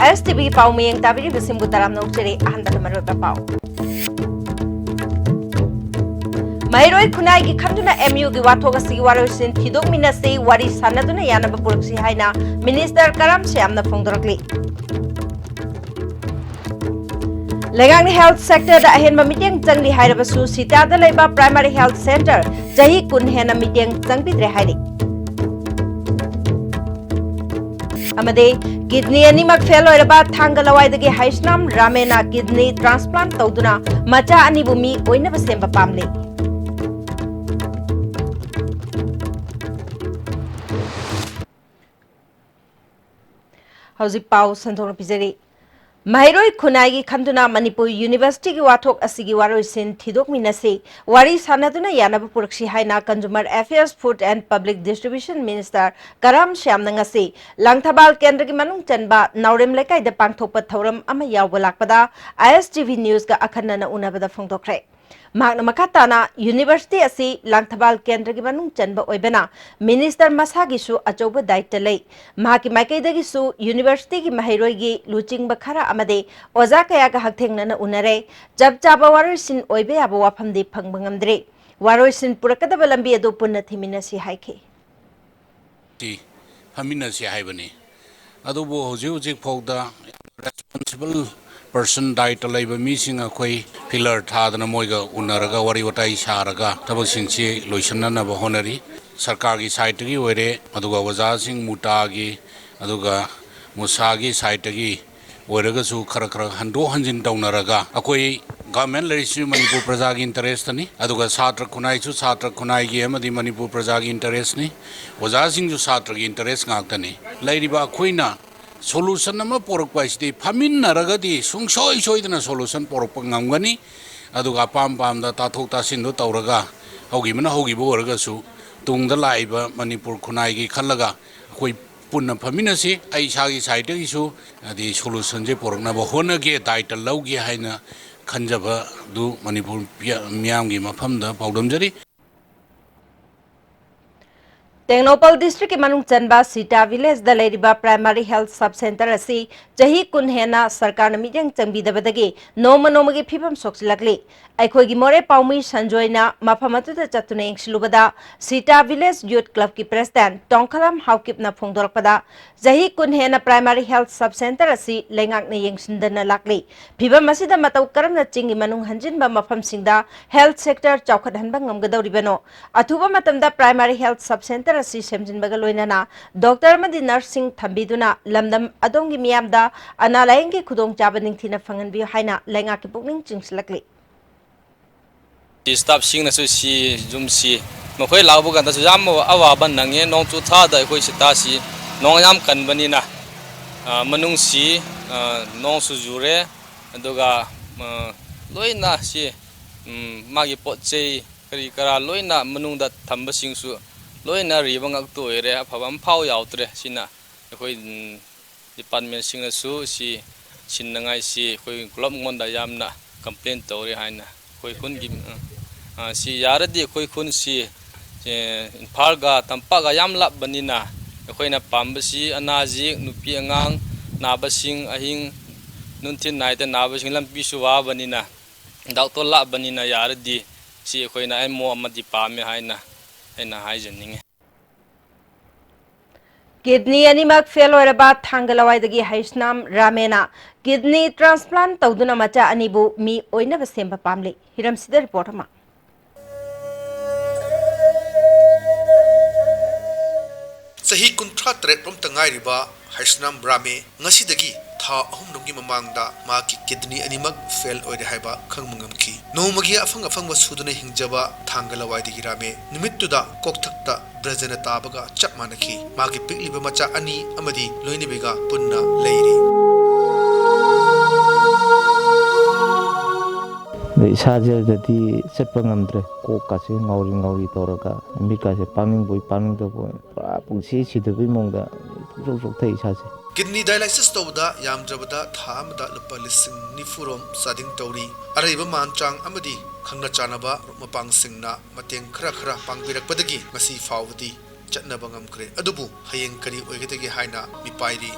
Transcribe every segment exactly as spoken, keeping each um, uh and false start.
ꯑꯥꯏ ꯑꯦꯁ T V ꯄꯥꯎ ꯃꯤꯠꯌꯦꯡ ꯇꯥꯕꯤꯔꯤꯕꯁꯤꯡꯕꯨ ꯇꯔꯥꯝꯅ ꯑꯣꯛꯆꯔꯤ꯫ ꯑꯍꯥꯟꯕꯗ ꯃꯔꯨꯑꯣꯏꯕ ꯄꯥꯎ꯫ ꯃꯍꯩꯔꯣꯏ ꯈꯨꯟꯅꯥꯏꯒꯤ ꯈꯟꯗꯨꯅ ꯑꯦꯝ ꯌꯨꯒꯤ ꯋꯥꯊꯣꯛ ꯑꯁꯤꯒꯤ ꯋꯥꯔꯣꯏꯁꯤꯟ ꯊꯤꯗꯣꯛꯃꯤꯟꯅꯁꯤ, ꯋꯥꯔꯤ ꯁꯥꯟꯅꯗꯨꯅ ꯌꯥꯅꯕ ꯄꯨꯔꯛꯁꯤ ꯍꯥꯏꯅ ꯃꯤꯅꯤꯁꯇꯔ ꯀꯔꯥꯝ ꯁ꯭ꯌꯥꯝꯅ ꯐꯣꯡꯗꯣꯔꯛꯂꯤ꯫ ꯂꯩꯉꯥꯛꯅ ꯍꯦꯜꯊ ꯁꯦꯛꯇꯔꯗ ꯑꯍꯦꯟꯕ ꯃꯤꯠꯌꯦꯡ ꯆꯪꯂꯤ ꯍꯥꯏꯔꯕꯁꯨ, ꯁꯤꯇꯥꯗ ꯂꯩꯕ ꯄ꯭ꯔꯥꯏꯃꯥꯔꯤ ꯍꯦꯜꯊ ꯁꯦꯟꯇꯔ ꯆꯍꯤ ꯀꯨꯟ ꯍꯦꯟꯅ ꯃꯤꯠꯌꯦꯡ ꯆꯪꯕꯤꯗ꯭ꯔꯦ ꯍꯥꯏꯔꯤ꯫ ꯑꯃꯗꯤ ꯀꯤꯗꯅꯤ ꯑꯅꯤꯃꯛ ꯐꯦꯜ ꯑꯣꯏꯔꯕ ꯊꯥꯡꯒ ꯂꯋꯥꯏꯗꯒꯤ ꯍꯩꯁꯅꯥꯝ ꯔꯥꯃꯦꯅ ꯀꯤꯗꯅꯤ ꯇ꯭ꯔꯥꯟꯁꯄ꯭ꯂꯥꯟꯠ ꯇꯧꯗꯨꯅ ꯃꯆꯥ ꯑꯅꯤꯕꯨ ꯃꯤ ꯑꯣꯏꯅꯕ ꯁꯦꯝꯕ ꯄꯥꯝꯂꯤ꯫ ꯍꯧꯖꯤꯛ ꯄꯥꯎ ꯁꯟꯗꯣꯛꯅ ꯄꯤꯖꯔꯤ꯫ ꯃꯍꯩꯔꯣꯏ ꯈꯨꯟꯅꯥꯏꯒꯤ ꯈꯟꯗꯨꯅ ꯃꯅꯤꯄꯨꯔ ꯌꯨꯅꯤꯚꯔꯁꯤꯇꯤꯒꯤ ꯋꯥꯊꯣꯛ ꯑꯁꯤꯒꯤ ꯋꯥꯔꯣꯏꯁꯤꯟ ꯊꯤꯗꯣꯛꯃꯤꯟꯅꯁꯤ, ꯋꯥꯔꯤ ꯁꯥꯟꯅꯗꯨꯅ ꯌꯥꯅꯕ ꯄꯨꯔꯛꯁꯤ ꯍꯥꯏꯅ Consumer Affairs, Food and Public Distribution Minister ꯀꯔꯥꯝ ꯁ꯭ꯌꯥꯝꯅ ꯉꯁꯤ ꯂꯥꯡꯊꯕꯥꯜ ꯀꯦꯟꯗ꯭ꯔꯒꯤ ꯃꯅꯨꯡ ꯆꯟꯕ ꯅꯥꯎꯔꯦꯝ ꯂꯩꯀꯥꯏꯗ ꯄꯥꯡꯊꯣꯛꯄ ꯊꯧꯔꯝ ꯑꯃ ꯌꯥꯎꯕ ꯂꯥꯛꯄꯗ ꯑꯥꯏ ꯑꯦꯁ ꯇꯤ ꯚꯤ ꯅ꯭ꯌꯨꯁꯀ ꯑꯈꯟꯅꯅ ꯎꯅꯕꯗ ꯐꯣꯡꯗꯣꯛꯈ꯭ꯔꯦ꯫ ꯃꯍꯥꯛꯅ ꯃꯈꯥ ꯇꯥꯅ ꯌꯨꯅꯤꯚꯔꯁꯤꯇꯤ ꯑꯁꯤ ꯂꯥꯡꯊꯕꯥꯜ ꯀꯦꯟꯗ꯭ꯔꯒꯤ ꯃꯅꯨꯡ ꯆꯟꯕ ꯑꯣꯏꯕꯅ ꯃꯤꯅꯤꯁꯇꯔ ꯃꯁꯥꯒꯤꯁꯨ ꯑꯆꯧꯕ ꯗꯥꯌꯤꯠꯇ ꯂꯩ꯫ ꯃꯍꯥꯛꯀꯤ ꯃꯥꯏꯀꯩꯗꯒꯤꯁꯨ ꯌꯨꯅꯤꯚꯔꯁꯤꯇꯤꯒꯤ ꯃꯍꯩꯔꯣꯏꯒꯤ ꯂꯨꯆꯤꯡꯕ ꯈꯔ ꯑꯃꯗꯤ ꯑꯣꯖꯥ ꯀꯌꯥꯒ ꯍꯛꯊꯦꯡꯅꯅ ꯎꯅꯔꯦ꯫ ꯆꯞ ꯆꯥꯕ ꯋꯥꯔꯣꯏꯁꯤꯟ ꯑꯣꯏꯕ ꯌꯥꯕ ꯋꯥꯐꯝꯗꯤ ꯐꯪꯕ ꯉꯝꯗ꯭ꯔꯤ꯫ ꯋꯥꯔꯣꯏꯁꯤꯟ ꯄꯨꯔꯛꯀꯗꯕ ꯂꯝꯕꯤ ꯑꯗꯨ ꯄꯨꯟꯅ ꯊꯤꯃꯤꯟꯅꯁꯤ ꯍꯥꯏꯈꯤ꯫ ꯁꯤ ꯐꯝꯃꯤꯟꯅꯁꯤ ꯍꯥꯏꯕꯅꯤ꯫ ꯑꯗꯨꯕꯨ ꯍꯧꯖꯤꯛ ꯍꯧꯖꯤꯛ ꯐꯥꯎꯗ ꯔꯦꯁꯄꯣꯟꯁꯤꯕꯜ ꯄꯔꯁꯟ, ꯗꯥꯌꯤꯠꯇ ꯂꯩꯕ ꯃꯤꯁꯤꯡ ꯑꯩꯈꯣꯏ ꯄꯤꯂꯔ ꯊꯥꯗꯅ ꯃꯣꯏꯒ ꯎꯅꯔꯒ ꯋꯥꯔꯤ ꯋꯥꯇꯥꯏ ꯁꯥꯔꯒ ꯊꯕꯛꯁꯤꯡꯁꯤ ꯂꯣꯏꯁꯤꯟꯅꯅꯕ ꯍꯣꯠꯅꯔꯤ꯫ ꯁꯔꯀꯥꯔꯒꯤ ꯁꯥꯏꯠꯇꯒꯤ ꯑꯣꯏꯔꯦ, ꯑꯗꯨꯒ ꯑꯣꯖꯥꯁꯤꯡ ꯃꯨꯇꯥꯒꯤ, ꯑꯗꯨꯒ ꯃꯨꯁꯥꯒꯤ ꯁꯥꯏꯠꯇꯒꯤ ꯑꯣꯏꯔꯒꯁꯨ ꯈꯔ ꯈꯔ ꯍꯟꯗꯣꯛ ꯍꯟꯖꯤꯟ ꯇꯧꯅꯔꯒ ꯑꯩꯈꯣꯏ ꯒꯚꯔꯟꯃꯦꯟ ꯂꯩꯔꯤꯁꯤ ꯃꯅꯤꯄꯨꯔ ꯄ꯭ꯔꯖꯥꯒꯤ ꯏꯟꯇꯔꯦꯁꯇꯅꯤ, ꯑꯗꯨꯒ ꯁꯥꯇ꯭ꯔ ꯈꯨꯟꯅꯥꯏꯁꯨ ꯁꯥꯇ꯭ꯔ ꯈꯨꯟꯅꯥꯏꯒꯤ ꯑꯃꯗꯤ ꯃꯅꯤꯄꯨꯔ ꯄ꯭ꯔꯖꯥꯒꯤ ꯏꯟꯇꯔꯦꯁꯅꯤ, ꯑꯣꯖꯥꯁꯤꯡꯁꯨ ꯁꯥꯇ꯭ꯔꯒꯤ ꯏꯟꯇꯔꯦꯁ ꯉꯥꯛꯇꯅꯤ꯫ ꯂꯩꯔꯤꯕ ꯑꯩꯈꯣꯏꯅ ꯁꯣꯂꯨꯁꯟ ꯑꯃ ꯄꯣꯔꯛꯄ ꯍꯥꯏꯁꯤꯗꯤ ꯐꯝꯃꯤꯟꯅꯔꯒꯗꯤ ꯁꯨꯡꯁꯣꯏ ꯁꯣꯏꯗꯅ ꯁꯣꯂꯨꯁꯟ ꯄꯣꯔꯛꯄ ꯉꯝꯒꯅꯤ꯫ ꯑꯗꯨꯒ ꯑꯄꯥꯝ ꯄꯥꯝꯗ ꯇꯥꯊꯣꯛ ꯇꯥꯁꯤꯟꯗꯣ ꯇꯧꯔꯒ ꯍꯧꯈꯤꯕꯅ ꯍꯧꯈꯤꯕ ꯑꯣꯏꯔꯒꯁꯨ ꯇꯨꯡꯗ ꯂꯥꯛꯏꯕ ꯃꯅꯤꯄꯨꯔ ꯈꯨꯟꯅꯥꯏꯒꯤ ꯈꯜꯂꯒ ꯑꯩꯈꯣꯏ ꯄꯨꯟꯅ ꯐꯝꯃꯤꯟꯅꯁꯤ꯫ ꯑꯩ ꯏꯁꯥꯒꯤ ꯁꯥꯏꯠꯇꯒꯤꯁꯨ ꯍꯥꯏꯗꯤ ꯁꯣꯂꯨꯁꯟꯁꯦ ꯄꯨꯔꯛꯅꯕ ꯍꯣꯠꯅꯒꯦ, ꯗꯥꯏꯇ ꯂꯧꯒꯦ ꯍꯥꯏꯅ ꯈꯟꯖꯕꯗꯨ ꯃꯅꯤꯄꯨꯔ ꯄꯤꯌ-, ꯃꯤꯌꯥꯝꯒꯤ ꯃꯐꯝꯗ ꯄꯥꯎꯗꯝꯖꯔꯤ꯫ ꯇꯦꯡꯅꯧꯄꯜ ꯗꯤꯁꯇ꯭ꯔꯤꯛꯀꯤ ꯃꯅꯨꯡ ꯆꯟꯕ ꯁꯤꯇꯥ ꯚꯤꯂꯦꯖꯗ ꯂꯩꯔꯤꯕ ꯄ꯭ꯔꯥꯏꯃꯥꯔꯤ ꯍꯦꯜꯊ ꯁꯕ ꯁꯦꯟꯇꯔ ꯑꯁꯤ ꯆꯍꯤ ꯀꯨꯟ ꯍꯦꯟꯅ ꯁꯔꯀꯥꯔꯅ ꯃꯤꯠꯌꯦꯡ ꯆꯪꯕꯤꯗꯕꯗꯒꯤ ꯅꯣꯡꯃ ꯅꯣꯡꯃꯒꯤ ꯐꯤꯕꯝ ꯁꯣꯛꯆꯤꯜꯂꯛꯂꯤ꯫ ꯑꯩꯈꯣꯏꯒꯤ ꯃꯣꯔꯦ ꯄꯥꯎꯃꯤ ꯁꯟꯖꯣꯏꯅ ꯃꯐꯝ ꯑꯗꯨꯗ ꯆꯠꯇꯨꯅ ꯌꯦꯡꯁꯤꯜꯂꯨꯕꯗ, ꯁꯤꯇꯥ ꯚꯤꯂꯦꯖ ꯌꯨꯊ ꯀ꯭ꯂꯕꯀꯤ ꯄ꯭ꯔꯦꯁꯤꯗꯦꯟꯠ ꯇꯣꯡꯈꯂꯝ ꯍꯥꯎꯀꯤꯞꯅ ꯐꯣꯡꯗꯣꯔꯛꯄꯗ, ꯆꯍꯤ ꯀꯨꯟ ꯍꯦꯟꯅ ꯄ꯭ꯔꯥꯏꯃꯥꯔꯤ ꯍꯦꯜꯊ ꯁꯕ ꯁꯦꯟꯇꯔ ꯑꯁꯤ ꯂꯩꯉꯥꯛꯅ ꯌꯦꯡꯁꯤꯟꯗꯅ ꯂꯥꯛꯂꯤ꯫ ꯐꯤꯕꯝ ꯑꯁꯤꯗ ꯃꯇꯧ ꯀꯔꯝꯅ ꯆꯤꯡꯒꯤ ꯃꯅꯨꯡ ꯍꯟꯖꯤꯟꯕ ꯃꯐꯝꯁꯤꯡꯗ ꯍꯦꯜꯊ ꯁꯦꯛꯇꯔ ꯆꯥꯎꯈꯠꯍꯟꯕ ꯉꯝꯒꯗꯧꯔꯤꯕꯅꯣ? ꯑꯊꯨꯕ ꯃꯇꯝꯗ ꯄ꯭ꯔꯥꯏꯃꯥꯔꯤ ꯍꯦꯜꯊ ꯁꯕ ꯁꯦꯟꯇꯔ ꯑꯁꯤ ꯁꯦꯝꯖꯤꯟꯕꯒ ꯂꯣꯏꯅꯅ ꯗꯣꯛꯇꯔ ꯑꯃꯗꯤ ꯅꯔꯁꯁꯤꯡ ꯊꯝꯕꯤꯗꯨꯅ ꯂꯝꯗꯝ ꯑꯗꯣꯝꯒꯤ ꯃꯤꯌꯥꯝꯗ ꯑꯅꯥ ꯂꯥꯌꯦꯡꯒꯤ ꯈꯨꯗꯣꯡꯆꯥꯕ ꯅꯤꯡꯊꯤꯅ ꯐꯪꯍꯟꯕꯤꯌꯨ ꯍꯥꯏꯅ ꯂꯩꯉꯥꯛꯀꯤ ꯄꯨꯛꯅꯤꯡ ꯆꯤꯡꯁꯤꯜꯂꯛꯂꯤ꯫ ꯁ꯭ꯇꯥꯐꯁꯤꯡꯅꯁꯨ ꯁꯤ ꯌꯨꯝꯁꯤ ꯃꯈꯣꯏ ꯂꯥꯛꯄ ꯀꯥꯟꯗꯁꯨ ꯌꯥꯝ ꯑꯋꯥꯕ ꯅꯪꯉꯦ꯫ ꯅꯣꯡꯆꯨ ꯊꯥꯗ ꯑꯩꯈꯣꯏ ꯁꯤꯇꯥꯁꯤ ꯅꯣꯡ ꯌꯥꯝ ꯀꯟꯕꯅꯤꯅ, ꯑ, ꯃꯅꯨꯡꯁꯤ, ꯑ, ꯅꯣꯡꯁꯨ ꯆꯨꯔꯦ, ꯑꯗꯨꯒ, ꯑ, ꯂꯣꯏꯅ ꯁꯤ, ꯎꯝ, ꯃꯥꯒꯤ ꯄꯣꯠ ꯆꯩ ꯀꯔꯤ ꯀꯔꯥ ꯂꯣꯏꯅ ꯃꯅꯨꯡꯗ ꯊꯝꯕꯁꯤꯡꯁꯨ ꯂꯣꯏꯅ ꯔꯤꯕ ꯉꯥꯛꯇ ꯑꯣꯏꯔꯦ, ꯑꯐꯕ ꯑꯝꯐꯥꯎ ꯌꯥꯎꯗ꯭ꯔꯦ꯫ ꯁꯤꯅ ꯑꯩꯈꯣꯏ, ꯎꯝ, ꯗꯤꯄꯥꯔꯠꯃꯦꯟꯁꯤꯡꯅꯁꯨ ꯁꯤ ꯁꯤꯟꯅꯉꯥꯏꯁꯤ ꯑꯩꯈꯣꯏ ꯀ꯭ꯂꯕꯉꯣꯟꯗ ꯌꯥꯝꯅ ꯀꯝꯄ꯭ꯂꯦꯟ ꯇꯧꯔꯤ ꯍꯥꯏꯅ ꯑꯩꯈꯣꯏ ꯈꯨꯟꯒꯤ, ꯑ, ꯑ, ꯁꯤ ꯌꯥꯔꯗꯤ ꯑꯩꯈꯣꯏ ꯈꯨꯟꯁꯤ, ꯑꯦ, ꯏꯝꯐꯥꯜꯒ ꯇꯝꯄꯥꯛꯒ ꯌꯥꯝ ꯂꯥꯞꯄꯅꯤꯅ ꯑꯩꯈꯣꯏꯅ ꯄꯥꯝꯕꯁꯤ ꯑꯅꯥ ꯑꯌꯦꯛ, ꯅꯨꯄꯤ ꯑꯉꯥꯡ ꯅꯥꯕꯁꯤꯡ, ꯑꯍꯤꯡ ꯅꯨꯡꯊꯤꯜ ꯅꯥꯏꯗ ꯅꯥꯕꯁꯤꯡ ꯂꯝꯕꯤꯁꯨ ꯋꯥꯕꯅꯤꯅ, ꯗꯥꯛꯇꯔ ꯂꯥꯞꯄꯅꯤꯅ ꯌꯥꯔꯗꯤ ꯁꯤ ꯑꯩꯈꯣꯏꯅ ꯑꯦꯝ ꯑꯣ ꯑꯃꯗꯤ ꯄꯥꯝꯃꯦ ꯍꯥꯏꯅ ꯑꯩꯅ ꯍꯥꯏꯖꯅꯤꯡꯉꯤ꯫ ꯀꯤꯗꯅꯤ ꯑꯅꯤꯃꯛ ꯐꯦꯜ ꯑꯣꯏꯔꯕ ꯊꯥꯡꯒ ꯂꯋꯥꯏꯗꯒꯤ ꯍꯩꯁꯅꯥꯝ ꯔꯥꯃꯦꯅ ꯀꯤꯗꯅꯤ ꯇ꯭ꯔꯥꯟꯁꯄ꯭ꯂꯥꯟ ꯇꯧꯗꯨꯅ ꯃꯆꯥ ꯑꯅꯤꯕꯨ ꯃꯤ ꯑꯣꯏꯅꯕ ꯁꯦꯝꯕ ꯄꯥꯝꯂꯤ꯫ ꯍꯤꯔꯝꯁꯤꯗ ꯔꯤꯄꯣꯔꯠ ꯑꯃ꯫ ꯆꯍꯤ ꯀꯨꯟꯊ꯭ꯔꯥ ꯇꯔꯦꯠ ꯔꯣꯝꯇ ꯉꯥꯏꯔꯤꯕ ꯍꯩꯁꯅꯥꯝ ꯔꯥꯃꯦ ꯉꯁꯤꯗꯒꯤ ꯊꯥ ꯑꯍꯨꯝ ꯔꯣꯝꯒꯤ ꯃꯃꯥꯡꯗ ꯃꯍꯥꯛꯀꯤ ꯀꯤꯗꯅꯤ ꯑꯅꯤꯃꯛ ꯐꯦꯜ ꯑꯣꯏꯔꯦ ꯍꯥꯏꯕ ꯈꯪꯕ ꯉꯝꯈꯤ꯫ ꯅꯣꯡꯃꯒꯤ ꯑꯐꯪ ꯑꯐꯪꯕ ꯁꯨꯗꯨꯅ ꯍꯤꯡꯖꯕ ꯊꯥꯡꯒ ꯂꯋꯥꯏꯗꯒꯤ ꯔꯥꯃꯦ ꯅꯨꯃꯤꯠꯇꯨꯗ ꯀꯣꯛꯊꯛꯇ ꯕ꯭ꯔꯖꯅ ꯇꯥꯕꯒ ꯆꯞ ꯃꯥꯟꯅꯈꯤ꯫ ꯃꯍꯥꯛꯀꯤ ꯄꯤꯛꯂꯤꯕ ꯃꯆꯥ ꯑꯅꯤ ꯑꯃꯗꯤ ꯂꯣꯏꯅꯕꯤꯒ ꯄꯨꯟꯅ ꯂꯩꯔꯤ꯫ ꯑꯗ ꯏꯁꯥꯁꯦ ꯑꯗꯨꯗꯤ ꯆꯠꯄ ꯉꯝꯗ꯭ꯔꯦ꯫ ꯀꯣꯛꯀꯥꯁꯦ ꯉꯥꯎꯔꯤ ꯉꯥꯎꯔꯤ ꯇꯧꯔꯒ, ꯃꯤꯠꯀꯥꯁꯦ ꯄꯥꯡꯅꯤꯡꯕꯣꯏ ꯄꯥꯡꯅꯤꯡꯗꯕꯣꯏ, ꯄꯨꯔꯥ ꯄꯨꯡꯁꯤ ꯁꯤꯗꯕꯩ ꯃꯑꯣꯡꯗ ꯄꯨꯡꯁꯣꯛ ꯁꯣꯛꯊꯩ ꯏꯁꯥꯁꯦ꯫ ꯀꯤꯗꯅꯤ ꯗꯥꯏꯂꯥꯏꯁꯤꯁ ꯇꯧꯕꯗ ꯌꯥꯝꯗ꯭ꯔꯕꯗ ꯊꯥ ꯑꯃꯗ ꯂꯨꯄꯥ ꯂꯤꯁꯤꯡ ꯅꯤꯐꯨ ꯔꯣꯝ ꯆꯥꯗꯤꯡ ꯇꯧꯔꯤ꯫ ꯑꯔꯩꯕ ꯃꯥꯟ ꯆꯥꯡ ꯑꯃꯗꯤ ꯈꯪꯅ ꯆꯥꯟꯅꯕ ꯃꯄꯥꯡꯁꯤꯡꯅ ꯃꯇꯦꯡ ꯈꯔ ꯈꯔ ꯄꯥꯡꯕꯤꯔꯛꯄꯗꯒꯤ ꯉꯁꯤ ꯐꯥꯎꯕꯗꯤ ꯆꯠꯅꯕ ꯉꯝꯈ꯭ꯔꯦ꯫ ꯑꯗꯨꯕꯨ ꯍꯌꯦꯡ ꯀꯔꯤ ꯑꯣꯏꯒꯗꯒꯦ ꯍꯥꯏꯅ ꯃꯤꯄꯥꯏꯔꯤ꯫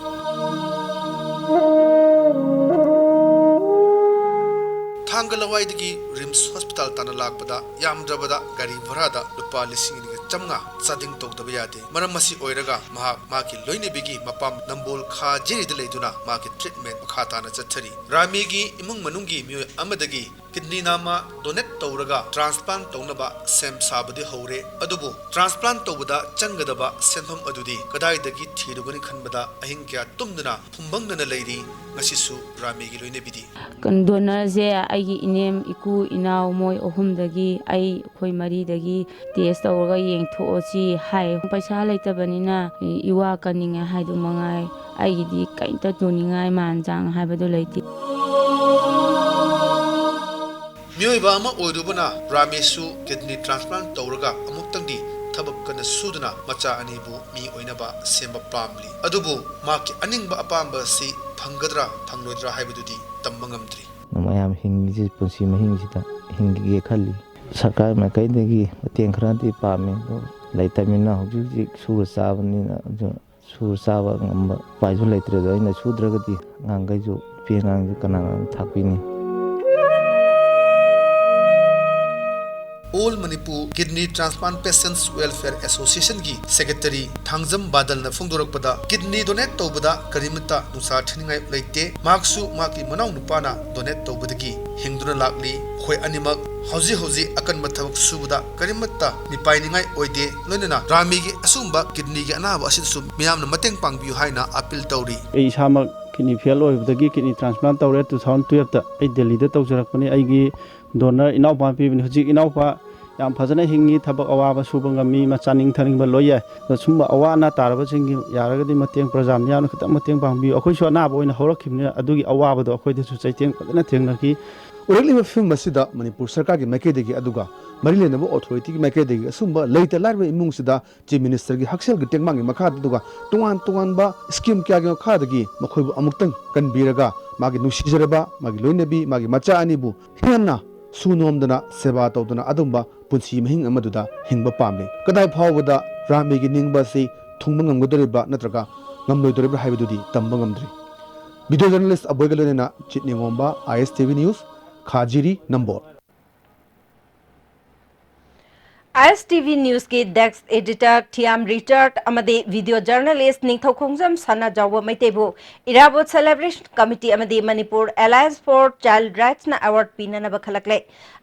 ꯊꯥꯡꯒ ꯂꯋꯥꯏꯗꯒꯤ ꯔꯤꯝꯁ ꯍꯣꯁꯄꯤꯇꯥꯜ ꯇꯥꯟꯅ ꯂꯥꯛꯄꯗ ꯌꯥꯝꯗ꯭ꯔꯕꯗ ꯒꯥꯔꯤ ꯚꯔꯥꯗ ꯂꯨꯄꯥ ꯂꯤꯁꯤꯡ ꯑꯅꯤꯒ ꯆꯥꯝꯃꯉꯥ ꯆꯥꯗꯤꯡ ꯇꯧꯗꯕ ꯌꯥꯗꯦ꯫ ꯃꯔꯝ ꯑꯁꯤ ꯑꯣꯏꯔꯒ ꯃꯍꯥꯛ ꯃꯍꯥꯛꯀꯤ ꯂꯣꯏꯅꯕꯤꯒꯤ ꯃꯄꯥꯝ ꯅꯝꯕꯣꯜ ꯈꯥ ꯖꯤꯔꯤꯗ ꯂꯩꯗꯨꯅ ꯃꯍꯥꯛꯀꯤ ꯇ꯭ꯔꯤꯠꯃꯦꯟ ꯃꯈꯥ ꯇꯥꯅ ꯆꯠꯊꯔꯤ꯫ ꯔꯥꯃꯤꯒꯤ ꯏꯃꯨꯡ ꯃꯅꯨꯡꯒꯤ ꯃꯤꯑꯣꯏ ꯑꯃꯗꯒꯤ ꯀꯤꯗꯅꯤ ꯅꯥꯃ ꯗꯣꯅꯦꯠ ꯇꯧꯔꯒ ꯇ꯭ꯔꯥꯟꯁꯄ꯭ꯂꯥꯟ ꯇꯧꯅꯕ ꯁꯦꯝ ꯁꯥꯕꯗꯤ ꯍꯧꯔꯦ꯫ ꯑꯗꯨꯕꯨ ꯇ꯭ꯔꯥꯟꯁꯄ꯭ꯂꯥꯟ ꯇꯧꯕꯗ ꯆꯪꯒꯗꯕ ꯁꯦꯟꯐꯝ ꯑꯗꯨꯗꯤ ꯀꯗꯥꯏꯗꯒꯤ ꯊꯤꯔꯨꯒꯅꯤ ꯈꯟꯕꯗ ꯑꯍꯤꯡ ꯀꯌꯥ ꯇꯨꯝꯗꯅ ꯐꯨꯝꯕꯪꯅꯅ ꯂꯩꯔꯤ꯫ ꯉꯁꯤꯁꯨ ꯔꯥꯃꯤꯒꯤ ꯂꯣꯏꯅꯕꯤꯗꯤ꯫ ꯗꯣꯅꯔꯁꯦ ꯑꯩꯒꯤ ꯏꯅꯦꯝ, ꯏꯀꯨ, ꯏꯅꯥꯎ ꯃꯣꯏ ꯑꯍꯨꯝꯗꯒꯤ, ꯑꯩ, ꯑꯩꯈꯣꯏ ꯃꯔꯤꯗꯒꯤ ꯇꯦꯁ ꯇꯧꯔꯒ ꯌꯦꯡꯊꯣꯛꯑꯣ ꯁꯤ ꯍꯥꯏ꯫ ꯄꯩꯁꯥ ꯂꯩꯇꯕꯅꯤꯅ ꯏꯋꯥ ꯀꯟꯅꯤꯡꯉꯦ ꯍꯥꯏꯗꯨ ꯃꯉꯥꯏ, ꯑꯩꯒꯤꯗꯤ ꯀꯩꯝꯇ ꯇꯧꯅꯤꯡꯉꯥꯏ ꯃꯥꯟ ꯆꯥꯡ ꯍꯥꯏꯕꯗꯨ ꯂꯩꯇꯦ꯫ ꯃꯤꯑꯣꯏꯕ ꯑꯃ ꯑꯣꯏꯔꯨꯕꯅ ꯔꯥꯃꯦꯁꯁꯨ ꯀꯤꯗꯅꯤ ꯇ꯭ꯔꯥꯟꯁꯄ꯭ꯂꯥꯟ ꯇꯧꯔꯒ ꯑꯃꯨꯛꯇꯪꯗꯤ ꯊꯕꯛ ꯀꯟꯅ ꯁꯨꯗꯨꯅ ꯃꯆꯥ ꯑꯅꯤꯕꯨ ꯃꯤ ꯑꯣꯏꯅꯕ ꯁꯦꯝꯕ ꯄꯥꯝꯂꯤ꯫ ꯑꯗꯨꯕꯨ ꯃꯍꯥꯛꯀꯤ ꯑꯅꯤꯡꯕ ꯑꯄꯥꯝꯕ ꯑꯁꯤ ꯐꯪꯒꯗ꯭ꯔꯥ ꯐꯪꯂꯣꯏꯗ꯭ꯔꯥ ꯍꯥꯏꯕꯗꯨꯗꯤ ꯇꯝꯕ ꯉꯝꯗ꯭ꯔꯤ꯫ ꯃꯌꯥꯝ ꯍꯤꯡꯉꯤꯁꯤ ꯄꯨꯟꯁꯤ ꯃꯍꯤꯡꯁꯤꯗ ꯍꯤꯡꯒꯦ ꯈꯜꯂꯤ꯫ ꯁꯔꯀꯥꯔ ꯃꯥꯏꯀꯩꯗꯒꯤ ꯃꯇꯦꯡ ꯈꯔꯗꯤ ꯄꯥꯝꯃꯤ, ꯑꯗꯣ ꯂꯩꯇꯕꯅꯤꯅ ꯍꯧꯖꯤꯛ ꯍꯧꯖꯤꯛ ꯁꯨꯔ ꯆꯥꯕꯅꯤꯅ ꯑꯗꯨ ꯁꯨꯔ ꯆꯥꯕ ꯉꯝꯕ ꯎꯄꯥꯏꯁꯨ ꯂꯩꯇ꯭ꯔꯦ꯫ ꯑꯗꯣ ꯑꯩꯅ ꯁꯨꯗ꯭ꯔꯒꯗꯤ ꯑꯉꯥꯡꯈꯩꯁꯨ, ꯅꯨꯄꯤ ꯑꯉꯥꯡꯁꯨ ꯀꯅꯥꯅ ꯊꯥꯛꯄꯤꯅꯤ? All Manipur Kidney Transplant Patients Welfare Association ꯒꯤ ꯁꯦꯀ꯭ꯔꯦꯇꯔꯤ ꯊꯥꯡꯖꯝ ꯕꯥꯗꯜꯅ ꯐꯣꯡꯗꯣꯔꯛꯄꯗ, ꯀꯤꯗꯅꯤ ꯗꯣꯅꯦꯠ ꯇꯧꯕꯗ ꯀꯔꯤꯃꯠꯇ ꯅꯨꯡꯁꯥ ꯊꯤꯅꯤꯡꯉꯥꯏ ꯂꯩꯇꯦ꯫ ꯃꯍꯥꯛꯁꯨ ꯃꯍꯥꯛꯀꯤ ꯃꯅꯥꯎ ꯅꯨꯄꯥꯅ ꯗꯣꯅꯦꯠ ꯇꯧꯕꯗꯒꯤ ꯍꯤꯡꯗꯨꯅ ꯂꯥꯛꯂꯤ꯫ ꯑꯩꯈꯣꯏ ꯑꯅꯤꯃꯛ ꯍꯧꯖꯤꯛ ꯍꯧꯖꯤꯛ ꯑꯀꯟꯕ ꯊꯕꯛ ꯁꯨꯕꯗ ꯀꯔꯤꯃꯠꯇ ꯃꯤꯄꯥꯏꯅꯤꯡꯉꯥꯏ ꯑꯣꯏꯗꯦ꯫ ꯂꯣꯏꯅꯅ ꯔꯥꯃꯤꯒꯤ ꯑꯁꯤꯒꯨꯝꯕ ꯀꯤꯗꯅꯤꯒꯤ ꯑꯅꯥꯕ ꯑꯁꯤꯗꯁꯨ ꯃꯤꯌꯥꯝꯅ ꯃꯇꯦꯡ ꯄꯥꯡꯕꯤꯌꯨ ꯍꯥꯏꯅ ꯑꯄꯤꯜ ꯇꯧꯔꯤ꯫ ꯑꯩ ꯏꯁꯥꯃꯛ ꯀꯤꯗꯅꯤ ꯐꯦꯜ ꯑꯣꯏꯕꯗꯒꯤ ꯀꯤꯗꯅꯤ ꯇ꯭ꯔꯥꯟꯁꯄ꯭ꯂꯥꯟ ꯇꯧꯔꯦ꯫ ꯇꯨ ꯊꯥꯎꯖꯟ ꯇꯨꯌꯦꯜꯞꯇ ꯑꯩ ꯗꯦꯜꯂꯤꯗ ꯇꯧꯖꯔꯛꯄꯅꯤ꯫ ꯑꯩꯒꯤ ꯗꯣꯅꯔ ꯏꯅꯥꯎꯄꯥ ꯄꯤꯕꯅꯤ꯫ ꯍꯧꯖꯤꯛ ꯏꯅꯥꯎꯄꯥ ꯌꯥꯝ ꯐꯖꯅ ꯍꯤꯡꯉꯤ, ꯊꯕꯛ ꯑꯋꯥꯕ ꯁꯨꯕ ꯉꯝꯃꯤ, ꯃꯆꯥꯅꯤꯡ ꯊꯥꯅꯤꯡꯕ ꯂꯣꯏ ꯌꯥꯏ꯫ ꯑꯗꯣ ꯁꯨꯝꯕ ꯑꯋꯥ ꯑꯅꯥ ꯇꯥꯔꯕꯁꯤꯡꯒꯤ ꯌꯥꯔꯒꯗꯤ ꯃꯇꯦꯡ ꯄ꯭ꯔꯖꯥ ꯃꯤꯌꯥꯝꯅ ꯈꯤꯇꯪ ꯃꯇꯦꯡ ꯄꯥꯡꯕꯤꯌꯨ꯫ ꯑꯩꯈꯣꯏꯁꯨ ꯑꯅꯥꯕ ꯑꯣꯏꯅ ꯍꯧꯔꯛꯈꯤꯕꯅꯤꯅ ꯑꯗꯨꯒꯤ ꯑꯋꯥꯕꯗꯣ ꯑꯩꯈꯣꯏꯗꯁꯨ ꯆꯩꯊꯦꯡ ꯐꯖꯅ ꯊꯦꯡꯅꯈꯤ꯫ ꯑꯣꯏꯔꯛꯂꯤꯕ ꯐꯤꯕꯝ ꯑꯁꯤꯗ ꯃꯅꯤꯄꯨꯔ ꯁꯔꯀꯥꯔꯒꯤ ꯃꯥꯏꯀꯩꯗꯒꯤ, ꯑꯗꯨꯒ ꯃꯔꯤ ꯂꯩꯅꯕ ꯑꯣꯊꯣꯔꯤꯇꯤꯒꯤ ꯃꯥꯏꯀꯩꯗꯒꯤ ꯑꯁꯨꯝꯕ ꯂꯩꯇ ꯂꯥꯏꯔꯕ ꯏꯃꯨꯡꯁꯤꯗ ꯆꯤꯐ ꯃꯤꯅꯤꯁꯇꯔꯒꯤ ꯍꯛꯁꯦꯜꯒꯤ ꯇꯦꯡꯕꯥꯡꯒꯤ ꯃꯈꯥꯗ, ꯑꯗꯨꯒ ꯇꯣꯉꯥꯟ ꯇꯣꯉꯥꯟꯕ ꯁ꯭ꯀꯤꯝ ꯀꯌꯥꯒꯤ ꯃꯈꯥꯗꯒꯤ ꯃꯈꯣꯏꯕꯨ ꯑꯃꯨꯛꯇꯪ ꯀꯟꯕꯤꯔꯒ ꯃꯥꯒꯤ ꯅꯨꯡꯁꯤꯖꯔꯕ ꯃꯥꯒꯤ ꯂꯣꯏꯅꯕꯤ, ꯃꯥꯒꯤ ꯃꯆꯥ ꯑꯅꯤꯕꯨ ꯍꯦꯟꯅ ꯁꯨ ꯅꯣꯝꯗꯅ ꯁꯦꯕꯥ ꯇꯧꯗꯨꯅ ꯑꯗꯨꯝꯕ ꯄꯨꯟꯁꯤ ꯃꯍꯤꯡ ꯑꯃꯗꯨꯗ ꯍꯤꯡꯕ ꯄꯥꯝꯂꯤ꯫ ꯀꯗꯥꯏ ꯐꯥꯎꯕꯗ ꯄ꯭ꯔꯥꯝꯕꯤꯒꯤ ꯅꯤꯡꯕ ꯑꯁꯤ ꯊꯨꯡꯕ ꯉꯝꯒꯗꯧꯔꯤꯕ꯭ꯔꯥ ꯅꯠꯇ꯭ꯔꯒ ꯉꯝꯂꯣꯏꯗꯧꯔꯤꯕ꯭ꯔꯥ ꯍꯥꯏꯕꯗꯨꯗꯤ ꯇꯝꯕ ꯉꯝꯗ꯭ꯔꯤ꯫ Video journalist ꯑꯕꯣꯏꯒ ꯂꯣꯏꯅꯅ ꯖꯤꯠ ꯅꯤꯉꯣꯝꯕ, I S T V News, ꯈꯥꯖꯤꯔꯤ, Nambol. I S T V News ꯀꯤ desk editor ꯊꯤꯌꯥꯝ ꯔꯤꯆꯥꯔꯗ ꯑꯃꯗꯤ video journalist ꯅꯤꯡꯊꯧꯈꯣꯡꯖꯝ ꯁꯅꯥꯖꯥꯎꯕ ꯃꯩꯇꯩꯕꯨ ꯏꯔꯥꯕꯣꯠ Celebration Committee ꯑꯃꯗꯤ Manipur Alliance for Child Rights ꯅ award ꯄꯤꯅꯅꯕ ꯈꯜꯂꯛꯂꯦ꯫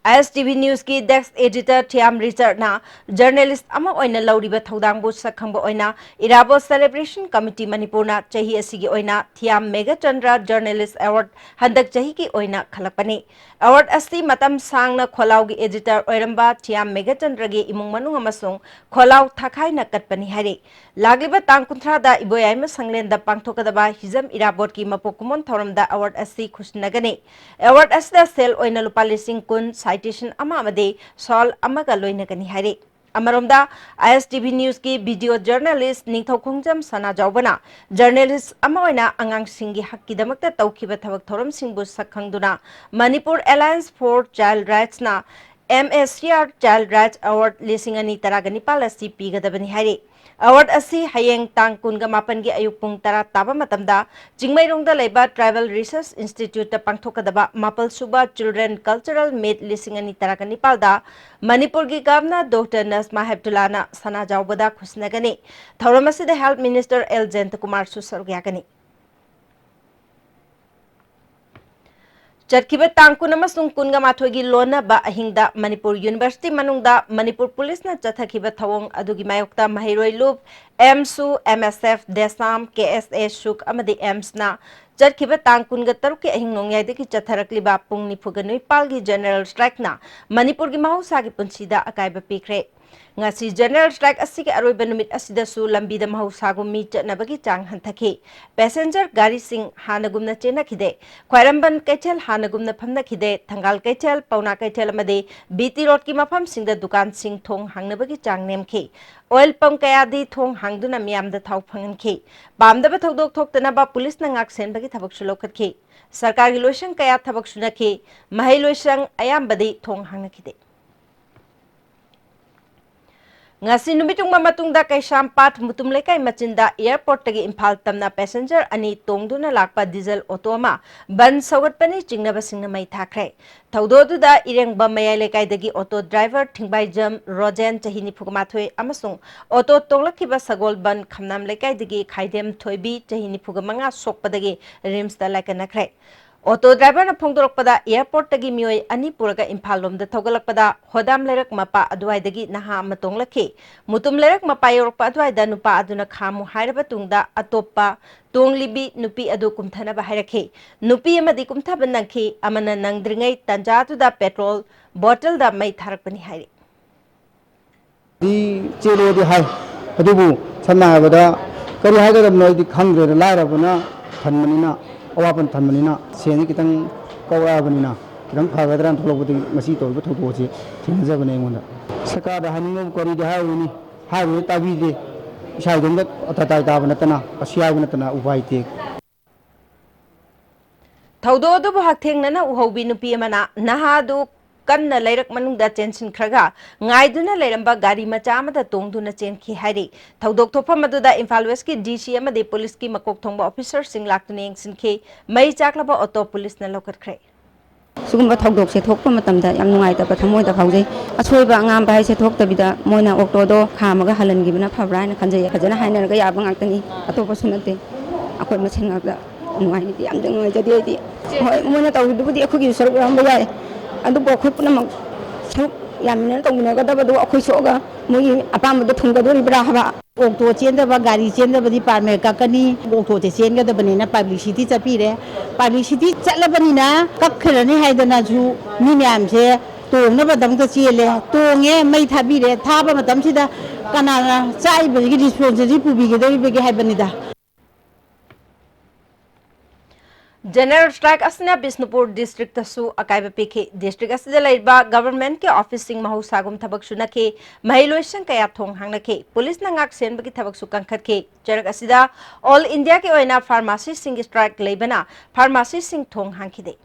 I S T V News ꯀꯤ desk editor ꯊꯤꯌꯥꯝ ꯔꯤꯆꯥꯔꯗꯅ journalist ꯑꯃ ꯑꯣꯏꯅ ꯂꯧꯔꯤꯕ ꯊꯧꯗꯥꯡꯕꯨ ꯁꯛꯈꯪꯕ ꯑꯣꯏꯅ ꯏꯔꯥꯕꯣꯠ Celebration Committee ꯃꯅꯤꯄꯨꯔꯅ ꯆꯍꯤ ꯑꯁꯤꯒꯤ ꯑꯣꯏꯅ ꯊꯤꯌꯥꯝ ꯃꯦꯘꯆꯟꯗ꯭ꯔ journalist award ꯍꯟꯗꯛ ꯆꯍꯤꯒꯤ ꯑꯣꯏꯅ ꯈꯜꯂꯛꯄꯅꯤ꯫ Award ꯑꯁꯤ ꯃꯇꯝ ꯁꯥꯡꯅ ꯈꯣꯜꯂꯥꯎꯒꯤ editor ꯑꯣꯏꯔꯝꯕ ꯊꯤꯌꯥꯝ ꯃꯦꯘꯆꯟꯗ꯭ꯔꯒꯤ ꯏꯃꯨꯡ ꯃꯅꯨꯡ ꯑꯃꯁꯨꯡ ꯈꯣꯜꯂꯥꯎ ꯊꯥꯈꯥꯏꯅ ꯀꯠꯄꯅꯤ ꯍꯥꯏꯔꯤ꯫ ꯂꯥꯛꯂꯤꯕ ꯇꯥꯡ ꯀꯨꯟꯊ꯭ꯔꯥꯗ ꯏꯕꯣꯌꯥꯏꯃ ꯁꯪꯂꯦꯟꯗ ꯄꯥꯡꯊꯣꯛꯀꯗꯕ ꯍꯤꯖꯝ ꯏꯔꯥꯕꯣꯠꯀꯤ ꯃꯄꯣꯛ ꯀꯨꯝꯑꯣꯟ ꯊꯧꯔꯝꯗ award ꯑꯁꯤ ꯈꯨꯠꯁꯤꯟꯅꯒꯅꯤ꯫ Award ꯑꯁꯤꯗ ꯁꯦꯜ ꯑꯣꯏꯅ ꯂꯨꯄꯥ ꯂꯤꯁꯤꯡ ꯀꯨꯟ, citation ꯑꯃ ꯑꯃꯗꯤ shawl ꯑꯃꯒ ꯂꯣꯏꯅꯒꯅꯤ ꯍꯥꯏꯔꯤ꯫ ꯑꯃꯔꯣꯝꯗ, I S T V News ꯀꯤ video journalist ꯅꯤꯡꯊꯧꯈꯣꯡꯖꯝ ꯁꯅꯥꯖꯥꯎꯕꯅ journalist ꯑꯃ ꯑꯣꯏꯅ ꯑꯉꯥꯡꯁꯤꯡꯒꯤ ꯍꯛꯀꯤꯗꯃꯛꯇ ꯇꯧꯈꯤꯕ ꯊꯕꯛ ꯊꯧꯔꯝꯁꯤꯡꯕꯨ ꯁꯛꯈꯪꯗꯨꯅ Manipur Alliance for Child Rights ꯅ M A C R Child Rights Award ꯂꯤꯁꯤꯡ ꯑꯅꯤ ꯇꯔꯥꯒ ꯅꯤꯄꯥꯜ ꯑꯁꯤ ꯄꯤꯒꯗꯕꯅꯤ ꯍꯥꯏꯔꯤ꯫ Award ꯑꯁꯤ ꯍꯌꯦꯡ ꯇꯥꯡ ꯀꯨꯟꯒ ꯃꯥꯄꯟꯒꯤ ꯑꯌꯨꯛ ꯄꯨꯡ ꯇꯔꯥ ꯇꯥꯕ ꯃꯇꯝꯗ ꯆꯤꯡꯃꯩꯔꯣꯡꯗ ꯂꯩꯕ Tribal Research Institute ꯇ ꯄꯥꯡꯊꯣꯛꯀꯗꯕ ꯃꯥꯄꯜ ꯁꯨꯕ Children Cultural Meet ꯂꯤꯁꯤꯡ ꯑꯅꯤ ꯇꯔꯥꯒ ꯅꯤꯄꯥꯜꯗ ꯃꯅꯤꯄꯨꯔꯒꯤ Governor Doctor ꯅꯖꯃꯥ ꯍꯦꯞꯇꯨꯂꯥꯅ ꯁꯅꯥꯖꯥꯎꯕꯗ ꯈꯨꯠꯁꯤꯟꯅꯒꯅꯤ꯫ ꯊꯧꯔꯝ ꯑꯁꯤꯗ Health Minister ꯑꯦꯜ ꯖꯌꯟꯇꯀꯨꯃꯥꯔꯁꯨ ꯁꯔꯨꯛ ꯌꯥꯒꯅꯤ꯫ ꯆꯠꯈꯤꯕ ꯇꯥꯡ ꯀꯨꯟ ꯑꯃꯁꯨꯡ ꯀꯨꯟꯒ ꯃꯥꯊꯣꯏꯒꯤ ꯂꯣꯟꯅꯕ ꯑꯍꯤꯡꯗ ꯃꯅꯤꯄꯨꯔ University ꯃꯅꯨꯡꯗ ꯃꯅꯤꯄꯨꯔ ꯄꯨꯂꯤꯁꯅ ꯆꯠꯊꯈꯤꯕ ꯊꯧꯑꯣꯡ ꯑꯗꯨꯒꯤ ꯃꯥꯌꯣꯛꯇ ꯃꯍꯩꯔꯣꯏ ꯂꯨꯞ, ꯑꯦꯝꯁꯨ, M S F, ꯗꯦꯁꯥꯝ, K S A, ꯁꯨꯛ ꯑꯃꯗꯤ ꯑꯦꯝꯁꯅ ꯆꯠꯈꯤꯕ ꯇꯥꯡ ꯀꯨꯟꯒ ꯇꯔꯨꯛꯀꯤ ꯑꯍꯤꯡ ꯅꯣꯡꯌꯥꯏꯗꯒꯤ ꯆꯠꯊꯔꯛꯂꯤꯕ ꯄꯨꯡ ꯅꯤꯐꯨꯒ ꯅꯤꯄꯥꯜꯒꯤ general strike ꯅ ꯃꯅꯤꯄꯨꯔꯒꯤ ꯃꯍꯧꯁꯥꯒꯤ ꯄꯨꯟꯁꯤꯗ ꯑꯀꯥꯏꯕ ꯄꯤꯈ꯭ꯔꯦ꯫ ꯉꯁꯤ general strike ꯑꯁꯤꯒꯤ ꯑꯔꯣꯏꯕ ꯅꯨꯃꯤꯠ ꯑꯁꯤꯗꯁꯨ ꯂꯝꯕꯤꯗ ꯃꯍꯧꯁꯥꯒꯨꯝ ꯃꯤ ꯆꯠꯅꯕꯒꯤ ꯆꯥꯡ ꯍꯟꯊꯈꯤ꯫ Passenger ꯒꯥꯔꯤꯁꯤꯡ ꯍꯥꯟꯅꯒꯨꯝꯅ ꯆꯦꯟꯅꯈꯤꯗꯦ꯫ ꯈ꯭ꯋꯥꯏꯔꯝꯕꯟ ꯀꯩꯊꯦꯜ ꯍꯥꯟꯅꯒꯨꯝꯅ ꯐꯝꯅꯈꯤꯗꯦ꯫ ꯊꯪꯒꯥꯜ ꯀꯩꯊꯦꯜ, ꯄꯥꯎꯅꯥ ꯀꯩꯊꯦꯜ ꯑꯃꯗꯤ B T ꯔꯣꯗꯀꯤ ꯃꯐꯝꯁꯤꯡꯗ ꯗꯨꯀꯥꯟꯁꯤꯡ ꯊꯣꯡ ꯍꯥꯡꯅꯕꯒꯤ ꯆꯥꯡ ꯅꯦꯝꯈꯤ꯫ Oil pump ꯀꯌꯥꯗꯤ ꯊꯣꯡ ꯍꯥꯡꯗꯨꯅ ꯃꯤꯌꯥꯝꯗ ꯊꯥꯎ ꯐꯪꯍꯟꯈꯤ꯫ ꯄꯥꯝꯗꯕ ꯊꯧꯗꯣꯛ ꯊꯣꯛꯇꯅꯕ ꯄꯨꯂꯤꯁꯅ ꯉꯥꯛꯁꯦꯟꯕꯒꯤ ꯊꯕꯛꯁꯨ ꯂꯧꯈꯠꯈꯤ꯫ ꯁꯔꯀꯥꯔꯒꯤ ꯂꯣꯏꯁꯪ ꯀꯌꯥ ꯊꯕꯛ ꯁꯨꯅꯈꯤ꯫ ꯃꯍꯩ ꯂꯣꯏꯁꯪ ꯑꯌꯥꯝꯕꯗꯤ ꯊꯣꯡ ꯍꯥꯡꯅꯈꯤꯗꯦ꯫ ꯉꯁꯤ ꯅꯨꯃꯤꯠ ꯌꯨꯡꯕ ꯃꯇꯨꯡꯗ ꯀꯩꯁꯥꯝꯄꯥꯠ ꯃꯨꯇꯨꯝ ꯂꯩꯀꯥꯏ ꯃꯆꯤꯟꯗ airport ꯇꯒꯤ ꯏꯝꯐꯥꯜ ꯇꯝꯅ passenger ꯑꯅꯤ ꯇꯣꯡꯗꯨꯅ ꯂꯥꯛꯄ diesel auto ꯑꯃ ꯕꯟ ꯁꯧꯒꯠꯄꯅꯤ ꯆꯤꯡꯅꯕꯁꯤꯡꯅ ꯃꯩ ꯊꯥꯈ꯭ꯔꯦ꯫ ꯊꯧꯗꯣꯛ ꯑꯗꯨꯗ ꯏꯔꯦꯡꯕꯝ ꯃꯌꯥꯏ ꯂꯩꯀꯥꯏꯗꯒꯤ auto driver ꯊꯤꯡꯕꯥꯏꯖꯝ ꯔꯣꯖꯦꯟ, ꯆꯍꯤ ꯅꯤꯐꯨꯒ ꯃꯥꯊꯣꯏ, ꯑꯃꯁꯨꯡ auto ꯇꯣꯡꯂꯛꯈꯤꯕ ꯁꯒꯣꯜꯕꯟ ꯈꯝꯅꯥꯝ ꯂꯩꯀꯥꯏꯗꯒꯤ ꯈꯥꯏꯗꯦꯝ ꯊꯣꯏꯕꯤ, ꯆꯍꯤ ꯅꯤꯐꯨꯒ ꯃꯉꯥ, ꯁꯣꯛꯄꯗꯒꯤ RIMS ꯇ ꯂꯥꯏꯀꯠꯅꯈ꯭ꯔꯦ꯫ Auto driver ꯅ ꯐꯣꯡꯗꯣꯔꯛꯄꯗ, airport ꯇꯒꯤ ꯃꯤꯑꯣꯏ ꯑꯅꯤ ꯄꯨꯔꯒ ꯏꯝꯐꯥꯜ ꯂꯣꯝꯗ ꯊꯧꯒꯠꯂꯛꯄꯗ ꯍꯣꯗꯥꯝ ꯂꯩꯔꯛ ꯃꯄꯥ ꯑꯗꯨꯋꯥꯏꯗꯒꯤ ꯅꯍꯥ ꯑꯃ ꯇꯣꯡꯂꯛꯈꯤ꯫ ꯃꯨꯇꯨꯝ ꯂꯩꯔꯛ ꯃꯄꯥ ꯌꯧꯔꯛꯄ ꯑꯗꯨꯋꯥꯏꯗ ꯅꯨꯄꯥ ꯑꯗꯨꯅ ꯈꯥꯝꯃꯨ ꯍꯥꯏꯔꯕ ꯇꯨꯡꯗ ꯑꯇꯣꯞꯄ ꯇꯣꯡꯂꯤꯕꯤ ꯅꯨꯄꯤ ꯑꯗꯨ ꯀꯨꯝꯊꯅꯕ ꯍꯥꯏꯔꯛꯈꯤ꯫ ꯅꯨꯄꯤ ꯑꯃꯗꯤ ꯀꯨꯝꯊꯕ ꯅꯪꯈꯤ, ꯑꯃꯅ ꯅꯪꯗ꯭ꯔꯤꯉꯩ ꯇꯟꯖꯥꯗꯨꯗ petrol bottle ꯗ ꯃꯩ ꯊꯥꯔꯛꯄꯅꯤ ꯍꯥꯏꯔꯤ꯫ ꯗꯤ ꯆꯦꯜꯂꯣꯗꯤ ꯍꯥꯏ, ꯑꯗꯨꯕꯨ ꯁꯝꯅ ꯍꯥꯏꯔꯕꯗ ꯀꯔꯤ ꯍꯥꯏꯒꯗꯕꯅꯣ ꯑꯩꯗꯤ ꯈꯪꯗ꯭ꯔꯦꯗ꯫ ꯂꯥꯏꯔꯕꯅ ꯊꯟꯕꯅꯤꯅ, ꯑꯋꯥꯠꯄꯅ ꯊꯟꯕꯅꯤꯅ, ꯁꯦꯟꯁꯦ ꯈꯤꯇꯪ ꯀꯧꯔꯛꯑꯕꯅꯤꯅ ꯈꯤꯇꯪ ꯐꯒꯗ꯭ꯔꯥꯅ ꯊꯣꯛꯂꯛꯄꯗꯒꯤ ꯉꯁꯤ ꯇꯧꯔꯤꯕ ꯊꯧꯗꯣꯛ ꯑꯁꯤ ꯊꯦꯡꯅꯖꯕꯅꯦ ꯑꯩꯉꯣꯟꯗ꯫ ꯁꯔꯀꯥꯔꯗ ꯍꯥꯏꯅꯤꯡꯕꯕꯨ ꯀꯔꯤꯗꯤ ꯍꯥꯏꯔꯨꯅꯤ, ꯍꯥꯏꯕꯗꯨ ꯇꯥꯕꯤꯗꯦ꯫ ꯏꯁꯥ ꯏꯇꯣꯝꯇ ꯑꯇꯇꯥꯏ ꯇꯥꯕ ꯅꯠꯇꯅ, ꯑꯁꯤ ꯍꯥꯏꯕ ꯅꯠꯇꯅ ꯎꯄꯥꯏ ꯂꯩꯇꯦ꯫ ꯊꯧꯗꯣꯛ ꯑꯗꯨꯕꯨ ꯍꯛꯊꯦꯡꯅꯅ ꯎꯍꯧꯕꯤ ꯅꯨꯄꯤ ꯑꯃꯅ ꯅꯍꯥ ꯑꯗꯨ ꯀꯟꯅ ꯂꯩꯔꯛ ꯃꯅꯨꯡꯗ ꯆꯦꯟꯁꯤꯟꯈ꯭ꯔꯒ ꯉꯥꯏꯗꯨꯅ ꯂꯩꯔꯝꯕ ꯒꯥꯔꯤ ꯃꯆꯥ ꯑꯃꯗ ꯇꯣꯡꯗꯨꯅ ꯆꯦꯟꯈꯤ ꯍꯥꯏꯔꯤ꯫ ꯊꯧꯗꯣꯛ ꯊꯣꯛꯐꯝ ꯑꯗꯨꯗ ꯏꯝꯐꯥꯜ West ꯀꯤ DC ꯑꯃꯗꯤ ꯄꯨꯂꯤꯁꯀꯤ ꯃꯀꯣꯛ ꯊꯣꯡꯕ officer ꯁꯤꯡ ꯂꯥꯛꯇꯨꯅ ꯌꯦꯡꯁꯤꯟꯈꯤ꯫ ꯃꯩ ꯆꯥꯛꯂꯕ auto ꯄꯨꯂꯤꯁꯅ ꯂꯧꯈꯠꯈ꯭ꯔꯦ꯫ ꯁꯤꯒꯨꯝꯕ ꯊꯧꯗꯣꯛꯁꯦ ꯊꯣꯛꯄ ꯃꯇꯝꯗ ꯌꯥꯝ ꯅꯨꯡꯉꯥꯏꯇꯕ ꯊꯃꯣꯏꯗ ꯐꯥꯎꯖꯩ꯫ ꯑꯁꯣꯏꯕ ꯑꯉꯥꯝꯕ ꯍꯥꯏꯁꯦ ꯊꯣꯛꯇꯕꯤꯗ ꯃꯣꯏꯅ auto ꯗꯣ ꯈꯥꯝꯃꯒ ꯍꯜꯍꯟꯈꯤꯕꯅ ꯐꯕ꯭ꯔꯥ ꯍꯥꯏꯅ ꯈꯟꯖꯩ꯫ ꯐꯖꯅ ꯍꯥꯏꯅꯔꯒ ꯌꯥꯕ ꯉꯥꯛꯇꯅꯤ, ꯑꯇꯣꯞꯄꯁꯨ ꯅꯠꯇꯦ꯫ ꯑꯩꯈꯣꯏ ꯃꯁꯦꯟ ꯉꯥꯛꯇ ꯅꯨꯡꯉꯥꯏꯅꯗꯤ ꯌꯥꯝ ꯅꯨꯡꯉꯥꯏꯖꯗꯦ ꯑꯩꯗꯤ꯫ ꯍꯣꯏ, ꯃꯣꯏꯅ ꯇꯧꯔꯤꯗꯨꯕꯨꯗꯤ ꯑꯩꯈꯣꯏꯒꯤꯁꯨ ꯁꯔꯨꯛ ꯌꯥꯎꯔꯝꯕ ꯌꯥꯏ, ꯑꯗꯨꯕꯨ ꯑꯩꯈꯣꯏ ꯄꯨꯝꯅꯃꯛ ꯁꯔꯨꯛ ꯌꯥꯃꯤꯟꯅꯅ ꯇꯧꯃꯤꯟꯅꯒꯗꯕꯗꯨ ꯑꯩꯈꯣꯏ ꯁꯣꯛꯑꯒ ꯃꯣꯏꯒꯤ ꯑꯄꯥꯝꯕꯗꯣ ꯊꯨꯡꯒꯗꯣꯔꯤꯕ꯭ꯔꯥ ꯍꯥꯏꯕ꯫ Auto ꯆꯦꯟꯗꯕ, ꯒꯥꯔꯤ ꯆꯦꯟꯗꯕꯗꯤ permit ꯀꯛꯀꯅꯤ꯫ Auto ꯁꯦ ꯆꯦꯟꯒꯗꯕꯅꯤꯅ publicity ꯆꯠꯄꯤꯔꯦ꯫ Publicity ꯆꯠꯂꯕꯅꯤꯅ ꯀꯛꯈ꯭ꯔꯅꯤ ꯍꯥꯏꯗꯅꯁꯨ ꯃꯤ ꯃꯌꯥꯝꯁꯦ ꯇꯣꯡꯅꯕꯗꯃꯛꯇ ꯆꯦꯜꯂꯦ꯫ ꯇꯣꯡꯉꯦ, ꯃꯩ ꯊꯥꯕꯤꯔꯦ꯫ ꯊꯥꯕ ꯃꯇꯝꯁꯤꯗ ꯀꯅꯥꯅ ꯆꯥꯛꯏꯕꯁꯤꯒꯤ responsibility ꯄꯨꯕꯤꯒꯗꯧꯔꯤꯕꯒꯦ ꯍꯥꯏꯕꯅꯤꯗ꯫ General strike ꯑꯁꯤꯅ ꯕꯤꯁꯅꯨꯄꯨꯔ district ꯇꯁꯨ ꯑꯀꯥꯏꯕ ꯄꯤꯈꯤ꯫ District ꯑꯁꯤꯗ ꯂꯩꯔꯤꯕ government ꯀꯤ office ꯁꯤꯡ ꯃꯍꯧꯁꯥꯒꯨꯝ ꯊꯕꯛ ꯁꯨꯅꯈꯤ꯫ ꯃꯍꯩꯂꯣꯏꯁꯪ ꯀꯌꯥ ꯊꯣꯡ ꯍꯥꯡꯅꯈꯤ꯫ ꯄꯨꯂꯤꯁꯅ ꯉꯥꯛ ꯁꯦꯟꯕꯒꯤ ꯊꯕꯛꯁꯨ ꯀꯟꯈꯠꯈꯤ꯫ ꯆꯔꯛ ꯑꯁꯤꯗ all India ꯒꯤ ꯑꯣꯏꯅ pharmacy ꯁꯤꯡꯒꯤ strike ꯂꯩꯕꯅ pharmacy ꯁꯤꯡ ꯊꯣꯡ ꯍꯥꯡꯈꯤꯗꯦ꯫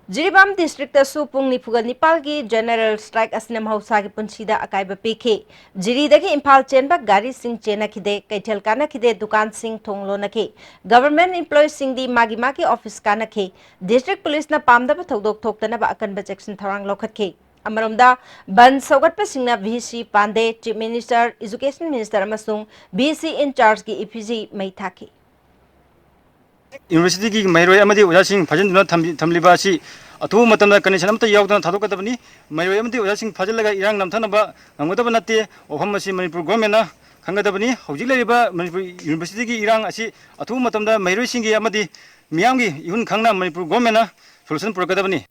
ꯖꯤꯔꯤꯕꯥꯝ ꯗꯤꯁꯇ꯭ꯔꯤꯛꯇꯁꯨ ꯄꯨꯡ ꯅꯤꯐꯨꯒ ꯅꯤꯄꯥꯜꯒꯤ ꯖꯦꯅꯔꯦꯜ ꯁ꯭ꯇ꯭ꯔꯥꯏꯛ ꯑꯁꯤꯅ ꯃꯍꯧꯁꯥꯒꯤ ꯄꯨꯟꯁꯤꯗ ꯑꯀꯥꯏꯕ ꯄꯤꯈꯤ꯫ ꯖꯤꯔꯤꯗꯒꯤ ꯏꯝꯐꯥꯜ ꯆꯦꯟꯕ ꯒꯥꯔꯤꯁꯤꯡ ꯆꯦꯟꯅꯈꯤꯗꯦ, ꯀꯩꯊꯦꯜ ꯀꯥꯅꯈꯤꯗꯦ, ꯗꯨꯀꯥꯟꯁꯤꯡ ꯊꯣꯡ ꯂꯣꯟꯅꯈꯤ꯫ ꯒꯚꯔꯟꯃꯦꯟꯠ ꯏꯝꯄ꯭ꯂꯣꯌꯤꯁꯤꯡꯗꯤ ꯃꯥꯒꯤ ꯃꯥꯒꯤ ꯑꯣꯐꯤꯁ ꯀꯥꯅꯈꯤ꯫ ꯗꯤꯁꯇ꯭ꯔꯤꯛ ꯄꯨꯂꯤꯁꯅ ꯄꯥꯝꯗꯕ ꯊꯧꯗꯣꯛ ꯊꯣꯛꯇꯅꯕ ꯑꯀꯟꯕ ꯆꯦꯛꯁꯤꯟ ꯊꯧꯔꯥꯡ ꯂꯧꯈꯠꯈꯤ꯫ ꯑꯃꯔꯣꯝꯗ, ꯕꯟꯗ ꯁꯧꯒꯠꯄꯁꯤꯡꯅ ꯚꯤ ꯁꯤ ꯄꯥꯟꯗꯦ, ꯆꯤꯐ ꯃꯤꯅꯤꯁꯇꯔ, ꯏꯖꯨꯀꯦꯁꯟ ꯃꯤꯅꯤꯁꯇꯔ ꯑꯃꯁꯨꯡ ꯚꯤ ꯁꯤ ꯏꯟꯆꯥꯔꯖꯀꯤ ꯏꯐꯤꯖꯤ ꯃꯩ ꯊꯥꯈꯤ꯫ ꯌꯨꯅꯤꯚꯔꯁꯤꯇꯤꯒꯤ ꯃꯍꯩꯔꯣꯏ ꯑꯃꯗꯤ ꯑꯣꯖꯥꯁꯤꯡ ꯐꯥꯖꯤꯟꯗꯨꯅ ꯊꯝꯕꯤ-, ꯊꯝꯂꯤꯕ ꯑꯁꯤ ꯑꯊꯨꯕ ꯃꯇꯝꯗ ꯀꯟꯗꯤꯁꯟ ꯑꯃꯠꯇ ꯌꯥꯎꯗꯅ ꯊꯥꯗꯣꯛꯀꯗꯕꯅꯤ꯫ ꯃꯍꯩꯔꯣꯏ ꯑꯃꯗꯤ ꯑꯣꯖꯥꯁꯤꯡ ꯐꯥꯖꯤꯜꯂꯒ ꯏꯔꯥꯡ ꯅꯝꯊꯅꯕ ꯉꯝꯒꯗꯕ ꯅꯠꯇꯦ꯫ ꯋꯥꯐꯝ ꯑꯁꯤ ꯃꯅꯤꯄꯨꯔ ꯒꯣꯔꯃꯦꯟꯅ ꯈꯪꯒꯗꯕꯅꯤ꯫ ꯍꯧꯖꯤꯛ ꯂꯩꯔꯤꯕ ꯃꯅꯤꯄꯨꯔ ꯌꯨꯅꯤꯚꯔꯁꯤꯇꯤꯒꯤ ꯏꯔꯥꯡ ꯑꯁꯤ ꯑꯊꯨꯕ ꯃꯇꯝꯗ ꯃꯍꯩꯔꯣꯏꯁꯤꯡꯒꯤ ꯑꯃꯗꯤ ꯃꯤꯌꯥꯝꯒꯤ ꯏꯍꯨꯟ ꯈꯪꯅ ꯃꯅꯤꯄꯨꯔ ꯒꯣꯔꯃꯦꯟꯅ ꯁꯣꯂꯨꯁꯟ ꯄꯨꯔꯛꯀꯗꯕꯅꯤ꯫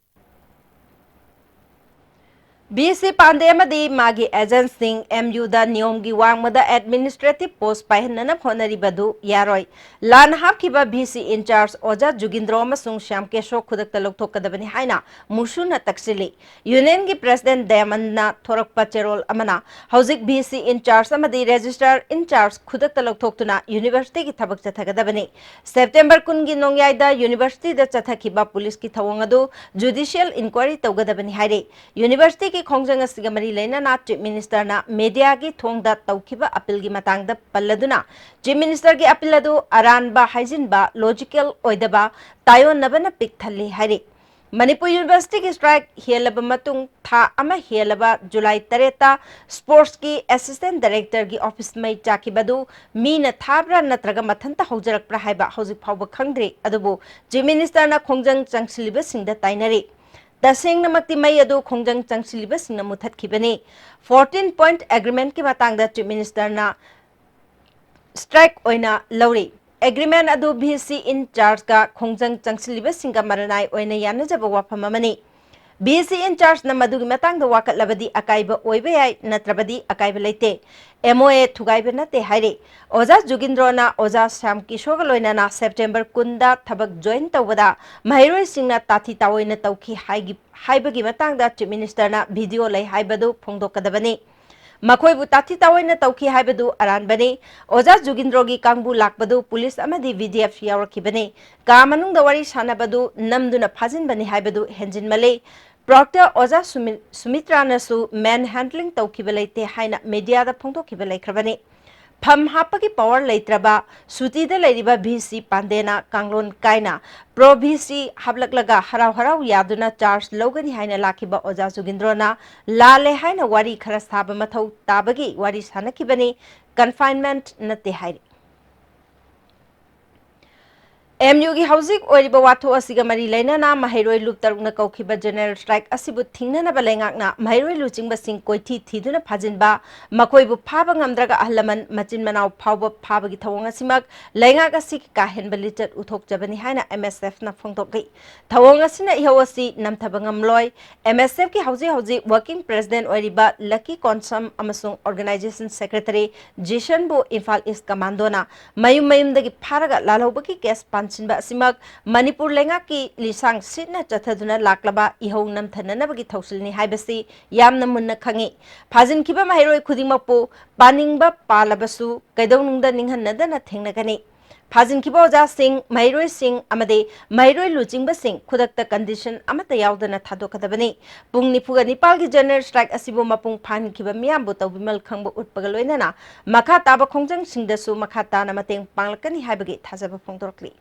ꯚꯤ ꯁꯤ ꯄꯥꯟꯗꯦ ꯑꯃꯗꯤ ꯃꯥꯒꯤ ꯑꯦꯖꯦꯟꯠꯁꯤꯡ ꯑꯦꯝ ꯌꯨꯗ ꯅꯤꯌꯣꯝꯒꯤ ꯋꯥꯡꯃꯗ ꯑꯦꯗꯃꯤꯅꯤꯁꯇ꯭ꯔꯦꯇꯤꯚ ꯄꯣꯁꯠ ꯄꯥꯏꯍꯟꯅꯅꯕ ꯍꯣꯠꯅꯔꯤꯕꯗꯨ ꯌꯥꯔꯣꯏ꯫ ꯂꯥꯟꯅ ꯍꯥꯞꯈꯤꯕ ꯚꯤ ꯁꯤ ꯏꯟꯆꯥꯔꯖ ꯑꯣꯖꯥ ꯖꯨꯒꯤꯟꯗ꯭ꯔꯣ ꯑꯃꯁꯨꯡ ꯁ꯭ꯌꯥꯝ ꯀꯦꯁꯣ ꯈꯨꯗꯛꯇ ꯂꯧꯊꯣꯛꯀꯗꯕꯅꯤ ꯍꯥꯏꯅ ꯃꯨꯁꯨꯅ ꯇꯛꯁꯤꯜꯂꯤ꯫ ꯌꯨꯅꯤꯌꯟꯒꯤ ꯄ꯭ꯔꯦꯁꯤꯗꯦꯟꯠ ꯗꯌꯥꯃꯟꯅ ꯊꯣꯔꯛꯄ ꯆꯦꯔꯣꯜ ꯑꯃꯅ ꯍꯧꯖꯤꯛ ꯚꯤ ꯁꯤ ꯏꯟꯆꯥꯔꯖ ꯑꯃꯗꯤ ꯔꯦꯖꯤꯁꯇ꯭ꯔꯥꯔ ꯏꯟꯆꯥꯔꯖ ꯈꯨꯗꯛꯇ ꯂꯧꯊꯣꯛꯇꯨꯅ ꯌꯨꯅꯤꯚꯔꯁꯤꯇꯤꯒꯤ ꯊꯕꯛ ꯆꯠꯊꯒꯗꯕꯅꯤ꯫ ꯁꯦꯞꯇꯦꯝꯕꯔ ꯀꯨꯟꯒꯤ ꯅꯣꯡꯌꯥꯏꯗ ꯌꯨꯅꯤꯚꯔꯁꯤꯇꯤꯗ ꯆꯠꯊꯈꯤꯕ ꯄꯨꯂꯤꯁꯀꯤ ꯊꯧꯑꯣꯡ ꯑꯗꯨ ꯖꯨꯗꯤꯁꯤꯌꯦꯜ ꯏꯟꯀ꯭ꯋꯥꯏꯔꯤ ꯇꯧꯒꯗꯕꯅꯤ ꯍꯥꯏꯔꯤ꯫ ꯌꯨꯅꯤꯚꯔꯁꯤꯇꯤꯒꯤ ꯈꯣꯡꯖꯪ ꯑꯁꯤꯒ ꯃꯔꯤ ꯂꯩꯅꯅ ꯆꯤꯐ ꯃꯤꯅꯤꯁꯇꯔꯅ ꯃꯦꯗꯤꯌꯥꯒꯤ ꯊꯣꯡꯗ ꯇꯧꯈꯤꯕ ꯑꯄꯤꯜꯒꯤ ꯃꯇꯥꯡꯗ ꯄꯜꯂꯗꯨꯅ, ꯆꯤꯐ ꯃꯤꯅꯤꯁꯇꯔꯒꯤ ꯑꯄꯤꯜ ꯑꯗꯨ ꯑꯔꯥꯟꯕ, ꯍꯥꯏꯖꯤꯟꯕ, ꯂꯣꯖꯤꯀꯦꯜ ꯑꯣꯏꯗꯕ, ꯇꯥꯏꯑꯣꯟꯅꯕꯅ ꯄꯤꯛ ꯊꯜꯂꯤ ꯍꯥꯏꯔꯤ꯫ ꯃꯅꯤꯄꯨꯔ ꯌꯨꯅꯤꯚꯔꯁꯤꯇꯤꯒꯤ ꯁ꯭ꯇ꯭ꯔꯥꯏꯛ ꯍꯦꯜꯂꯕ ꯃꯇꯨꯡ ꯊꯥ ꯑꯃ ꯍꯦꯜꯂꯕ ꯖꯨꯂꯥꯏ ꯇꯔꯦꯠꯇ ꯁ꯭ꯄꯣꯔꯠꯁꯀꯤ ꯑꯦꯁꯤꯁꯇꯦꯟꯠ ꯗꯥꯏꯔꯦꯛꯇꯔꯒꯤ ꯑꯣꯐꯤꯁ ꯃꯩ ꯆꯥꯛꯈꯤꯕ ꯑꯗꯨ ꯃꯤꯅ ꯊꯥꯕ꯭ꯔꯥ ꯅꯠꯇ꯭ꯔꯒ ꯃꯊꯟꯇ ꯍꯧꯖꯔꯛꯄ꯭ꯔꯥ ꯍꯥꯏꯕ ꯍꯧꯖꯤꯛ ꯐꯥꯎꯕ ꯈꯪꯗ꯭ꯔꯤ꯫ ꯑꯗꯨꯕꯨ ꯆꯤꯐ ꯃꯤꯅꯤꯁꯇꯔꯅ ꯈꯣꯡꯖꯪ ꯆꯪꯁꯤꯜꯂꯤꯕꯁꯤꯡꯗ ꯇꯥꯏꯅꯔꯤ꯫ ꯇꯁꯦꯡꯅꯃꯛꯇꯤ ꯃꯩ ꯑꯗꯨ ꯈꯣꯡꯖꯪ ꯆꯪꯁꯤꯜꯂꯤꯕꯁꯤꯡꯅ ꯃꯨꯊꯠꯈꯤꯕꯅꯤ꯫ ꯐꯣꯔꯇꯤꯟ ꯄꯣꯏꯟꯠ ꯑꯦꯒ꯭ꯔꯤꯃꯦꯟꯠꯀꯤ ꯃꯇꯥꯡꯗ ꯆꯤꯐ ꯃꯤꯅꯤꯁꯇꯔꯅ ꯁ꯭ꯇ꯭ꯔꯥꯏꯛ ꯑꯣꯏꯅ ꯂꯧꯔꯤ꯫ ꯑꯦꯒ꯭ꯔꯤꯃꯦꯟꯠ ꯑꯗꯨ ꯚꯤ ꯁꯤ ꯏꯟꯆꯥꯔꯖꯀ ꯈꯣꯡꯖꯪ ꯆꯪꯁꯤꯜꯂꯤꯕꯁꯤꯡꯒ ꯃꯔꯅꯥꯏ ꯑꯣꯏꯅ ꯌꯥꯅꯖꯕ ꯋꯥꯐꯝ ꯑꯃꯅꯤ꯫ ꯚꯤ ꯁꯤ ꯏꯟꯆꯥꯔꯖꯅ ꯃꯗꯨꯒꯤ ꯃꯇꯥꯡꯗ ꯋꯥꯀꯠꯂꯕꯗꯤ ꯑꯀꯥꯏꯕ ꯑꯣꯏꯕ ꯌꯥꯏ, ꯅꯠꯇ꯭ꯔꯕꯗꯤ ꯑꯀꯥꯏꯕ ꯂꯩꯇꯦ꯫ ꯑꯦꯝ ꯑꯣ ꯑꯦ ꯊꯨꯒꯥꯏꯕ ꯅꯠꯇꯦ ꯍꯥꯏꯔꯤ꯫ ꯑꯣꯖꯥ ꯖꯨꯒꯤꯟꯗ꯭ꯔꯣꯅ ꯑꯣꯖꯥ ꯁ꯭ꯌꯥꯝ ꯀꯤꯁꯣꯔꯒ ꯂꯣꯏꯅꯅ ꯁꯦꯞꯇꯦꯝꯕꯔ ꯀꯨꯟꯗ ꯊꯕꯛ ꯖꯣꯏꯟ ꯇꯧꯕꯗ ꯃꯍꯩꯔꯣꯏꯁꯤꯡꯅ ꯇꯥꯊꯤ ꯇꯥꯑꯣꯏꯅ ꯇꯧꯈꯤ ꯍꯥꯏꯒꯤ-, ꯍꯥꯏꯕꯒꯤ ꯃꯇꯥꯡꯗ ꯆꯤꯐ ꯃꯤꯅꯤꯁꯇꯔꯅ ꯚꯤꯗꯤꯑꯣ ꯂꯩ ꯍꯥꯏꯕꯗꯨ ꯐꯣꯡꯗꯣꯛꯀꯗꯕꯅꯤ꯫ ꯃꯈꯣꯏꯕꯨ ꯇꯥꯊꯤ ꯇꯥꯑꯣꯏꯅ ꯇꯧꯈꯤ ꯍꯥꯏꯕꯗꯨ ꯑꯔꯥꯟꯕꯅꯤ꯫ ꯑꯣꯖꯥ ꯖꯨꯒꯤꯟꯗ꯭ꯔꯣꯒꯤ ꯀꯥꯡꯕꯨ ꯂꯥꯛꯄꯗꯨ ꯄꯨꯂꯤꯁ ꯑꯃꯗꯤ V D F ꯌꯥꯎꯔꯛꯈꯤꯕꯅꯤ꯫ ꯀꯥ ꯃꯅꯨꯡꯗ ꯋꯥꯔꯤ ꯁꯥꯟꯅꯕꯗꯨ ꯅꯝꯗꯨꯅ ꯐꯥꯖꯤꯟꯕꯅꯤ ꯍꯥꯏꯕꯗꯨ ꯍꯦꯟꯖꯤꯟꯃꯜꯂꯤ꯫ ꯄ꯭ꯔꯣꯛꯇꯔ ꯑꯣꯖꯥ ꯁꯨꯃꯤ-, ꯁꯨꯃꯤꯇ꯭ꯔꯥꯅꯁꯨ ꯃꯦꯟ ꯍꯦꯟꯗ꯭ꯂꯤꯡ ꯇꯧꯈꯤꯕ ꯂꯩꯇꯦ ꯍꯥꯏꯅ ꯃꯤꯗꯤꯌꯥꯗ ꯐꯣꯡꯗꯣꯛꯈꯤꯕ ꯂꯩꯈ꯭ꯔꯕꯅꯤ꯫ ꯐꯝ ꯍꯥꯞꯄꯒꯤ ꯄꯥꯋꯔ ꯂꯩꯇ꯭ꯔꯕ, ꯁꯨꯇꯤꯗ ꯂꯩꯔꯤꯕ V C ꯄꯥꯟꯗꯦꯅ ꯀꯥꯡꯂꯣꯟ ꯀꯥꯏꯅ ꯄ꯭ꯔꯣ V C ꯍꯥꯞꯂꯛꯂꯒ ꯍꯔꯥꯎ ꯍꯔꯥꯎ ꯌꯥꯗꯨꯅ ꯆꯥꯔꯖ ꯂꯧꯒꯅꯤ ꯍꯥꯏꯅ ꯂꯥꯛꯈꯤꯕ ꯑꯣꯖꯥ ꯖꯨꯒꯤꯟꯗ꯭ꯔꯣꯅ ꯂꯥꯜꯂꯦ ꯍꯥꯏꯅ ꯋꯥꯔꯤ ꯈꯔ ꯁꯥꯕ ꯃꯊꯧ ꯇꯥꯕꯒꯤ ꯋꯥꯔꯤ ꯁꯥꯟꯅꯈꯤꯕꯅꯤ, ꯀꯟꯐꯥꯏꯟꯃꯦꯟꯠ ꯅꯠꯇꯦ ꯍꯥꯏꯔꯤ꯫ M U ꯒꯤ ꯍꯧꯖꯤꯛ ꯑꯣꯏꯔꯤꯕ ꯋꯥꯊꯣꯛ ꯑꯁꯤꯒ ꯃꯔꯤ ꯂꯩꯅꯅ ꯃꯍꯩꯔꯣꯏ ꯂꯨꯞ ꯇꯔꯨꯛꯅ ꯀꯧꯈꯤꯕ ꯖꯦꯅꯔꯦꯜ ꯁ꯭ꯇ꯭ꯔꯥꯏꯛ ꯑꯁꯤꯕꯨ ꯊꯤꯡꯅꯅꯕ ꯂꯩꯉꯥꯛꯅ ꯃꯍꯩꯔꯣꯏ ꯂꯨꯆꯤꯡꯕꯁꯤꯡ ꯀꯣꯏꯊꯤ ꯊꯤꯗꯨꯅ ꯐꯥꯖꯤꯟꯕ, ꯃꯈꯣꯏꯕꯨ ꯐꯥꯕ ꯉꯝꯗ꯭ꯔꯒ ꯑꯍꯜ ꯂꯃꯟ ꯃꯆꯤꯟ ꯃꯅꯥꯎ ꯐꯥꯎꯕ ꯐꯥꯕꯒꯤ ꯊꯧꯑꯣꯡ ꯑꯁꯤꯃꯛ ꯂꯩꯉꯥꯛ ꯑꯁꯤꯒꯤ ꯀꯥ ꯍꯦꯟꯕ ꯂꯤꯆꯠ ꯎꯊꯣꯛꯆꯕꯅꯤ ꯍꯥꯏꯅ M S F ꯅ ꯐꯣꯡꯗꯣꯛꯂꯤ꯫ ꯊꯧꯑꯣꯡ ꯑꯁꯤꯅ ꯏꯍꯧ ꯑꯁꯤ ꯅꯝꯊꯕ ꯉꯝꯂꯣꯏ꯫ M S F ꯀꯤ ꯍꯧꯖꯤꯛ ꯍꯧꯖꯤꯛ working president ꯑꯣꯏꯔꯤꯕ ꯂꯛꯀꯤ ꯀꯣꯟꯁꯝ ꯑꯃꯁꯨꯡ organization secretary ꯖꯤꯁꯟꯕꯨ ꯏꯝꯐꯥꯜ ꯏꯁ ꯀꯃꯥꯟꯗꯣꯅ ꯃꯌꯨꯝ ꯃꯌꯨꯝꯗꯒꯤ ꯐꯥꯔꯒ ꯂꯥꯜꯍꯧꯕꯒꯤ ꯀꯦꯁ ꯄꯥꯟꯁꯤꯟꯕ ꯑꯁꯤꯃꯛ ꯃꯅꯤꯄꯨꯔ ꯂꯩꯉꯥꯛꯀꯤ ꯂꯤꯁꯥꯡ ꯁꯤꯠꯅ ꯆꯠꯊꯗꯨꯅ ꯂꯥꯛꯂꯕ ꯏꯍꯧ ꯅꯝꯊꯅꯅꯕꯒꯤ ꯊꯧꯁꯤꯜꯅꯤ ꯍꯥꯏꯕꯁꯤ ꯌꯥꯝꯅ ꯃꯨꯟꯅ ꯈꯪꯏ꯫ ꯐꯥꯖꯤꯟꯈꯤꯕ ꯃꯍꯩꯔꯣꯏ ꯈꯨꯗꯤꯡꯃꯛꯄꯨ ꯄꯥꯅꯤꯡꯕ ꯄꯥꯜꯂꯕꯁꯨ ꯀꯩꯗꯧꯅꯨꯡꯗ ꯅꯤꯡꯍꯟꯅꯗꯅ ꯊꯦꯡꯅꯒꯅꯤ꯫ ꯐꯥꯖꯤꯟꯈꯤꯕ ꯑꯣꯖꯥꯁꯤꯡ, ꯃꯍꯩꯔꯣꯏꯁꯤꯡ ꯑꯃꯗꯤ ꯃꯍꯩꯔꯣꯏ ꯂꯨꯆꯤꯡꯕꯁꯤꯡ ꯈꯨꯗꯛꯇ ꯀꯟꯗꯤꯁꯟ ꯑꯃꯠꯇ ꯌꯥꯎꯗꯅ ꯊꯥꯗꯣꯛꯀꯗꯕꯅꯤ꯫ ꯄꯨꯡ ꯅꯤꯐꯨꯒ ꯅꯤꯄꯥꯜꯒꯤ ꯖꯦꯅꯔꯦꯜ ꯁ꯭ꯇ꯭ꯔꯥꯏꯛ ꯑꯁꯤꯕꯨ ꯃꯄꯨꯡ ꯐꯥꯍꯟꯈꯤꯕ ꯃꯤꯌꯥꯝꯕꯨ ꯇꯧꯕꯤꯃꯜ ꯈꯪꯕ ꯎꯠꯄꯒ ꯂꯣꯏꯅꯅ ꯃꯈꯥ ꯇꯥꯕ ꯈꯣꯡꯖꯪꯁꯤꯡꯗꯁꯨ ꯃꯈꯥ ꯇꯥꯅ ꯃꯇꯦꯡ ꯄꯥꯡꯂꯛꯀꯅꯤ ꯍꯥꯏꯕꯒꯤ ꯊꯥꯖꯕ ꯐꯣꯡꯗꯣꯔꯛꯂꯤ꯫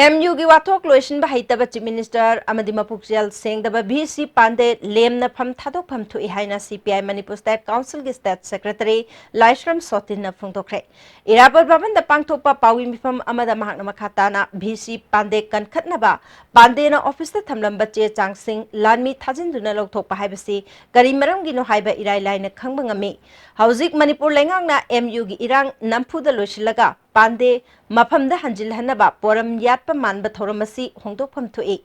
M U ꯒꯤ ꯋꯥꯊꯣꯛ ꯂꯣꯏꯁꯤꯟꯕ ꯍꯩꯇꯕ Chief Minister ꯑꯃꯗꯤ ꯃꯄꯨꯛꯆꯦꯜ ꯁꯦꯡꯗꯕ V C ꯄꯥꯟꯗꯦ ꯂꯦꯝꯅ ꯐꯝ ꯊꯥꯗꯣꯛꯐꯝ ꯊꯣꯛꯏ ꯍꯥꯏꯅ C P I Manipur State Council ꯒꯤ State Secretary ꯂꯥꯏꯁ꯭ꯔꯝ ꯁꯣꯇꯤꯟꯅ ꯐꯣꯡꯗꯣꯛꯈ꯭ꯔꯦ꯫ ꯏꯔꯥꯕꯣꯠ ꯚꯕꯟꯗ ꯄꯥꯡꯊꯣꯛꯄ ꯄꯥꯎꯃꯤ ꯃꯤꯐꯝ ꯑꯃꯗ ꯃꯍꯥꯛꯅ ꯃꯈꯥ ꯇꯥꯅ V C ꯄꯥꯟꯗꯦ ꯀꯟꯈꯠꯅꯕ ꯄꯥꯟꯗꯦꯅ ꯑꯣꯐꯤꯁꯇ ꯊꯝꯂꯝꯕ ꯆꯦ ꯆꯥꯡꯁꯤꯡ ꯂꯥꯟꯃꯤ ꯊꯥꯖꯤꯟꯗꯨꯅ ꯂꯧꯊꯣꯛꯄ ꯍꯥꯏꯕꯁꯤ ꯀꯔꯤ ꯃꯔꯝꯒꯤꯅꯣ ꯍꯥꯏꯕ ꯏꯔꯥꯏ ꯂꯥꯏꯅ ꯈꯪꯕ ꯉꯝꯃꯤ꯫ ꯍꯧꯖꯤꯛ ꯃꯅꯤꯄꯨꯔ ꯂꯩꯉꯥꯛꯅ M U ꯒꯤ ꯏꯔꯥꯡ ꯅꯝꯐꯨꯗ ꯂꯣꯏꯁꯤꯜꯂꯒ ꯄꯥꯟꯗꯦ ꯃꯐꯝꯗ ꯍꯟꯖꯤꯜꯍꯟꯅꯕ ꯄꯣꯔꯝ ꯌꯥꯠꯄ ꯃꯥꯟꯕ ꯊꯧꯔꯝ ꯑꯁꯤ ꯍꯣꯡꯗꯣꯛꯐꯝ ꯊꯣꯛꯏ꯫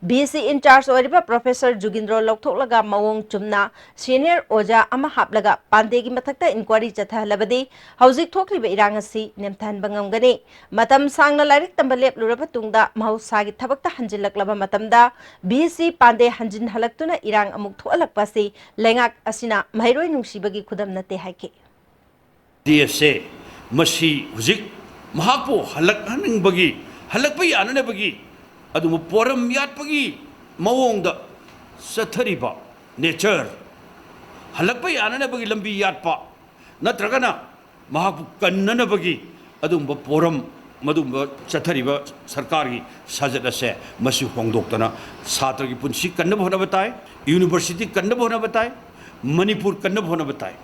ꯚꯤ ꯁꯤ in charge ꯑꯣꯏꯔꯤꯕ ꯄ꯭ꯔꯣꯐꯦꯁꯔ ꯖꯨꯒꯤꯟꯗ꯭ꯔꯣ ꯂꯧꯊꯣꯛꯂꯒ ꯃꯑꯣꯡ ꯆꯨꯝꯅ ꯁꯦꯅꯤꯌꯔ ꯑꯣꯖꯥ ꯑꯃ ꯍꯥꯞꯂꯒ ꯄꯥꯟꯗꯦꯒꯤ ꯃꯊꯛꯇ ꯏꯟꯀ꯭ꯋꯥꯔꯤ ꯆꯠꯊꯍꯜꯂꯕꯗꯤ ꯍꯧꯖꯤꯛ ꯊꯣꯛꯂꯤꯕ ꯏꯔꯥꯡ ꯑꯁꯤ ꯅꯦꯝꯊꯍꯟꯕ ꯉꯝꯒꯅꯤ꯫ ꯃꯇꯝ ꯁꯥꯡꯅ ꯂꯥꯏꯔꯤꯛ ꯇꯝꯕ ꯂꯦꯞꯂꯨꯔꯕ ꯇꯨꯡꯗ ꯃꯍꯧꯁꯥꯒꯤ ꯊꯕꯛꯇ ꯍꯟꯖꯤꯜꯂꯛꯂꯕ ꯃꯇꯝꯗ ꯚꯤ ꯁꯤ ꯄꯥꯟꯗꯦ ꯍꯟꯖꯤꯟꯍꯜꯂꯛꯇꯨꯅ ꯏꯔꯥꯡ ꯑꯃꯨꯛ ꯊꯣꯛꯍꯜꯂꯛꯄ ꯑꯁꯤ ꯂꯩꯉꯥꯛ ꯑꯁꯤꯅ ꯃꯍꯩꯔꯣꯏ ꯅꯨꯡꯁꯤꯕꯒꯤ ꯈꯨꯗꯝ ꯅꯠꯇꯦ ꯍꯥꯏꯈꯤ꯫ ꯗꯤ ꯑꯦꯁ ꯑꯦ ꯃꯁꯤ ꯍꯧꯖꯤꯛ ꯃꯍꯥꯛꯄꯨ ꯍꯜꯂꯛꯍꯟꯅꯤꯡꯕꯒꯤ, ꯍꯜꯂꯛꯄ ꯌꯥꯅꯅꯕꯒꯤ ꯑꯗꯨꯒꯨꯝꯕ ꯄꯣꯔꯝ ꯌꯥꯠꯄꯒꯤ ꯃꯑꯣꯡꯗ ꯆꯠꯊꯔꯤꯕ ꯅꯦꯆꯔ, ꯍꯜꯂꯛꯄ ꯌꯥꯅꯅꯕꯒꯤ ꯂꯝꯕꯤ ꯌꯥꯠꯄ, ꯅꯠꯇ꯭ꯔꯒꯅ ꯃꯍꯥꯛꯄꯨ ꯀꯟꯅꯅꯕꯒꯤ ꯑꯗꯨꯒꯨꯝꯕ ꯄꯣꯔꯝ, ꯃꯗꯨꯒꯨꯝꯕ ꯆꯠꯊꯔꯤꯕ ꯁꯔꯀꯥꯔꯒꯤ ꯁꯥꯖꯠ ꯑꯁꯦ ꯃꯁꯤ ꯍꯣꯡꯗꯣꯛꯇꯅ ꯁꯥꯇ꯭ꯔꯒꯤ ꯄꯨꯟꯁꯤ ꯀꯟꯅꯕ ꯍꯣꯠꯅꯕ ꯇꯥꯏ, ꯌꯨꯅꯤꯚꯔꯁꯤꯇꯤ ꯀꯟꯅꯕ ꯍꯣꯠꯅꯕ ꯇꯥꯏ, ꯃꯅꯤꯄꯨꯔ ꯀꯟꯅꯕ ꯍꯣꯠꯅꯕ ꯇꯥꯏ꯫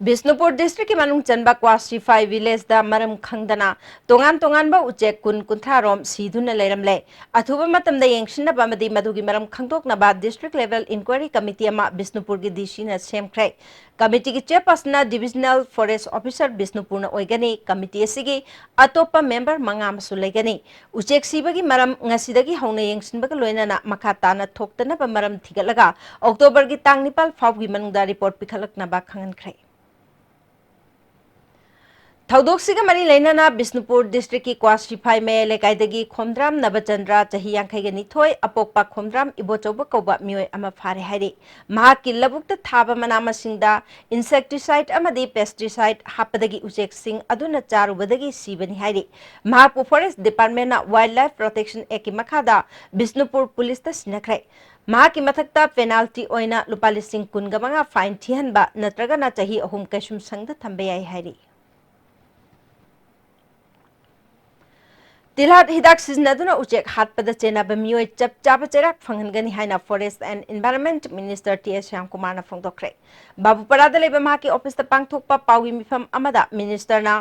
ꯕꯤꯁꯅꯨꯄꯨꯔ ꯗꯤꯁꯇ꯭ꯔꯤꯛꯀꯤ ꯃꯅꯨꯡ ꯆꯟꯕ ꯀ꯭ꯋꯥꯁꯤꯐꯥꯏ ꯚꯤꯂꯦꯖꯗ ꯃꯔꯝ ꯈꯪꯗꯅ ꯇꯣꯉꯥꯟ ꯇꯣꯉꯥꯟꯕ ꯎꯆꯦꯛ ꯀꯨꯟ ꯀꯨꯟꯊ꯭ꯔꯥ ꯔꯣꯝ ꯁꯤꯗꯨꯅ ꯂꯩꯔꯝꯂꯦ꯫ ꯑꯊꯨꯕ ꯃꯇꯝꯗ ꯌꯦꯡꯁꯤꯟꯅꯕ ꯑꯃꯗꯤ ꯃꯗꯨꯒꯤ ꯃꯔꯝ ꯈꯪꯗꯣꯛꯅꯕ ꯗꯤꯁꯇ꯭ꯔꯤꯛ ꯂꯦꯚꯦꯜ ꯏꯟꯀ꯭ꯋꯥꯏꯔꯤ ꯀꯃꯤꯇꯤ ꯑꯃ ꯕꯤꯁꯅꯨꯄꯨꯔꯒꯤ ꯗꯤ ꯁꯤꯅ ꯁꯦꯝꯈ꯭ꯔꯦ꯫ ꯀꯃꯤꯇꯤꯒꯤ ꯆꯦꯌꯔꯄꯔꯁꯟꯅ ꯗꯤꯚꯤꯖꯅꯦꯜ ꯐꯣꯔꯦꯁ ꯑꯣꯐꯤꯁꯔ ꯕꯤꯁꯅꯨꯄꯨꯔꯅ ꯑꯣꯏꯒꯅꯤ꯫ ꯀꯃꯤꯇꯤ ꯑꯁꯤꯒꯤ ꯑꯇꯣꯞꯄ ꯃꯦꯝꯕꯔ ꯃꯉꯥ ꯑꯃꯁꯨ ꯂꯩꯒꯅꯤ꯫ ꯎꯆꯦꯛ ꯁꯤꯕꯒꯤ ꯃꯔꯝ ꯉꯁꯤꯗꯒꯤ ꯍꯧꯅ ꯌꯦꯡꯁꯤꯟꯕꯒ ꯂꯣꯏꯅꯅ ꯃꯈꯥ ꯇꯥꯅ ꯊꯣꯛꯇꯅꯕ ꯃꯔꯝ ꯊꯤꯒꯠꯂꯒ ꯑꯣꯛꯇꯣꯕꯔꯒꯤ ꯇꯥꯡ ꯅꯤꯄꯥꯜ ꯐꯥꯎꯒꯤ ꯃꯅꯨꯡꯗ ꯔꯤꯄꯣꯔꯠ ꯄꯤꯈꯠꯂꯛꯅꯕ ꯈꯪꯍꯟꯈ꯭ꯔꯦ꯫ ꯊꯧꯗꯣꯛꯁꯤꯒ ꯃꯔꯤ ꯂꯩꯅꯅ ꯕꯤꯁꯅꯨꯄꯨꯔ ꯗꯤꯁꯇ꯭ꯔꯤꯛꯀꯤ ꯀ꯭ꯋꯥꯁꯤꯐꯥꯏ ꯃꯌꯥꯏ ꯂꯩꯀꯥꯏꯗꯒꯤ ꯈꯣꯝꯗ꯭ꯔꯥꯝ ꯅꯕꯆꯟꯗ꯭ꯔ, ꯆꯍꯤ ꯌꯥꯡꯈꯩꯒ ꯅꯤꯊꯣꯏ, ꯑꯄꯣꯛꯄ ꯈꯣꯝꯗ꯭ꯔꯥꯝ ꯏꯕꯣꯆꯧꯕ ꯀꯧꯕ ꯃꯤꯑꯣꯏ ꯑꯃ ꯐꯥꯔꯦ ꯍꯥꯏꯔꯤ꯫ ꯃꯍꯥꯛꯀꯤ ꯂꯧꯕꯨꯛꯇ ꯊꯥꯕ ꯃꯅꯥ ꯃꯁꯤꯡꯗ insecticide ꯑꯃꯗꯤ pesticide ꯍꯥꯞꯄꯗꯒꯤ ꯎꯆꯦꯛꯁꯤꯡ ꯑꯗꯨꯅ ꯆꯥꯔꯨꯕꯗꯒꯤ ꯁꯤꯕꯅꯤ ꯍꯥꯏꯔꯤ꯫ ꯃꯍꯥꯛꯄꯨ ꯐꯣꯔꯦꯁ ꯗꯤꯄꯥꯔꯠꯃꯦꯟꯅ ꯋꯥꯏꯜꯗ ꯂꯥꯏꯐ ꯄ꯭ꯔꯣꯇꯦꯛꯁꯟ ꯑꯦꯛꯀꯤ ꯃꯈꯥꯗ ꯕꯤꯁꯅꯨꯄꯨꯔ ꯄꯨꯂꯤꯁꯇ ꯁꯤꯟꯅꯈ꯭ꯔꯦ꯫ ꯃꯍꯥꯛꯀꯤ ꯃꯊꯛꯇ ꯄꯦꯅꯥꯜꯇꯤ ꯑꯣꯏꯅ ꯂꯨꯄꯥ ꯂꯤꯁꯤꯡ ꯀꯨꯟꯒ ꯃꯉꯥ ꯐꯥꯏꯟ ꯊꯤꯍꯟꯕ ꯅꯠꯇ꯭ꯔꯒꯅ ꯆꯍꯤ ꯑꯍꯨꯝ ꯀꯩꯁꯨꯝꯁꯪꯗ ꯊꯝꯕ ꯌꯥꯏ ꯍꯥꯏꯔꯤ꯫ ꯇꯤꯜꯍꯥꯠ ꯍꯤꯗꯥꯛ ꯁꯤꯖꯤꯟꯅꯗꯨꯅ ꯎꯆꯦꯛ ꯍꯥꯠꯄꯗ ꯆꯦꯟꯅꯕ ꯃꯤꯑꯣꯏ ꯆꯞ ꯆꯥꯕ ꯆꯩꯔꯥꯛ ꯐꯪꯍꯟꯒꯅꯤ ꯍꯥꯏꯅ Forest and Environment Minister T S ꯁ꯭ꯌꯥꯝꯀꯨꯃꯥꯔꯅ ꯐꯣꯡꯗꯣꯛꯈ꯭ꯔꯦ꯫ ꯕꯥꯕꯨꯄꯥꯔꯥꯗ ꯂꯩꯕ ꯃꯍꯥꯛꯀꯤ ꯑꯣꯐꯤꯁꯇ ꯄꯥꯡꯊꯣꯛꯄ ꯄꯥꯎꯒꯤ ꯃꯤꯐꯝ ꯑꯃꯗ ꯃꯤꯅꯤꯁꯇꯔꯅ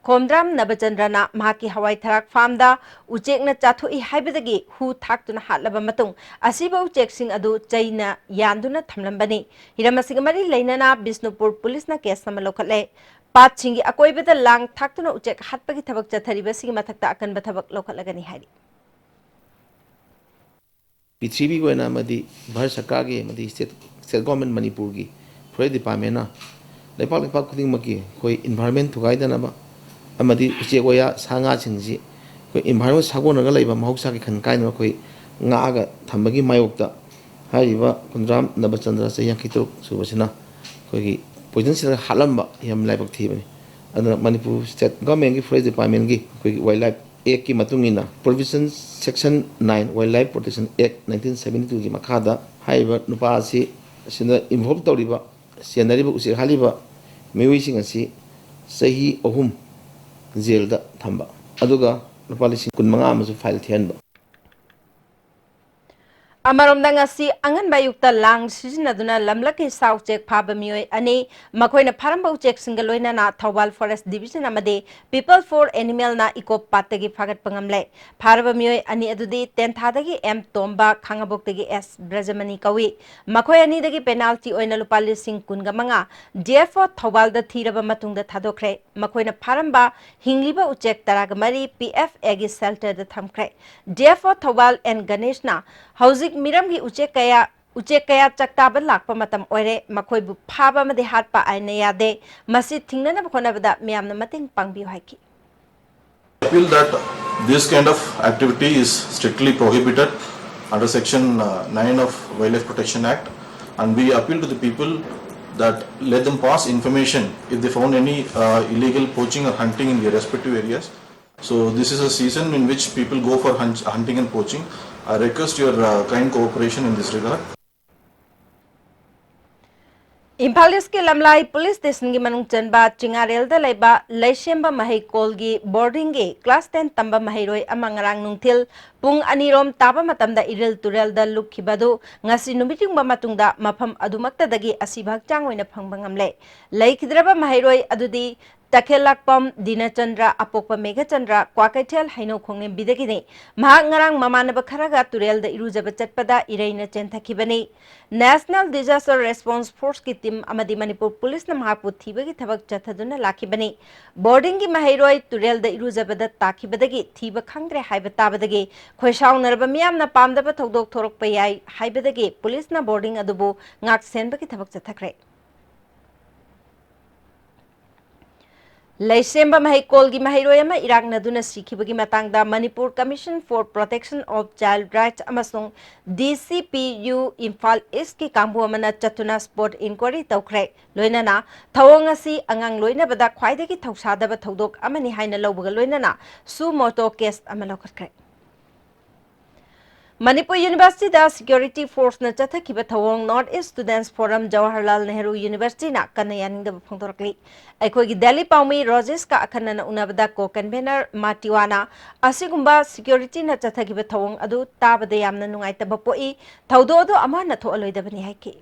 ꯈꯣꯝꯗ꯭ꯔꯥꯝ ꯅꯕꯆꯟꯗ꯭ꯔꯅ ꯃꯍꯥꯛꯀꯤ ꯍꯋꯥꯏ ꯊꯔꯥꯛ ꯐꯥꯔꯝꯗ ꯎꯆꯦꯛꯅ ꯆꯥꯊꯣꯛꯏ ꯍꯥꯏꯕꯗꯒꯤ ꯍꯨ ꯊꯥꯛꯇꯨꯅ ꯍꯥꯠꯂꯕ ꯃꯇꯨꯡ ꯑꯁꯤꯕ ꯎꯆꯦꯛꯁꯤꯡ ꯑꯗꯨ ꯆꯩꯅ ꯌꯥꯟꯗꯨꯅ ꯊꯝꯂꯝꯕꯅꯤ꯫ ꯍꯤꯔꯝ ꯑꯁꯤꯒ ꯃꯔꯤ ꯂꯩꯅꯅ ꯕꯤꯁꯅꯨꯄꯨꯔ ꯄꯨꯂꯤꯁꯅ ꯀꯦꯁ ꯑꯃ ꯂꯧꯈꯠꯂꯦ꯫ ꯄꯥꯠꯁꯤꯡꯒꯤ ꯑꯀꯣꯏꯕꯗ ꯂꯥꯡ ꯊꯥꯛꯇꯨꯅ ꯎꯆꯦꯛ ꯍꯥꯠꯄꯒꯤ ꯊꯕꯛ ꯆꯠꯊꯔꯤꯕꯁꯤꯒꯤ ꯃꯊꯛꯇ ꯑꯀꯟꯕ ꯊꯕꯛ ꯂꯧꯈꯠꯂꯒꯅꯤ ꯍꯥꯏꯔꯤ꯫ ꯄ꯭ꯔꯤꯊꯤꯕꯤꯒꯤ ꯑꯣꯏꯅ ꯑꯃꯗꯤ ꯚꯥꯔꯠ ꯁꯔꯀꯥꯔꯒꯤ ꯑꯃꯗꯤ ꯁ꯭ꯇꯦꯠ, ꯁ꯭ꯇꯦꯠ ꯒꯣꯔꯃꯦꯟ ꯃꯅꯤꯄꯨꯔꯒꯤ ꯐꯣꯔꯦꯁ ꯗꯤꯄꯥꯔꯠꯃꯦꯟꯅ ꯂꯩꯄꯥꯛ ꯂꯩꯄꯥꯛ ꯈꯨꯗꯤꯡꯃꯛꯀꯤ ꯑꯩꯈꯣꯏ ꯏꯟꯚꯥꯏꯔꯣꯟꯃꯦꯟ ꯊꯨꯒꯥꯏꯗꯅꯕ ꯑꯃꯗꯤ ꯎꯆꯦꯛ ꯋꯥꯌꯥ ꯁꯥ ꯉꯥꯁꯤꯡꯁꯤ ꯑꯩꯈꯣꯏ ꯏꯟꯚꯥꯏꯔꯣꯟꯃꯦꯟ ꯁꯥꯒꯣꯟꯅꯔꯒ ꯂꯩꯕ ꯃꯍꯧꯁꯥꯒꯤ ꯈꯟ ꯀꯥꯏꯅꯕ ꯑꯩꯈꯣꯏ ꯉꯥꯛꯑꯒ ꯊꯝꯕꯒꯤ ꯃꯥꯌꯣꯛꯇ ꯍꯥꯏꯔꯤꯕ ꯀꯨꯟꯗ꯭ꯔꯥꯝ ꯅꯕꯆꯟꯗ꯭ꯔ ꯆꯍꯤ ꯌꯥꯡꯈꯩ ꯇꯔꯨꯛ ꯁꯨꯕꯁꯤꯅ ꯑꯩꯈꯣꯏꯒꯤ ꯄꯣꯏꯖꯟ ꯁꯤꯗ ꯍꯥꯠꯂꯝꯕ ꯌꯥꯝ ꯂꯥꯏꯕꯛ ꯊꯤꯕꯅꯤ꯫ ꯑꯗꯨꯅ ꯃꯅꯤꯄꯨꯔ ꯁ꯭ꯇꯦꯠ ꯒꯣꯔꯃꯦꯟꯒꯤ ꯐꯣꯔꯦꯁ ꯗꯤꯄꯥꯔꯠꯃꯦꯟꯒꯤ ꯑꯩꯈꯣꯏꯒꯤ ꯋꯥꯏꯜ ꯂꯥꯏꯐ ꯑꯦꯛꯀꯤ ꯃꯇꯨꯡ ꯏꯟꯅ provision section nine Wildlife Protection Act nineteen seventy twoꯒꯤ ꯃꯈꯥꯗ ꯍꯥꯏꯔꯤꯕ ꯅꯨꯄꯥ ꯑꯁꯤ ꯑꯁꯤꯗ ꯏꯟꯚꯣꯜꯕ ꯇꯧꯔꯤꯕ, ꯆꯦꯟꯅꯔꯤꯕ, ꯎꯆꯦꯛ ꯍꯥꯠꯂꯤꯕ ꯃꯤꯑꯣꯏꯁꯤꯡ ꯑꯁꯤ ꯆꯍꯤ ꯑꯍꯨꯝ ꯖꯦꯜꯗ ꯊꯝꯕ, ꯑꯗꯨꯒ ꯂꯨꯄꯥ ꯂꯤꯁꯤꯡ ꯀꯨꯟ ꯃꯉꯥ ꯑꯃꯁꯨ ꯐꯥꯏꯜ ꯊꯤꯍꯟꯕ꯫ ꯑꯃꯔꯣꯝꯗ, ꯉꯁꯤ ꯑꯉꯟꯕ ꯑꯌꯨꯛꯇ ꯂꯥꯡ ꯁꯤꯖꯤꯟꯅꯗꯨꯅ ꯂꯝꯂꯛꯀꯤ ꯁꯥ ꯎꯆꯦꯛ ꯐꯥꯕ ꯃꯤꯑꯣꯏ ꯑꯅꯤ, ꯃꯈꯣꯏꯅ ꯐꯥꯔꯝꯕ ꯎꯆꯦꯛꯁꯤꯡꯒ ꯂꯣꯏꯅꯅ ꯊꯧꯕꯥꯜ ꯐꯣꯔꯦꯁ ꯗꯤꯕꯤꯖꯟ ꯑꯃꯗꯤ People for Animalꯅ ꯏꯀꯣꯞ ꯄꯥꯠꯇꯒꯤ ꯐꯥꯒꯠꯄ ꯉꯝꯂꯦ꯫ ꯐꯥꯔꯕ ꯃꯤꯑꯣꯏ ꯑꯅꯤ ꯑꯗꯨꯗꯤ ꯇꯦꯟꯊꯥꯗꯒꯤ ꯑꯦꯝ ꯇꯣꯝꯕ, ꯈꯥꯉꯕꯣꯛꯇꯒꯤ ꯑꯦꯁ ꯕ꯭ꯔꯖꯃꯅꯤ ꯀꯧꯏ꯫ ꯃꯈꯣꯏ ꯑꯅꯤꯗꯒꯤ ꯄꯦꯅꯥꯜꯇꯤ ꯑꯣꯏꯅ ꯂꯨꯄꯥ ꯂꯤꯁꯤꯡ ꯀꯨꯟꯒ ꯃꯉꯥ DFO ꯊꯧꯕꯥꯜꯗ ꯊꯤꯔꯕ ꯃꯇꯨꯡꯗ ꯊꯥꯗꯣꯛꯈ꯭ꯔꯦ꯫ ꯃꯈꯣꯏꯅ ꯐꯥꯔꯝꯕ ꯍꯤꯡꯂꯤꯕ ꯎꯆꯦꯛ ꯇꯔꯥꯒ ꯃꯔꯤ PFAꯒꯤ ꯁꯦꯜꯇꯔꯗ ꯊꯝꯈ꯭ꯔꯦ꯫ DFO ꯊꯧꯕꯥꯜ ꯑꯦꯟ ꯒꯅꯦꯁꯅ ꯍꯧꯖꯤꯛ ꯃꯤꯔꯝꯒꯤ ꯎꯆꯦꯛ ꯀꯌꯥ, ꯎꯆꯦꯛ ꯀꯌꯥ ꯆꯥꯛꯇꯥꯕ ꯂꯥꯛꯄ ꯃꯇꯝ ꯑꯣꯏꯔꯦ꯫ ꯃꯈꯣꯏꯕꯨ ꯐꯥꯕ ꯑꯃꯗꯤ ꯍꯥꯠꯄ ꯑꯥꯏꯟꯅ ꯌꯥꯗꯦ꯫ ꯃꯁꯤ ꯊꯤꯡꯅꯅꯕ ꯍꯣꯠꯅꯕꯗ ꯃꯤꯌꯥꯝꯅ ꯃꯇꯦꯡ ꯄꯥꯡꯕꯤꯌꯨ ꯍꯥꯏꯈꯤ꯫ Appeal that this kind of activity is strictly prohibited under Section, uh, nine of Wildlife Protection Act, and we appeal to the people that let them pass information if they found any, uh, illegal poaching or hunting in their respective areas. So this is a season in which people go for hunt-, hunting and poaching. I request your, uh, kind cooperation in this regard. Imphal ꯏꯁꯀꯤ ꯂꯝꯂꯥꯏ police ꯁ꯭ꯇꯦꯁꯟꯒꯤ ꯃꯅꯨꯡ ꯆꯟꯕ ꯆꯤꯉꯥꯔꯦꯜꯗ ꯂꯩꯕ ꯂꯩꯁꯦꯝꯕ ꯃꯍꯩꯀꯣꯜꯒꯤ ꯕꯣꯔꯗꯤꯡꯒꯤ class ten ꯇꯝꯕ ꯃꯍꯩꯔꯣꯏ ꯑꯃ ꯉꯔꯥꯡ ꯅꯨꯡꯊꯤꯜ ꯄꯨꯡ ꯑꯅꯤꯔꯣꯝ ꯇꯥꯕ ꯃꯇꯝꯗ ꯏꯔꯤꯜ ꯇꯨꯔꯦꯜꯗ ꯂꯨꯞꯈꯤꯕ ꯑꯗꯨ ꯉꯁꯤ ꯅꯨꯃꯤꯠ ꯌꯨꯡꯕ ꯃꯇꯨꯡꯗ ꯃꯐꯝ ꯑꯗꯨꯃꯛꯇꯗꯒꯤ ꯑꯁꯤꯕ ꯍꯛꯆꯥꯡ ꯑꯣꯏꯅ ꯐꯪꯕ ꯉꯝꯂꯦ꯫ ꯂꯩꯈꯤꯗ꯭ꯔꯕ ꯃꯍꯩꯔꯣꯏ ꯑꯗꯨꯗꯤ ꯇꯈꯦꯜꯂꯥꯛꯄꯝ ꯗꯤꯅꯆꯟꯗ꯭ꯔ, ꯑꯄꯣꯛꯄ ꯃꯦꯘꯆꯟꯗ꯭ꯔ, ꯀ꯭ꯋꯥꯀꯩꯊꯦꯜ ꯍꯩꯅꯧ ꯈꯣꯡꯂꯦꯝꯕꯤꯗꯒꯤꯅꯤ꯫ ꯃꯍꯥꯛ ꯉꯔꯥꯡ ꯃꯃꯥꯟꯅꯕ ꯈꯔꯒ ꯇꯨꯔꯦꯜꯗ ꯏꯔꯨꯖꯕ ꯆꯠꯄꯗ ꯏꯔꯩꯅ ꯆꯦꯟꯊꯈꯤꯕꯅꯤ꯫ National Disaster Response Forceꯀꯤ team ꯑꯃꯗꯤ ꯃꯅꯤꯄꯨꯔ ꯄꯨꯂꯤꯁꯅ ꯃꯍꯥꯛꯄꯨ ꯊꯤꯕꯒꯤ ꯊꯕꯛ ꯆꯠꯊꯗꯨꯅ ꯂꯥꯛꯈꯤꯕꯅꯤ꯫ Boardingꯒꯤ ꯃꯍꯩꯔꯣꯏ ꯇꯨꯔꯦꯜꯗ ꯏꯔꯨꯖꯕꯗ ꯇꯥꯈꯤꯕꯗꯒꯤ ꯊꯤꯕ ꯈꯪꯗ꯭ꯔꯦ ꯍꯥꯏꯕ ꯇꯥꯕꯗꯒꯤ ꯈꯣꯏꯁꯥꯎꯅꯔꯕ ꯃꯤꯌꯥꯝꯅ ꯄꯥꯝꯗꯕ ꯊꯧꯗꯣꯛ ꯊꯣꯔꯛꯄ ꯌꯥꯏ ꯍꯥꯏꯕꯗꯒꯤ ꯄꯨꯂꯤꯁꯅ boarding ꯑꯗꯨꯕꯨ ꯉꯥꯛ ꯁꯦꯟꯕꯒꯤ ꯊꯕꯛ ꯆꯠꯊꯈ꯭ꯔꯦ꯫ ꯂꯩꯁꯦꯝꯕꯝ ꯍꯩꯀꯣꯜꯒꯤ ꯃꯍꯩꯔꯣꯏ ꯑꯃ ꯏꯔꯥꯛꯅꯗꯨꯅ ꯁꯤꯈꯤꯕꯒꯤ ꯃꯇꯥꯡꯗ Manipur Commission for Protection of Child Rights ꯑꯃꯁꯨꯡ D C P U Imphal ꯏꯁꯀꯤ ꯀꯥꯡꯕꯨ ꯑꯃꯅ ꯆꯠꯇꯨꯅ spot inquiry ꯇꯧꯈ꯭ꯔꯦ꯫ ꯂꯣꯏꯅꯅ ꯊꯧꯑꯣꯡ ꯑꯁꯤ ꯑꯉꯥꯡ ꯂꯣꯏꯅꯕꯗ ꯈ꯭ꯋꯥꯏꯗꯒꯤ ꯊꯧꯁꯥꯗꯕ ꯊꯧꯗꯣꯛ ꯑꯃꯅꯤ ꯍꯥꯏꯅ ꯂꯧꯕꯒ ꯂꯣꯏꯅꯅ suo motu case ꯑꯃ ꯂꯧꯈꯠꯈ꯭ꯔꯦ꯫ ꯃꯅꯤꯄꯨꯔ Universityꯗ security forceꯅ ꯆꯠꯊꯈꯤꯕ ꯊꯧꯑꯣꯡ North East Students Forum Jawaharlal Nehru Universityꯅ ꯀꯟꯅ ꯌꯥꯅꯤꯡꯗꯕ ꯐꯣꯡꯗꯣꯔꯛꯂꯤ꯫ ꯑꯩꯈꯣꯏꯒꯤ ꯗꯦꯜꯂꯤ ꯄꯥꯎꯃꯤ ꯔꯣꯖꯦꯁꯀ ꯑꯈꯟꯅꯅ ꯎꯅꯕꯗ co-convener ꯃꯥꯇꯤꯋꯥꯅ ꯑꯁꯤꯒꯨꯝꯕ securityꯅ ꯆꯠꯊꯈꯤꯕ ꯊꯧꯑꯣꯡ ꯑꯗꯨ ꯇꯥꯕꯗ ꯌꯥꯝꯅ ꯅꯨꯡꯉꯥꯏꯇꯕ ꯄꯣꯛꯏ, ꯊꯧꯗꯣꯛ ꯑꯗꯨ ꯑꯃꯨꯛ ꯍꯟꯅ ꯊꯣꯛꯍꯜꯂꯣꯏꯗꯕꯅꯤ ꯍꯥꯏꯈꯤ꯫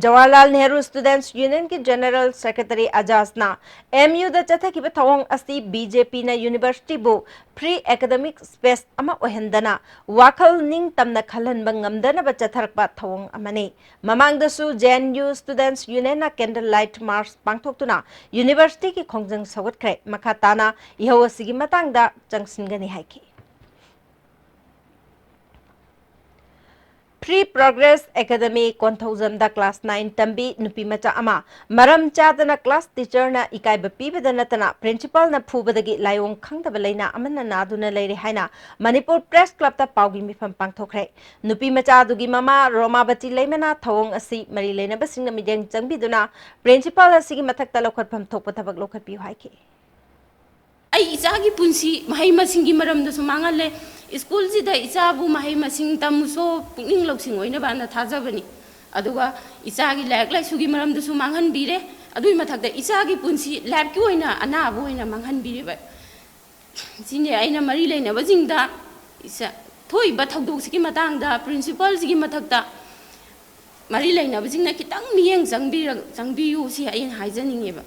Jawaharlal Nehru Students Unionꯒꯤ General Secretary ꯑꯖꯥꯖꯅ M Uꯗ ꯆꯠꯊꯈꯤꯕ ꯊꯧꯑꯣꯡ ꯑꯁꯤ BJPꯅ universityꯕꯨ free academic space ꯑꯃ ꯑꯣꯏꯍꯟꯗꯅ ꯋꯥꯈꯜ ꯅꯤꯡꯇꯝꯅ ꯈꯜꯍꯟꯕ ꯉꯝꯗꯅꯕ ꯆꯠꯊꯔꯛꯄ ꯊꯧꯑꯣꯡ ꯑꯃꯅꯤ꯫ ꯃꯃꯥꯡꯗꯁꯨ J N U Students Unionꯅ candle light march ꯄꯥꯡꯊꯣꯛꯇꯨꯅ universityꯒꯤ ꯈꯣꯡꯖꯪ ꯁꯧꯒꯠꯈ꯭ꯔꯦ꯫ ꯃꯈꯥ ꯇꯥꯅ ꯏꯍꯧ ꯑꯁꯤꯒꯤ ꯃꯇꯥꯡꯗ ꯆꯪꯁꯤꯟꯒꯅꯤ ꯍꯥꯏꯈꯤ꯫ Free Progress Academy ꯀꯣꯟꯊꯧꯖꯝꯗ class nine ꯇꯝꯕꯤ ꯅꯨꯄꯤ ꯃꯆꯥ ꯑꯃ ꯃꯔꯝ ꯆꯥꯗꯅ class teacherꯅ ꯏꯀꯥꯏꯕ ꯄꯤꯕꯗ ꯅꯠꯇꯅ principalꯅ ꯐꯨꯕꯗꯒꯤ ꯂꯥꯏꯑꯣꯡ ꯈꯪꯗꯕ ꯂꯩꯅꯥ ꯑꯃꯅ ꯅꯥꯗꯨꯅ ꯂꯩꯔꯦ ꯍꯥꯏꯅ ꯃꯅꯤꯄꯨꯔ Press Clubꯇ ꯄꯥꯎꯒꯤ ꯃꯤꯐꯝ ꯄꯥꯡꯊꯣꯛꯈ꯭ꯔꯦ꯫ ꯅꯨꯄꯤ ꯃꯆꯥ ꯑꯗꯨꯒꯤ ꯃꯃꯥ ꯔꯣꯃꯥꯕꯇꯤ ꯂꯩꯃꯅ ꯊꯧꯑꯣꯡ ꯑꯁꯤ ꯃꯔꯤ ꯂꯩꯅꯕꯁꯤꯡꯅ ꯃꯤꯠꯌꯦꯡ ꯆꯪꯕꯤꯗꯨꯅ principal ꯑꯁꯤꯒꯤ ꯃꯊꯛꯇ ꯂꯧꯈꯠꯐꯝ ꯊꯣꯛꯄ ꯊꯕꯛ ꯂꯧꯈꯠꯄꯤꯌꯨ ꯍꯥꯏꯈꯤ꯫ ꯑꯩ ꯏꯆꯥꯒꯤ ꯄꯨꯟꯁꯤ ꯃꯍꯩ ꯃꯁꯤꯡꯒꯤ ꯃꯔꯝꯗꯁꯨ ꯃꯥꯡꯍꯜꯂꯦ꯫ ꯁ꯭ꯀꯨꯜꯁꯤꯗ ꯏꯆꯥꯕꯨ ꯃꯍꯩ ꯃꯁꯤꯡ ꯇꯝꯃꯨꯁꯣ, ꯄꯨꯛꯅꯤꯡ ꯂꯧꯁꯤꯡ ꯑꯣꯏꯅꯕꯅ ꯊꯥꯖꯕꯅꯤ꯫ ꯑꯗꯨꯒ ꯏꯆꯥꯒꯤ ꯂꯥꯏꯔꯤꯛ ꯂꯥꯏꯁꯨꯒꯤ ꯃꯔꯝꯗꯁꯨ ꯃꯥꯡꯍꯟꯕꯤꯔꯦ꯫ ꯑꯗꯨꯒꯤ ꯃꯊꯛꯇ ꯏꯆꯥꯒꯤ ꯄꯨꯟꯁꯤ lifeꯀꯤ ꯑꯣꯏꯅ ꯑꯅꯥꯕ ꯑꯣꯏꯅ ꯃꯥꯡꯍꯟꯕꯤꯔꯦꯕ꯫ ꯁꯤꯅꯦ ꯑꯩꯅ ꯃꯔꯤ ꯂꯩꯅꯕꯁꯤꯡꯗ ꯏꯆꯥ-, ꯊꯣꯛꯏꯕ ꯊꯧꯗꯣꯛꯁꯤꯒꯤ ꯃꯇꯥꯡꯗ principalꯁꯤꯒꯤ ꯃꯊꯛꯇ ꯃꯔꯤ ꯂꯩꯅꯕꯁꯤꯡꯅ ꯈꯤꯇꯪ ꯃꯤꯠꯌꯦꯡ ꯆꯪꯕꯤꯔ- ꯆꯪꯕꯤꯌꯨ, ꯁꯤ ꯑꯩꯅ ꯍꯥꯏꯖꯅꯤꯡꯉꯦꯕ꯫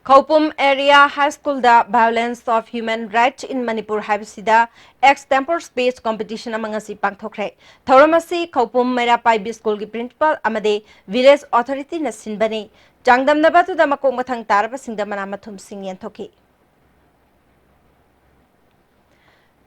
ꯈꯧꯄꯨꯝ Area High Schoolꯗ Violence of Human Rights in Manipur ꯍꯥꯏꯕꯁꯤꯗ extempore speech competition ꯑꯃ ꯉꯁꯤ ꯄꯥꯡꯊꯣꯛꯈ꯭ꯔꯦ꯫ ꯊꯧꯔꯝ ꯑꯁꯤ ꯈꯧꯄꯨꯝ ꯃꯩꯔꯥ ꯄꯥꯏꯕꯤ Schoolꯒꯤ principal ꯑꯃꯗꯤ village authorityꯅ ꯁꯤꯟꯕꯅꯤ꯫ ꯆꯥꯡꯗꯝꯅꯕ ꯑꯗꯨꯗ ꯃꯀꯣꯛ ꯃꯊꯪ ꯇꯥꯔꯕꯁꯤꯡꯗ ꯃꯅꯥ ꯃꯊꯨꯝꯁꯤꯡ ꯌꯦꯟꯊꯣꯛꯈꯤ꯫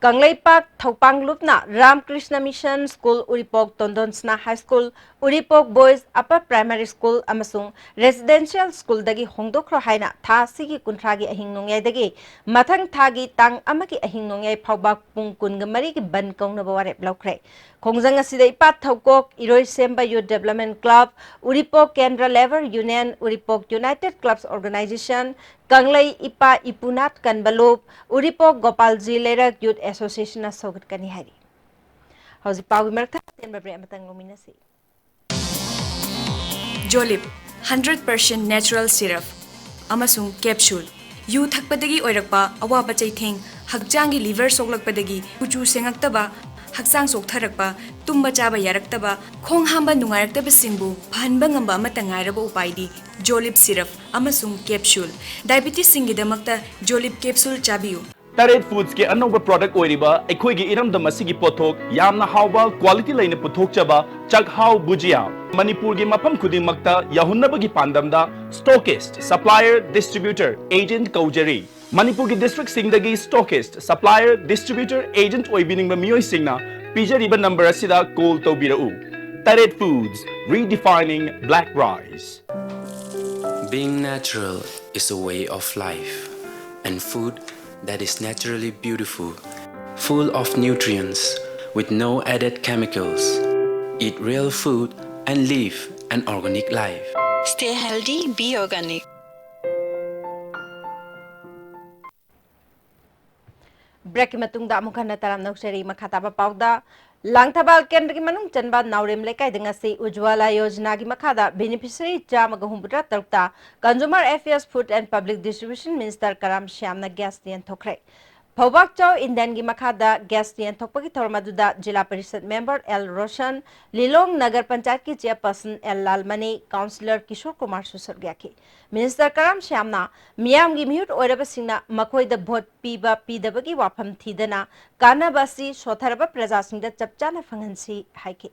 ꯀꯪꯂꯩꯄꯥꯛ ꯊꯧꯄꯥꯡꯂꯨꯞꯅ Ramakrishna Mission School, ꯎꯔꯤꯄꯣꯛ ꯇꯣꯟꯗꯣꯟꯁꯅꯥ High School, ꯎꯔꯤꯄꯣꯛ Boys Upper Primary School ꯑꯃꯁꯨꯡ Residential Schoolꯗꯒꯤ ꯍꯣꯡꯗꯣꯛꯈ꯭ꯔꯣ ꯍꯥꯏꯅ ꯊꯥ ꯑꯁꯤꯒꯤ ꯀꯨꯟꯊ꯭ꯔꯥꯒꯤ ꯑꯍꯤꯡ ꯅꯣꯡꯌꯥꯏꯗꯒꯤ ꯃꯊꯪ ꯊꯥꯒꯤ ꯇꯥꯡ ꯑꯃꯒꯤ ꯑꯍꯤꯡ ꯅꯣꯡꯌꯥꯏ ꯐꯥꯎꯕ ꯄꯨꯡ ꯀꯨꯟꯒ ꯃꯔꯤꯒꯤ ꯕꯟ ꯀꯧꯅꯕ ꯋꯥꯔꯦꯞ ꯂꯧꯈ꯭ꯔꯦ꯫ ꯈꯣꯡꯖꯪ ꯑꯁꯤꯗ ꯏꯄꯥ ꯊꯧꯀꯣꯛ, ꯏꯔꯣꯏꯁꯦꯝꯕ Youth Development Club, ꯎꯔꯤꯄꯣꯛ Kendra Labour Union, ꯎꯔꯤꯄꯣꯛ United Clubs Organisation, ꯀꯪꯂꯩ ꯏꯄꯥ ꯏꯄꯨꯅꯥꯠ ꯀꯟꯕ ꯂꯨꯞ, ꯎꯔꯤꯄꯣꯛ ꯒꯣꯄꯥꯜꯖꯤ ꯂꯩꯔꯛ Youth Associationꯅ ꯁꯧꯒꯠꯀꯅꯤ ꯍꯥꯏꯔꯤ꯫ ꯍꯧꯖꯤꯛ ꯄꯥꯎꯒꯤ ꯃꯔꯛꯇ ꯑꯇꯦꯟꯕ break ꯑꯃꯇꯪ ꯂꯧꯃꯤꯟꯅꯁꯤ꯫ Jolib, hundred percent natural syrup ꯑꯃꯁꯨꯡ capsule꯫ ꯌꯨ ꯊꯛꯄꯗꯒꯤ ꯑꯣꯏꯔꯛꯄ ꯑꯋꯥꯕ ꯆꯩꯊꯦꯡ, ꯍꯛꯆꯥꯡꯒꯤ liver ꯁꯣꯛꯂꯛꯄꯗꯒꯤ ꯀꯨꯆꯨ ꯁꯦꯡꯉꯛꯇꯕ, ꯍꯛꯆꯥꯡ ꯆꯣꯛꯊꯔꯛꯄ, ꯇꯨꯝꯕ ꯆꯥꯕ ꯌꯥꯔꯛꯇꯕ, ꯈꯣꯡ ꯍꯥꯝꯕ ꯅꯨꯡꯉꯥꯏꯔꯛꯇꯕꯁꯤꯡꯕꯨ ꯐꯍꯟꯕ ꯉꯝꯕ ꯑꯃꯠꯇ ꯉꯥꯏꯔꯕ ꯎꯄꯥꯏꯗꯤ Jolib syrup ꯑꯃꯁꯨꯡ capsule꯫ Diabetesꯁꯤꯡꯒꯤꯗꯃꯛꯇ Jolib capsule ꯆꯥꯕꯤꯌꯨ꯫ ꯇꯔꯦꯠ Foodsꯀꯤ ꯑꯅꯧꯕ product ꯑꯣꯏꯔꯤꯕ ꯑꯩꯈꯣꯏꯒꯤ ꯏꯔꯝꯗꯝ ꯑꯁꯤꯒꯤ ꯄꯣꯠꯊꯣꯛ ꯌꯥꯝꯅ ꯍꯥꯎꯕ quality ꯂꯩꯅ ꯄꯨꯊꯣꯛꯆꯕ ꯆꯥꯛꯍꯥꯎ ꯕꯨꯖꯤꯌꯥ ꯃꯅꯤꯄꯨꯔꯒꯤ ꯃꯐꯝ ꯈꯨꯗꯤꯡꯃꯛꯇ ꯌꯧꯍꯟꯅꯕꯒꯤ ꯄꯥꯟꯗꯝꯗ stockist, supplier, distributor, agent ꯀꯧꯖꯔꯤ꯫ ꯃꯅꯤꯄꯨꯔꯒꯤ districtꯁꯤꯡꯗꯒꯤ stockist, supplier, distributor, agent ꯑꯣꯏꯕꯤꯅꯤꯡꯕ ꯃꯤꯑꯣꯏꯁꯤꯡꯅ ꯄꯤꯖꯔꯤꯕ number ꯑꯁꯤꯗ call ꯇꯧꯕꯤꯔꯛꯎ꯫ ꯇꯔꯦꯠ Foods, redefining black rice. Being natural is a way of life, and food that is naturally beautiful, full of nutrients, with no added chemicals. Eat real food and live an organic life. Stay healthy, be organic. Breakꯀꯤ ꯃꯇꯨꯡꯗ ꯑꯃꯨꯛ ꯍꯟꯅ ꯇꯔꯥꯝꯅ ꯑꯣꯛꯆꯔꯤ꯫ ꯃꯈꯥ ꯇꯥꯕ ꯄꯥꯎꯗ, ꯂꯥꯡꯊꯕꯥꯜ ꯀꯦꯟꯗ꯭ꯔꯒꯤ ꯃꯅꯨꯡ ꯆꯟꯕ ꯅꯥꯎꯔꯦꯝ ꯂꯩꯀꯥꯏꯗ ꯉꯁꯤ ꯎꯖ꯭ꯋꯥꯂꯥ ꯌꯣꯖꯅꯥꯒꯤ ꯃꯈꯥꯗ beneficiary ꯆꯥꯝꯃꯒ ꯍꯨꯝꯐꯨꯇꯔꯥ ꯇꯔꯨꯛꯇ Consumer Affairs, Food and Public Distribution Minister Karam ꯁ꯭ꯌꯥꯝꯅ gas ꯌꯦꯟꯊꯣꯛꯈ꯭ꯔꯦ꯫ ꯐꯧꯕꯥꯛꯆꯥꯎ ꯏꯟꯗꯤꯌꯟꯒꯤ ꯃꯈꯥꯗ ꯒ꯭ꯌꯥꯁ ꯌꯦꯟꯊꯣꯛꯄꯒꯤ ꯊꯧꯔꯝ ꯑꯗꯨꯗ ꯖꯤꯂꯥ ꯄꯔꯤꯁꯠ ꯃꯦꯝꯕꯔ ꯑꯦꯜ ꯔꯣꯁꯟ, ꯂꯤꯂꯣꯡ ꯅꯒꯔ ꯄꯟꯆꯥꯌꯠꯀꯤ ꯆꯦꯌꯔꯄꯔꯁꯟ ꯑꯦꯜ ꯂꯥꯜꯃꯅꯤ, ꯀꯥꯎꯟꯁꯤꯂꯔ ꯀꯤꯁꯣꯔ ꯀꯨꯃꯥꯔꯁꯨ ꯁꯔꯨꯛ ꯌꯥꯈꯤ꯫ ꯃꯤꯅꯤꯁꯇꯔ ꯀꯔꯥꯝ ꯁ꯭ꯌꯥꯝꯅ ꯃꯤꯌꯥꯝꯒꯤ ꯃꯤꯍꯨꯠ ꯑꯣꯏꯔꯕꯁꯤꯡꯅ ꯃꯈꯣꯏꯗ ꯚꯣꯠ ꯄꯤꯕ ꯄꯤꯗꯕꯒꯤ ꯋꯥꯐꯝ ꯊꯤꯗꯅ ꯀꯥꯟꯅꯕ ꯑꯁꯤ ꯁꯣꯠꯊꯔꯕ ꯄ꯭ꯔꯖꯥꯁꯤꯡꯗ ꯆꯞ ꯆꯥꯅ ꯐꯪꯍꯟꯁꯤ ꯍꯥꯏꯈꯤ꯫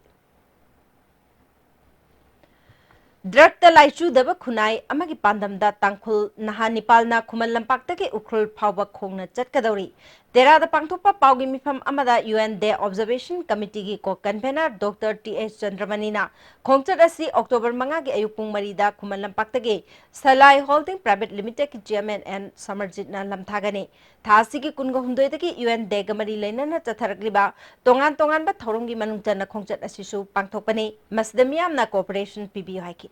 ꯗ꯭ꯔꯒꯇ ꯂꯥꯏꯆꯨꯗꯕ ꯈꯨꯟꯅꯥꯏ ꯑꯃꯒꯤ ꯄꯥꯟꯗꯝꯗ ꯇꯥꯡꯈꯨꯜ ꯅꯍꯥ ꯅꯤꯄꯥꯜꯅ ꯈꯨꯃꯟ ꯂꯝꯄꯥꯛꯇꯒꯤ ꯎꯈ꯭ꯔꯨꯜ ꯐꯥꯎꯕ ꯈꯣꯡꯅ ꯆꯠꯀꯗꯧꯔꯤ꯫ ꯇꯦꯔꯥꯗ ꯄꯥꯡꯊꯣꯛꯄ ꯄꯥꯎꯒꯤ ꯃꯤꯐꯝ ꯑꯃꯗ ꯌꯨ ꯑꯦꯟ ꯗꯦ ꯑꯣꯕꯖꯔꯕꯦꯁꯟ ꯀꯃꯤꯇꯤꯒꯤ ꯀꯣ ꯀꯟꯚꯦꯅꯔ ꯗꯣꯛꯇꯔ ꯇꯤ ꯑꯩꯆ ꯆꯟꯗ꯭ꯔꯃꯅꯤꯅ ꯈꯣꯡꯆꯠ ꯑꯁꯤ ꯑꯣꯛꯇꯣꯕꯔ ꯃꯉꯥꯒꯤ ꯑꯌꯨꯛ ꯄꯨꯡ ꯃꯔꯤꯗ ꯈꯨꯃꯟ ꯂꯝꯄꯥꯛꯇꯒꯤ ꯁꯂꯥꯏ ꯍꯣꯜꯗꯤꯡ ꯄ꯭ꯔꯥꯏꯚꯦꯠ ꯂꯤꯃꯤꯇꯦꯗꯀꯤ ꯆꯤꯌꯔꯃꯦꯟ ꯑꯦꯟ ꯁꯃꯔꯖꯤꯠꯅ ꯂꯝꯊꯥꯒꯅꯤ꯫ ꯊꯥ ꯑꯁꯤꯒꯤ ꯀꯨꯟꯒ ꯍꯨꯝꯗꯣꯏꯗꯒꯤ ꯌꯨ ꯑꯦꯟ ꯗꯦꯒ ꯃꯔꯤ ꯂꯩꯅꯅ ꯆꯠꯊꯔꯛꯂꯤꯕ ꯇꯣꯉꯥꯟ ꯇꯣꯉꯥꯟꯕ ꯊꯧꯔꯝꯒꯤ ꯃꯅꯨꯡ ꯆꯟꯅ ꯈꯣꯡꯆꯠ ꯑꯁꯤꯁꯨ ꯄꯥꯡꯊꯣꯛꯄꯅꯤ꯫ ꯃꯁꯤꯗ ꯃꯤꯌꯥꯝꯅ ꯀꯣꯑꯣꯄꯔꯦꯁꯟ ꯄꯤꯕꯤꯌꯨ ꯍꯥꯏꯈꯤ꯫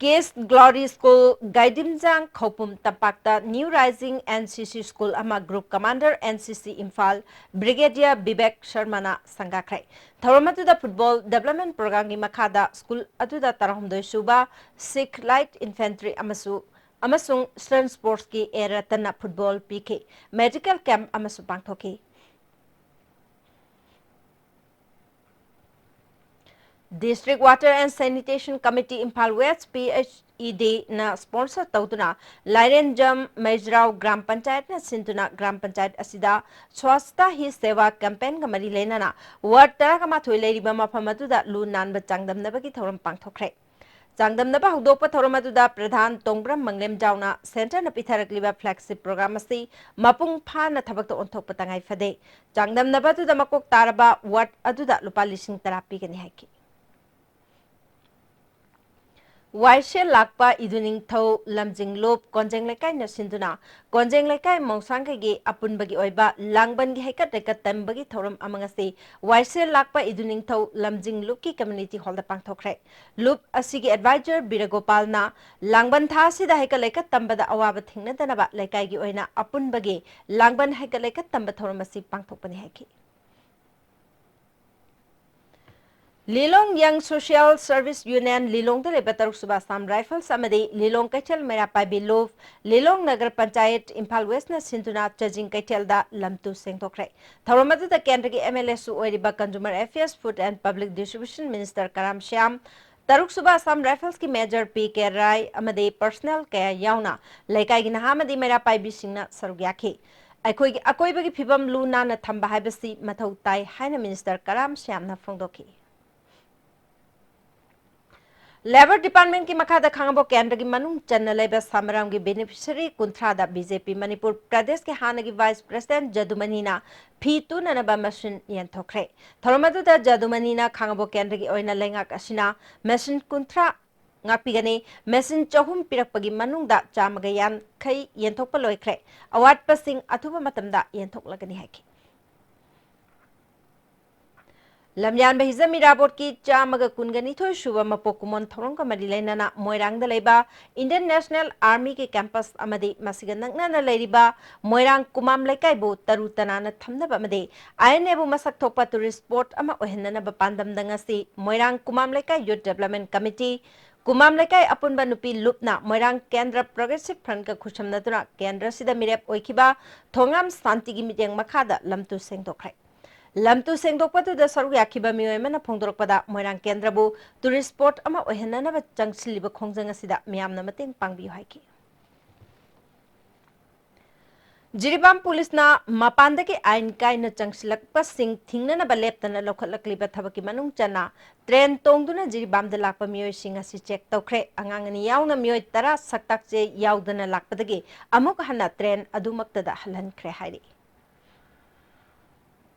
ꯀꯦꯁ ꯒ꯭ꯂꯣꯔꯤ ꯁ꯭ꯀꯨꯜ, ꯒꯥꯏꯗꯤꯝꯖꯥꯡ, ꯈꯧꯄꯨꯝ ꯇꯝꯄꯥꯛꯇ ꯅ꯭ꯌꯨ ꯔꯥꯏꯖꯤꯡ ꯑꯦꯟ ꯁꯤ ꯁꯤ ꯁ꯭ꯀꯨꯜ ꯑꯃ ꯒ꯭ꯔꯨꯞ ꯀꯃꯥꯟꯗꯔ ꯑꯦꯟ ꯁꯤ ꯁꯤ ꯏꯝꯐꯥꯜ ꯕ꯭ꯔꯤꯒꯦꯗꯤꯌꯔ ꯕꯤꯕꯦꯛ ꯁꯔꯃꯅ ꯁꯪꯒꯥꯈ꯭ꯔꯦ꯫ ꯊꯧꯔꯝ ꯑꯗꯨꯗ ꯐꯨꯠꯕꯣꯜ ꯗꯦꯕꯂꯞꯃꯦꯟ ꯄ꯭ꯔꯣꯒ꯭ꯔꯥꯝꯒꯤ ꯃꯈꯥꯗ ꯁ꯭ꯀꯨꯜ ꯑꯗꯨꯗ ꯇꯔꯥꯍꯨꯝꯗꯣꯏ ꯁꯨꯕ ꯁꯤꯈ ꯂꯥꯏꯠ ꯏꯟꯐꯦꯟꯇ꯭ꯔꯤ ꯑꯃꯁꯨ, ꯑꯃꯁꯨꯡ ꯁ꯭ꯇꯔꯟ ꯁ꯭ꯄꯣꯔꯠꯁꯀꯤ ꯑꯦ ꯔꯇꯟꯅ ꯐꯨꯠꯕꯣꯜ ꯄꯤꯈꯤ꯫ ꯃꯦꯗꯤꯀꯦꯜ ꯀꯦꯝꯞ ꯑꯃꯁꯨ ꯄꯥꯡꯊꯣꯛꯈꯤ꯫ District Water and Sanitation Committee, Imphal West, P H E D ꯅ sponsor ꯇꯧꯗꯨꯅ ꯂꯥꯏꯔꯦꯟꯖꯝ ꯃꯩꯖ꯭ꯔꯥꯎ ꯒ꯭ꯔꯥꯝ ꯄꯟꯆꯥꯌꯠꯅ ꯁꯤꯟꯗꯨꯅ ꯒ꯭ꯔꯥꯝ ꯄꯟꯆꯥꯌꯠ ꯑꯁꯤꯗ ꯁ꯭ꯋꯥꯁꯇ ꯍꯤ ꯁꯦꯋꯥ ꯀꯦꯝꯄꯦꯟꯒ ꯃꯔꯤ ꯂꯩꯅꯅ ꯋꯥꯔꯗ ꯇꯔꯥꯒ ꯃꯥꯊꯣꯏ ꯂꯩꯔꯤꯕ ꯃꯐꯝ ꯑꯗꯨꯗ ꯂꯨ ꯅꯥꯟꯕ ꯆꯥꯡꯗꯝꯅꯕꯒꯤ ꯊꯧꯔꯝ ꯄꯥꯡꯊꯣꯛꯈ꯭ꯔꯦ꯫ ꯆꯥꯡꯗꯝꯅꯕ ꯍꯧꯗꯣꯛꯄ ꯊꯧꯔꯝ ꯑꯗꯨꯗ ꯄ꯭ꯔꯙꯥꯟ ꯇꯣꯡꯕ꯭ꯔꯝ ꯃꯪꯂꯦꯝꯖꯥꯎꯅ centreꯅ ꯄꯤꯊꯔꯛꯂꯤꯕ flagship program ꯑꯁꯤ ꯃꯄꯨꯡ ꯐꯥꯅ ꯊꯕꯛꯇ ꯑꯣꯟꯊꯣꯛꯄ ꯇꯉꯥꯏ ꯐꯗꯦ꯫ ꯆꯥꯡꯗꯝꯅꯕ ꯑꯗꯨꯗ ꯃꯀꯣꯛ ꯇꯥꯔꯕ ꯋꯥꯔꯗ ꯑꯗꯨꯗ ꯂꯨꯄꯥ ꯂꯤꯁꯤꯡ ꯇꯔꯥ ꯄꯤꯒꯅꯤ ꯍꯥꯏꯈꯤ꯫ ꯋꯥꯏꯁꯦꯜ ꯂꯥꯛꯄ ꯏꯗꯨꯅꯤꯡꯊꯧ ꯂꯝꯖꯤꯡ ꯂꯨꯞ ꯀꯣꯟꯖꯦꯡ ꯂꯩꯀꯥꯏꯅ ꯁꯤꯟꯗꯨꯅ ꯀꯣꯟꯖꯦꯡ ꯂꯩꯀꯥꯏ ꯃꯧꯁꯥꯡꯈꯩꯒꯤ ꯑꯄꯨꯟꯕꯒꯤ ꯑꯣꯏꯕ ꯂꯥꯡꯕꯟꯒꯤ ꯍꯩꯀꯠ ꯂꯩꯀꯠ ꯇꯝꯕꯒꯤ ꯊꯧꯔꯝ ꯑꯃ ꯉꯁꯤ ꯋꯥꯏꯁꯦꯜ ꯂꯥꯛꯄ ꯏꯗꯨꯅꯤꯡꯊꯧ ꯂꯝꯖꯤꯡ ꯂꯨꯞꯀꯤ community hallꯗ ꯄꯥꯡꯊꯣꯛꯈ꯭ꯔꯦ꯫ ꯂꯨꯞ ꯑꯁꯤꯒꯤ advisor ꯕꯤꯔꯒꯣꯄꯥꯜꯅ ꯂꯥꯡꯕꯟ ꯊꯥ ꯑꯁꯤꯗ ꯍꯩꯀꯠ ꯂꯩꯀꯠ ꯇꯝꯕꯗ ꯑꯋꯥꯕ ꯊꯦꯡꯅꯗꯅꯕ ꯂꯩꯀꯥꯏꯒꯤ ꯑꯣꯏꯅ ꯑꯄꯨꯟꯕꯒꯤ ꯂꯥꯡꯕꯟ ꯍꯩꯀꯠ ꯂꯩꯀꯠ ꯇꯝꯕ ꯊꯧꯔꯝ ꯑꯁꯤ ꯄꯥꯡꯊꯣꯛꯄꯅꯤ ꯍꯥꯏꯈꯤ꯫ ꯂꯤꯂꯣꯡ Young Social Service Union, ꯂꯤꯂꯣꯡꯗ ꯂꯩꯕ ꯇꯔꯨꯛ ꯁꯨꯕ Assam Rifles ꯑꯃꯗꯤ ꯂꯤꯂꯣꯡ ꯀꯩꯊꯦꯜ ꯃꯩꯔꯥ ꯄꯥꯏꯕꯤ ꯂꯨꯞ, ꯂꯤꯂꯣꯡ ꯅꯒꯔ ꯄꯟꯆꯥꯌꯠ, ꯏꯝꯐꯥꯜ ꯋꯦꯁꯅ ꯁꯤꯟꯗꯨꯅ ꯆꯥꯖꯤꯡ ꯀꯩꯊꯦꯜꯗ ꯂꯝꯇꯨ ꯁꯦꯡꯗꯣꯛꯈ꯭ꯔꯦ꯫ ꯊꯧꯔꯝ ꯑꯗꯨꯗ ꯀꯦꯟꯗ꯭ꯔꯒꯤ MLAꯁꯨ ꯑꯣꯏꯔꯤꯕ Consumer Affairs, Food and Public Distribution Minister ꯀꯔꯥꯝ ꯁ꯭ꯌꯥꯝ, ꯇꯔꯨꯛ ꯁꯨꯕ Assam Riflesꯀꯤ Major ꯄꯤ ꯀꯦ ꯔꯥꯏ ꯑꯃꯗꯤ personnel ꯀꯌꯥ ꯌꯥꯎꯅ ꯂꯩꯀꯥꯏꯒꯤ ꯅꯍꯥ ꯑꯃꯗꯤ ꯃꯩꯔꯥ ꯄꯥꯏꯕꯤꯁꯤꯡꯅ ꯁꯔꯨꯛ ꯌꯥꯈꯤ꯫ ꯑꯩꯈꯣꯏꯒꯤ ꯑꯀꯣꯏꯕꯒꯤ ꯐꯤꯕꯝ ꯂꯨ ꯅꯥꯟꯅ ꯊꯝꯕ ꯍꯥꯏꯕꯁꯤ ꯃꯊꯧ ꯇꯥꯏ ꯍꯥꯏꯅ Minister ꯀꯔꯥꯝ ꯁ꯭ꯌꯥꯝꯅ ꯐꯣꯡꯗꯣꯛꯈꯤ꯫ Labour Departmentꯀꯤ ꯃꯈꯥꯗ ꯈꯥꯉꯕꯣꯛ ꯀꯦꯟꯗ꯭ꯔꯒꯤ ꯃꯅꯨꯡ ꯆꯟꯅ ꯂꯩꯕ ꯁꯥꯃꯔꯥꯝꯒꯤ beneficiary ꯀꯨꯟꯊ꯭ꯔꯥꯗ BJP ꯃꯅꯤꯄꯨꯔ ꯄ꯭ꯔꯗꯦꯁꯀꯤ ꯍꯥꯟꯅꯒꯤ Vice President ꯖꯗꯨꯃꯅꯤꯅ ꯐꯤ ꯇꯨꯅꯅꯕ machine ꯌꯦꯟꯊꯣꯛꯈ꯭ꯔꯦ꯫ ꯊꯧꯔꯝ ꯑꯗꯨꯗ ꯖꯗꯨꯃꯅꯤꯅ ꯈꯥꯉꯕꯣꯛ ꯀꯦꯟꯗ꯭ꯔꯒꯤ ꯑꯣꯏꯅ ꯂꯩꯉꯥꯛ ꯑꯁꯤꯅ machine ꯀꯨꯟꯊ꯭ꯔꯥ ꯉꯥꯛꯄꯤꯒꯅꯤ, machine ꯆꯍꯨꯝ ꯄꯤꯔꯛꯄꯒꯤ ꯃꯅꯨꯡꯗ ꯆꯥꯝꯃꯒ ꯌꯥꯡꯈꯩ ꯌꯦꯟꯊꯣꯛꯄ ꯂꯣꯏꯈ꯭ꯔꯦ, ꯑꯋꯥꯠꯄꯁꯤꯡ ꯑꯊꯨꯕ ꯃꯇꯝꯗ ꯌꯦꯟꯊꯣꯛꯂꯒꯅꯤ ꯍꯥꯏꯈꯤ꯫ ꯂꯝꯌꯥꯟꯕ ꯍꯤꯖꯝ ꯏꯔꯥꯕꯣꯠꯀꯤ ꯆꯥꯝꯃꯒ ꯀꯨꯟꯒ ꯅꯤꯊꯣꯏ ꯁꯨꯕ ꯃꯄꯣꯛ ꯀꯨꯝꯑꯣꯟ ꯊꯧꯔꯝꯒ ꯃꯔꯤ ꯂꯩꯅꯅ ꯃꯣꯏꯔꯥꯡꯗ ꯂꯩꯕ Indian National Armyꯒꯤ campus ꯑꯃꯗꯤ ꯃꯁꯤꯒ ꯅꯛꯅꯅ ꯂꯩꯔꯤꯕ ꯃꯣꯏꯔꯥꯡ ꯀꯨꯃꯥꯝ ꯂꯩꯀꯥꯏꯕꯨ ꯇꯔꯨ ꯇꯅꯥꯟꯅ ꯊꯝꯅꯕ ꯑꯃꯗꯤ INAꯕꯨ ꯃꯁꯛ ꯊꯣꯛꯄ tourist spot ꯑꯃ ꯑꯣꯏꯍꯟꯅꯅꯕ ꯄꯥꯟꯗꯝꯗ ꯉꯁꯤ ꯃꯣꯏꯔꯥꯡ ꯀꯨꯃꯥꯝ ꯂꯩꯀꯥꯏ Youth Development Committee, ꯀꯨꯃꯥꯝ ꯂꯩꯀꯥꯏ ꯑꯄꯨꯟꯕ ꯅꯨꯄꯤ ꯂꯨꯞꯅ ꯃꯣꯏꯔꯥꯡ ꯀꯦꯟꯗ꯭ꯔ Progressive Frontꯀ ꯈꯨꯠꯁꯝꯅꯗꯨꯅ ꯀꯦꯟꯗ꯭ꯔꯁꯤꯗ ꯃꯤꯔꯦꯞ ꯑꯣꯏꯈꯤꯕ ꯊꯣꯉꯥꯝ ꯁꯥꯟꯇꯤꯒꯤ ꯃꯤꯠꯌꯦꯡ ꯃꯈꯥꯗ ꯂꯝꯇꯨ ꯁꯦꯡꯗꯣꯛꯈ꯭ꯔꯦ꯫ ꯂꯝꯇꯨ ꯁꯦꯡꯗꯣꯛꯄꯗꯨꯗ ꯁꯔꯨꯛ ꯌꯥꯈꯤꯕ ꯃꯤꯑꯣꯏ ꯑꯃꯅ ꯐꯣꯡꯗꯣꯔꯛꯄꯗ, ꯃꯣꯏꯔꯥꯡ ꯀꯦꯟꯗ꯭ꯔꯕꯨ tourist spot ꯑꯃ ꯑꯣꯏꯍꯟꯅꯅꯕ ꯆꯪꯁꯤꯜꯂꯤꯕ ꯈꯣꯡꯖꯪ ꯑꯁꯤꯗ ꯃꯤꯌꯥꯝꯅ ꯃꯇꯦꯡ ꯄꯥꯡꯕꯤꯌꯨ ꯍꯥꯏꯈꯤ꯫ ꯖꯤꯔꯤꯕꯥꯝ ꯄꯨꯂꯤꯁꯅ ꯃꯄꯥꯟꯗꯒꯤ ꯑꯥꯏꯟ ꯀꯥꯏꯅ ꯆꯪꯁꯤꯜꯂꯛꯄꯁꯤꯡ ꯊꯤꯡꯅꯅꯕ ꯂꯦꯞꯇꯅ ꯂꯧꯈꯠꯂꯛꯂꯤꯕ ꯊꯕꯛꯀꯤ ꯃꯅꯨꯡ ꯆꯟꯅ train ꯇꯣꯡꯗꯨꯅ ꯖꯤꯔꯤꯕꯥꯝꯗ ꯂꯥꯛꯄ ꯃꯤꯑꯣꯏꯁꯤꯡ ꯑꯁꯤ check ꯇꯧꯈ꯭ꯔꯦ꯫ ꯑꯉꯥꯡ ꯑꯅꯤ ꯌꯥꯎꯅ ꯃꯤꯑꯣꯏ ꯇꯔꯥ ꯁꯛꯇꯥꯛꯆꯦ ꯌꯥꯎꯗꯅ ꯂꯥꯛꯄꯗꯒꯤ ꯑꯃꯨꯛ ꯍꯟꯅ train ꯑꯗꯨꯃꯛꯇꯗ ꯍꯜꯍꯟꯈ꯭ꯔꯦ ꯍꯥꯏꯔꯤ꯫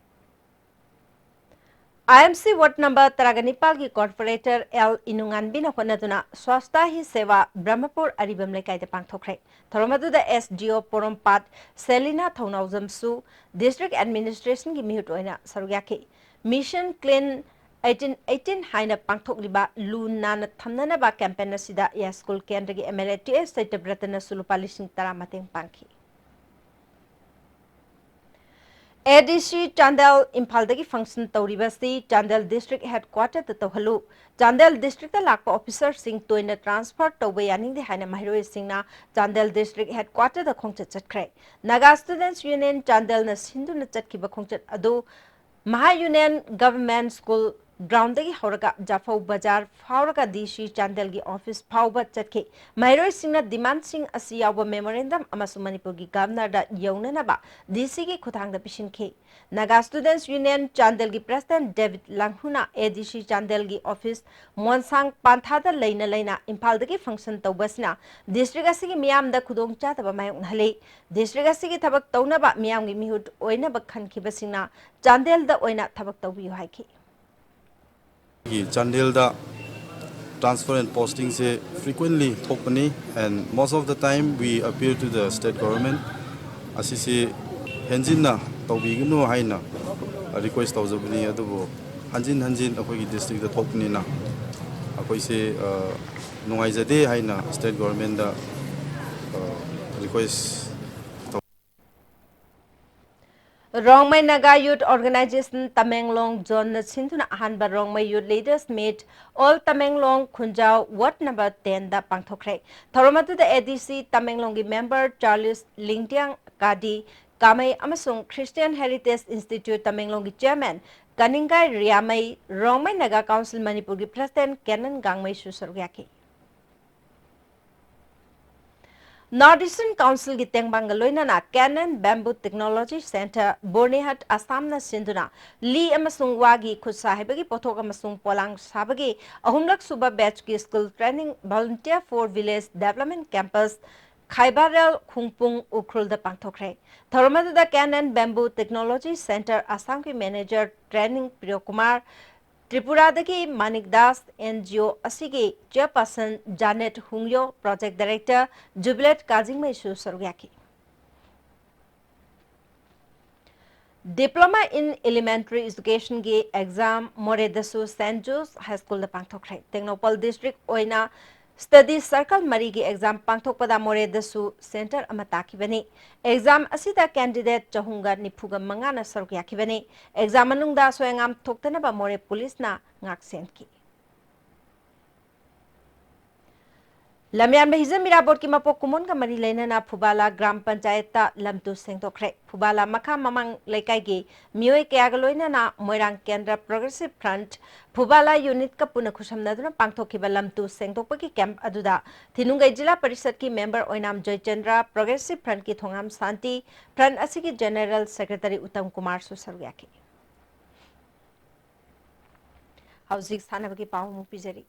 IMC ward number ꯇꯔꯥꯒ ꯅꯤꯄꯥꯜꯒꯤ corporator ꯑꯦꯜ ꯏꯅꯨꯉꯥꯟꯕꯤꯅ ꯍꯣꯠꯅꯗꯨꯅ Swachhata Hi Seva ꯕ꯭ꯔꯍꯃꯄꯨꯔ ꯑꯔꯤꯕꯝ ꯂꯩꯀꯥꯏꯗ ꯄꯥꯡꯊꯣꯛꯈ꯭ꯔꯦ꯫ ꯊꯧꯔꯝ ꯑꯗꯨꯗ SDO ꯄꯣꯔꯣꯝꯄꯥꯠ ꯁꯦꯂꯤꯅꯥ ꯊꯧꯅꯥꯎꯖꯝꯁꯨ district administrationꯒꯤ ꯃꯤꯍꯨꯠ ꯑꯣꯏꯅ ꯁꯔꯨꯛ ꯌꯥꯈꯤ꯫ Mission Clean eighteen eighteen ꯍꯥꯏꯅ ꯄꯥꯡꯊꯣꯛꯂꯤꯕ ꯂꯨ ꯅꯥꯟꯅ ꯊꯝꯅꯅꯕ campaign ꯑꯁꯤꯗ ꯌꯥꯏꯁ꯭ꯀꯨꯜ ꯀꯦꯟꯗ꯭ꯔꯒꯤ MLA ꯇꯤ ꯑꯦꯁ ꯁꯇ꯭ꯌꯕ꯭ꯔꯇꯅꯁꯨ ꯂꯨꯄꯥ ꯂꯤꯁꯤꯡ ꯇꯔꯥ ꯃꯇꯦꯡ ꯄꯥꯡꯈꯤ꯫ ꯑꯦ ꯗꯤ ꯁꯤ ꯆꯥꯟꯗꯦꯜ ꯏꯝꯐꯥꯜꯗꯒꯤ function ꯇꯧꯔꯤꯕꯁꯤ ꯆꯥꯟꯗꯦꯜ district headquarter ꯗ ꯇꯧꯍꯜꯂꯨ꯫ ꯆꯥꯟꯗꯦꯜ district ꯇ ꯂꯥꯛꯄ officer ꯁꯤꯡ ꯇꯣꯏꯅ transfer ꯇꯧꯕ ꯌꯥꯅꯤꯡꯗꯦ ꯍꯥꯏꯅ ꯃꯍꯩꯔꯣꯏꯁꯤꯡꯅ ꯆꯥꯟꯗꯦꯜ district headquarter ꯗ ꯈꯣꯡꯆꯠ ꯆꯠꯈ꯭ꯔꯦ꯫ Naga Students Union ꯆꯥꯟꯗꯦꯜꯅ ꯁꯤꯟꯗꯨꯅ ꯆꯠꯈꯤꯕ ꯈꯣꯡꯆꯠ ꯑꯗꯨ ꯃꯍꯥ ꯌꯨꯅꯤꯌꯟ Government School ground ꯗꯒꯤ ꯍꯧꯔꯒ ꯖꯥꯐꯧ ꯕꯖꯥꯔ ꯐꯥꯎꯔꯒ ꯗꯤ ꯁꯤ ꯆꯥꯟꯗꯦꯜꯒꯤ office ꯐꯥꯎꯕ ꯆꯠꯈꯤ꯫ ꯃꯍꯩꯔꯣꯏꯁꯤꯡꯅ demand ꯁꯤꯡ ꯑꯁꯤ ꯌꯥꯎꯕ memorandum ꯑꯃꯁꯨꯡ ꯃꯅꯤꯄꯨꯔꯒꯤ Governor ꯗ ꯌꯧꯅꯅꯕ ꯗꯤ ꯁꯤ ꯒꯤ ꯈꯨꯠꯊꯥꯡꯗ ꯄꯤꯁꯤꯟꯈꯤ꯫ Naga Students Union ꯆꯥꯟꯗꯦꯜꯒꯤ President ꯗꯦꯕꯤꯗ ꯂꯥꯡꯍꯨꯅ ꯑꯦ ꯗꯤ ꯁꯤ ꯆꯥꯟꯗꯦꯜꯒꯤ office ꯃꯣꯟꯁꯥꯡ ꯄꯥꯟꯊꯥꯗ ꯂꯩꯅ ꯂꯩꯅ ꯏꯝꯐꯥꯜꯗꯒꯤ function ꯇꯧꯕ ꯑꯁꯤꯅ district ꯑꯁꯤꯒꯤ ꯃꯤꯌꯥꯝꯗ ꯈꯨꯗꯣꯡꯆꯥꯗꯕ ꯃꯥꯌꯣꯛꯅꯍꯜꯂꯤ꯫ District ꯑꯁꯤꯒꯤ ꯊꯕꯛ ꯇꯧꯅꯕ ꯃꯤꯌꯥꯝꯒꯤ ꯃꯤꯍꯨꯠ ꯑꯣꯏꯅꯕ ꯈꯟꯈꯤꯕꯁꯤꯡꯅ ꯆꯥꯟꯗꯦꯜꯗ ꯑꯣꯏꯅ ꯊꯕꯛ ꯇꯧꯕꯤꯌꯨ ꯍꯥꯏꯈꯤ꯫ ꯑꯩꯈꯣꯏꯒꯤ ꯆꯥꯟꯗꯦꯜꯗ transfer and posting say frequently ꯊꯣꯛꯄꯅꯤ, and most of the time we appeal to the state government꯫ ꯑꯁꯤꯁꯤ ꯍꯦꯟꯖꯤꯟꯅ ꯇꯧꯕꯤꯒꯅꯨ ꯍꯥꯏꯅ request ꯇꯧꯖꯕꯅꯤ, ꯑꯗꯨꯕꯨ ꯍꯟꯖꯤꯟ ꯍꯟꯖꯤꯟ ꯑꯩꯈꯣꯏꯒꯤ district ꯇ ꯊꯣꯛꯄꯅꯤꯅ ꯑꯩꯈꯣꯏꯁꯦ, ꯑ, ꯅꯨꯡꯉꯥꯏꯖꯗꯦ ꯍꯥꯏꯅ state government ꯇ, ꯑ, request ꯇꯧ- Rongmei Naga Youth Organisation Tamenglong Zone ꯅ ꯁꯤꯟꯗꯨꯅ ꯑꯍꯥꯟꯕ Rongmei Youth Leaders Meet All Tamenglong Khunjao Ward number ten ꯗ ꯄꯥꯡꯊꯣꯛꯈ꯭ꯔꯦ꯫ ꯊꯧꯔꯝ ꯑꯗꯨꯗ ꯑꯦ ꯗꯤ ꯁꯤ ꯇꯃꯦꯡꯂꯣꯡꯒꯤ member Charles ꯂꯤꯡꯇꯤꯌꯥꯡ, ꯀꯥꯗꯤ ꯀꯥꯃꯩ ꯑꯃꯁꯨꯡ Christian Heritage Institute ꯇꯃꯦꯡꯂꯣꯡꯒꯤ chairman ꯀꯅꯤꯡꯒꯥꯏ ꯔꯤꯌꯥꯃꯩ, ꯔꯣꯡꯃꯩ ꯅꯥꯒꯥ Council ꯃꯅꯤꯄꯨꯔꯒꯤ president ꯀꯦꯅꯟ ꯒꯥꯡꯃꯩꯁꯨ ꯁꯔꯨꯛ ꯌꯥꯈꯤ꯫ North Eastern Council ꯒꯤ ꯇꯦꯡꯕꯥꯡꯒ ꯂꯣꯏꯅꯅ Canaan Bamboo Technology Centre, ꯕꯣꯔꯅꯤꯍꯠ, ꯑꯁꯥꯝꯅ ꯁꯤꯟꯗꯨꯅ ꯂꯤ ꯑꯃꯁꯨꯡ ꯋꯥꯒꯤ ꯈꯨꯠꯁꯥ ꯍꯩꯕꯒꯤ ꯄꯣꯠꯊꯣꯛ ꯑꯃꯁꯨꯡ ꯄꯣꯂꯥꯡ ꯁꯥꯕꯒꯤ ꯑꯍꯨꯝꯂꯛ ꯁꯨꯕ batch ꯀꯤ School Training Volunteer for Village Development Campus, ꯈꯥꯏꯕꯥꯔꯦꯜ ꯈꯨꯡꯄꯨꯡ ꯎꯈ꯭ꯔꯨꯜꯗ ꯄꯥꯡꯊꯣꯛꯈ꯭ꯔꯦ꯫ ꯊꯧꯔꯝ ꯑꯗꯨꯗ Canaan Bamboo Technology Centre ꯑꯁꯥꯝꯒꯤ manager training ꯄ꯭ꯔꯤꯌꯣ ꯀꯨꯃꯥꯔ, ꯇ꯭ꯔꯤꯄꯨꯔꯥꯗꯒꯤ Manik Das, N G O ꯑꯁꯤꯒꯤ chairperson ꯖꯥꯅꯦꯠ ꯍꯨꯡꯌꯣ, project director ꯖꯨꯕꯤꯂꯦꯠ ꯀꯥꯖꯤꯡꯃꯩꯁꯨ ꯁꯔꯨꯛ ꯌꯥꯈꯤ꯫ Diploma in Elementary Education ꯒꯤ exam ꯃꯣꯔꯦꯗꯁꯨ Saint Joseph's High School ꯗ ꯄꯥꯡꯊꯣꯛꯈ꯭ꯔꯦ꯫ ꯇꯦꯡꯅꯧꯄꯜ district ꯑꯣꯏꯅ ꯁ꯭ꯇꯗꯤ ꯁꯔꯀꯜ ꯃꯔꯤꯒꯤ ꯑꯦꯛꯖꯥꯝ ꯄꯥꯡꯊꯣꯛꯄꯗ ꯃꯣꯔꯦꯗꯁꯨ ꯁꯦꯟꯇꯔ ꯑꯃ ꯇꯥꯈꯤꯕꯅꯤ꯫ ꯑꯦꯛꯖꯥꯝ ꯑꯁꯤꯗ ꯀꯦꯟꯗꯤꯗꯦꯠ ꯆꯍꯨꯝꯒ ꯅꯤꯐꯨꯒ ꯃꯉꯥꯅ ꯁꯔꯨꯛ ꯌꯥꯈꯤꯕꯅꯤ꯫ ꯑꯦꯛꯖꯥꯝ ꯃꯅꯨꯡꯗ ꯑꯁꯣꯏ ꯑꯉꯥꯝ ꯊꯣꯛꯇꯅꯕ ꯃꯣꯔꯦ ꯄꯨꯂꯤꯁꯅ ꯉꯥꯛꯁꯦꯟꯈꯤ꯫ ꯂꯝꯌꯥꯟꯕ ꯍꯤꯖꯝ ꯏꯔꯥꯕꯣꯠꯀꯤ ꯃꯄꯣꯛ ꯀꯨꯝꯑꯣꯟꯒ ꯃꯔꯤ ꯂꯩꯅꯅ ꯐꯨꯕꯥꯂꯥ ꯒ꯭ꯔꯥꯝ ꯄꯟꯆꯥꯌꯠꯇ ꯂꯝꯇꯨ ꯁꯦꯡꯗꯣꯛꯈ꯭ꯔꯦ꯫ ꯐꯨꯕꯥꯂꯥ ꯃꯈꯥ ꯃꯃꯥꯡ ꯂꯩꯀꯥꯏꯒꯤ ꯃꯤꯑꯣꯏ ꯀꯌꯥꯒ ꯂꯣꯏꯅꯅ ꯃꯣꯏꯔꯥꯡ ꯀꯦꯟꯗ꯭ꯔ ꯄ꯭ꯔꯣꯒ꯭ꯔꯦꯁꯤꯚ ꯐ꯭ꯔꯟꯠ ꯐꯨꯕꯥꯂꯥ ꯌꯨꯅꯤꯠꯀ ꯄꯨꯟꯅ ꯈꯨꯠꯁꯝꯅꯗꯨꯅ ꯄꯥꯡꯊꯣꯛꯈꯤꯕ ꯂꯝꯇꯨ ꯁꯦꯡꯗꯣꯛꯄꯒꯤ ꯀꯦꯝꯞ ꯑꯗꯨꯗ ꯊꯤꯅꯨꯡꯒꯩ ꯖꯤꯂꯥ ꯄꯔꯤꯁꯠꯀꯤ ꯃꯦꯝꯕꯔ ꯑꯣꯏꯅꯥꯝ ꯖꯣꯏꯆꯟꯗ꯭ꯔ, ꯄ꯭ꯔꯣꯒ꯭ꯔꯦꯁꯤꯚ ꯐ꯭ꯔꯟꯠꯀꯤ ꯊꯣꯉꯥꯝ ꯁꯥꯟꯇꯤ, ꯐ꯭ꯔꯟꯠ ꯑꯁꯤꯒꯤ ꯖꯦꯅꯦꯔꯦꯜ ꯁꯦꯀ꯭ꯔꯦꯇꯔꯤ ꯎꯠꯇꯝ ꯀꯨꯃꯥꯔꯁꯨ ꯁꯔꯨꯛ ꯌꯥꯈꯤ꯫ ꯍꯧꯖꯤꯛ ꯁꯥꯟꯅꯕꯒꯤ ꯄꯥꯎ ꯑꯃꯨꯛ ꯄꯤꯖꯔꯤ꯫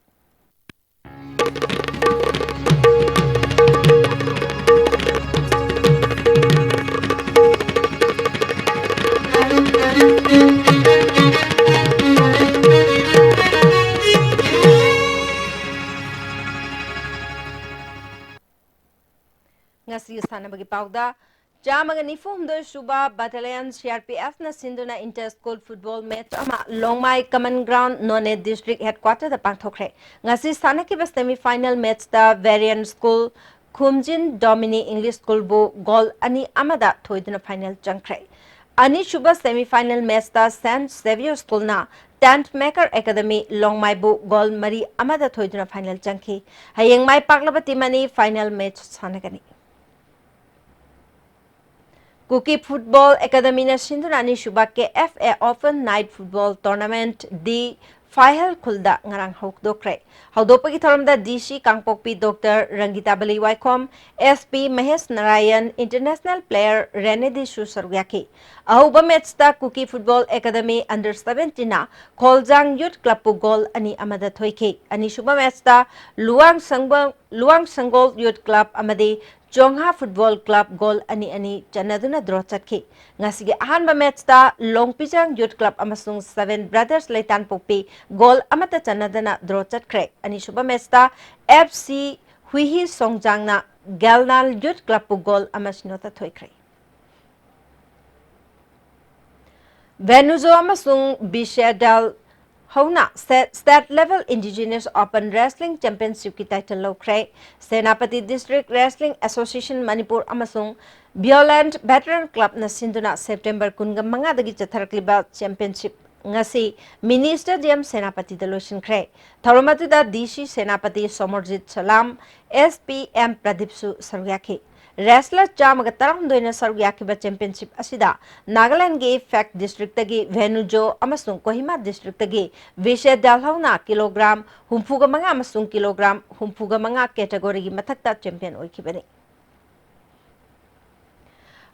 ꯉꯁꯤ ꯁꯥꯟꯅꯕꯒꯤ ꯄꯥꯎꯗ, ꯆꯥꯝꯃꯒ ꯅꯤꯐꯨ ꯍꯨꯝꯗꯣꯏ ꯁꯨꯕ ꯕꯠꯇꯥꯂꯤꯌꯟ ꯁꯤ ꯑꯥꯔ ꯄꯤ ꯑꯦꯐꯅ ꯁꯤꯟꯗꯨꯅ ꯏꯟꯇꯔ ꯁ꯭ꯀꯨꯜ ꯐꯨꯠꯕꯣꯜ ꯃꯦꯆ ꯑꯃ ꯂꯣꯡꯃꯥꯏ ꯀꯃꯟ ꯒ꯭ꯔꯥꯎꯟ, ꯅꯣꯅꯦ ꯗꯤꯁꯇ꯭ꯔꯤꯛ ꯍꯦꯗꯀ꯭ꯋꯥꯇꯔꯗ ꯄꯥꯡꯊꯣꯛꯈ꯭ꯔꯦ꯫ ꯉꯁꯤ ꯁꯥꯟꯅꯈꯤꯕ ꯁꯦꯃꯤ ꯐꯥꯏꯅꯦꯜ ꯃꯦꯆꯇ ꯚꯦꯔꯤꯌꯟ ꯁ꯭ꯀꯨꯜ ꯈꯨꯝꯖꯤꯟ ꯗꯣꯃꯤꯅꯤ ꯏꯪꯂꯤꯁ ꯁ꯭ꯀꯨꯜꯕꯨ ꯒꯣꯜ ꯑꯅꯤ ꯑꯃꯗ ꯊꯣꯏꯗꯨꯅ ꯐꯥꯏꯅꯦꯜ ꯆꯪꯈ꯭ꯔꯦ꯫ ꯑꯅꯤꯁꯨꯕ ꯁꯦꯃꯤ ꯐꯥꯏꯅꯦꯜ ꯃꯦꯆꯇ ꯁꯦꯟꯠ ꯖꯦꯚꯤꯌꯔ ꯁ꯭ꯀꯨꯜꯅ ꯇꯦꯟꯠ ꯃꯦꯀꯔ ꯑꯦꯀꯥꯗꯃꯤ ꯂꯣꯡꯃꯥꯏꯕꯨ ꯒꯣꯜ ꯃꯔꯤ ꯑꯃꯗ ꯊꯣꯏꯗꯨꯅ ꯐꯥꯏꯅꯦꯜ ꯆꯪꯈꯤ꯫ ꯍꯌꯦꯡ ꯃꯥꯏ ꯄꯥꯛꯂꯕ ꯇꯤꯝ ꯑꯅꯤ ꯐꯥꯏꯅꯦꯜ ꯃꯦꯆ ꯁꯥꯟꯅꯒꯅꯤ꯫ ꯀꯨꯀꯤ ꯐꯨꯠꯕꯣꯜ ꯑꯦꯀꯥꯗꯃꯤꯅ ꯁꯤꯟꯗꯨꯅ ꯑꯅꯤꯁꯨꯕ ꯀꯦ F A open night football tournament ꯗꯤ ꯐꯥꯏꯍꯦꯜ ꯈꯨꯜꯗ ꯉꯔꯥꯡ ꯍꯧꯗꯣꯛꯈ꯭ꯔꯦ꯫ ꯍꯧꯗꯣꯛꯄꯒꯤ ꯊꯧꯔꯝꯗ ꯗꯤ ꯁꯤ ꯀꯥꯡꯄꯣꯛꯄꯤ doctor Rangita Bali Waikhom, S P Mahesh Narayan, international player ꯔꯦꯅꯦꯗꯤꯁꯨ ꯁꯔꯨꯛ ꯌꯥꯈꯤ꯫ ꯑꯍꯧꯕ ꯃꯦꯆꯇ ꯀꯨꯀꯤ ꯐꯨꯠꯕꯣꯜ ꯑꯦꯀꯥꯗꯃꯤ ꯑꯟꯗꯔ ꯁꯚꯦꯟꯇꯤꯟꯅ ꯈꯣꯜꯖꯥꯡ ꯌꯨꯠ ꯀ꯭ꯂꯕꯄꯨ ꯒꯣꯜ ꯑꯅꯤ ꯑꯃꯗ ꯊꯣꯏꯈꯤ꯫ ꯑꯅꯤꯁꯨꯕ ꯃꯦꯆꯇ ꯂꯨꯋꯥꯡ ꯁꯪꯒꯣꯜ, ꯂꯨꯋꯥꯡ ꯁꯪꯒꯣꯜ ꯌꯨꯠ ꯀ꯭ꯂꯕ ꯑꯃꯗꯤ ꯆꯣꯡꯍꯥ ꯐꯨꯠꯕꯣꯜ ꯀ꯭ꯂꯕ ꯒꯣꯜ ꯑꯅꯤ ꯑꯅꯤ ꯆꯟꯅꯗꯨꯅ ꯗ꯭ꯔꯣ ꯆꯠꯈꯤ꯫ ꯉꯁꯤꯒꯤ ꯑꯍꯥꯟꯕ ꯃꯦꯆꯇ ꯂꯣꯡꯄꯤꯖꯥꯡ ꯌꯨꯠ ꯀ꯭ꯂꯕ ꯑꯃꯁꯨꯡ ꯁꯚꯦꯟ ꯕ꯭ꯔꯗꯔꯁ ꯂꯩꯇꯥꯟꯄꯣꯛꯄꯤ ꯒꯣꯜ ꯑꯃꯠꯇ ꯆꯟꯅꯗꯅ ꯗ꯭ꯔꯣ ꯆꯠꯈ꯭ꯔꯦ꯫ ꯑꯅꯤꯁꯨꯕ ꯃꯦꯆꯇ ꯑꯦꯐ ꯁꯤ ꯍꯨꯏꯍꯤ ꯁꯣꯡꯖꯥꯡꯅ ꯒꯦꯜꯅꯥꯜ ꯌꯨꯠ ꯀ꯭ꯂꯕꯄꯨ ꯒꯣꯜ ꯑꯃ ꯁꯤꯅꯣꯗ ꯊꯣꯏꯈ꯭ꯔꯦ꯫ ꯚꯦꯅꯨꯖꯣ ꯑꯃꯁꯨꯡ ꯕꯤꯁꯦꯗꯥꯜ ꯍꯧꯅ State Level Indigenous Open Wrestling Championshipꯀꯤ title ꯂꯧꯈ꯭ꯔꯦ꯫ Senapati District Wrestling Association Manipur ꯑꯃꯁꯨꯡ Violent Veteran Clubꯅ ꯁꯤꯟꯗꯨꯅ September ꯀꯨꯟꯒ ꯃꯉꯥꯗꯒꯤ ꯆꯠꯊꯔꯛꯂꯤꯕ championship ꯉꯁꯤ Mini Stadium ꯁꯦꯅꯥꯄꯇꯤꯗ ꯂꯣꯏꯁꯤꯟꯈ꯭ꯔꯦ꯫ ꯊꯧꯔꯝ ꯑꯗꯨꯗ D C ꯁꯦꯅꯥꯄꯇꯤ ꯁꯣꯃꯔꯖꯤꯠ ꯁꯂꯥꯝ, S P M ꯄ꯭ꯔꯗꯤꯞꯁꯨ ꯁꯔꯨꯛ ꯌꯥꯈꯤ꯫ Wrestler ꯆꯥꯝꯃꯒ ꯇꯔꯥꯍꯨꯝꯗꯣꯏꯅ ꯁꯔꯨꯛ ꯌꯥꯈꯤꯕ championship ꯑꯁꯤꯗ ꯅꯥꯒꯥꯂꯦꯟꯗꯒꯤ ꯐꯦꯛ districtꯇꯒꯤ ꯚꯦꯅꯨꯖꯣ ꯑꯃꯁꯨꯡ ꯀꯣꯍꯤꯃꯥ districtꯇꯒꯤ ꯕꯤꯁꯦ ꯗꯥꯜꯍꯧꯅ ꯀꯤꯂꯣꯒ꯭ꯔꯥꯝ ꯍꯨꯝꯐꯨꯒ ꯃꯉꯥ ꯑꯃꯁꯨꯡ ꯀꯤꯂꯣꯒ꯭ꯔꯥꯝ ꯍꯨꯝꯐꯨꯒ ꯃꯉꯥ categoryꯒꯤ ꯃꯊꯛꯇ champion ꯑꯣꯏꯈꯤꯕꯅꯤ꯫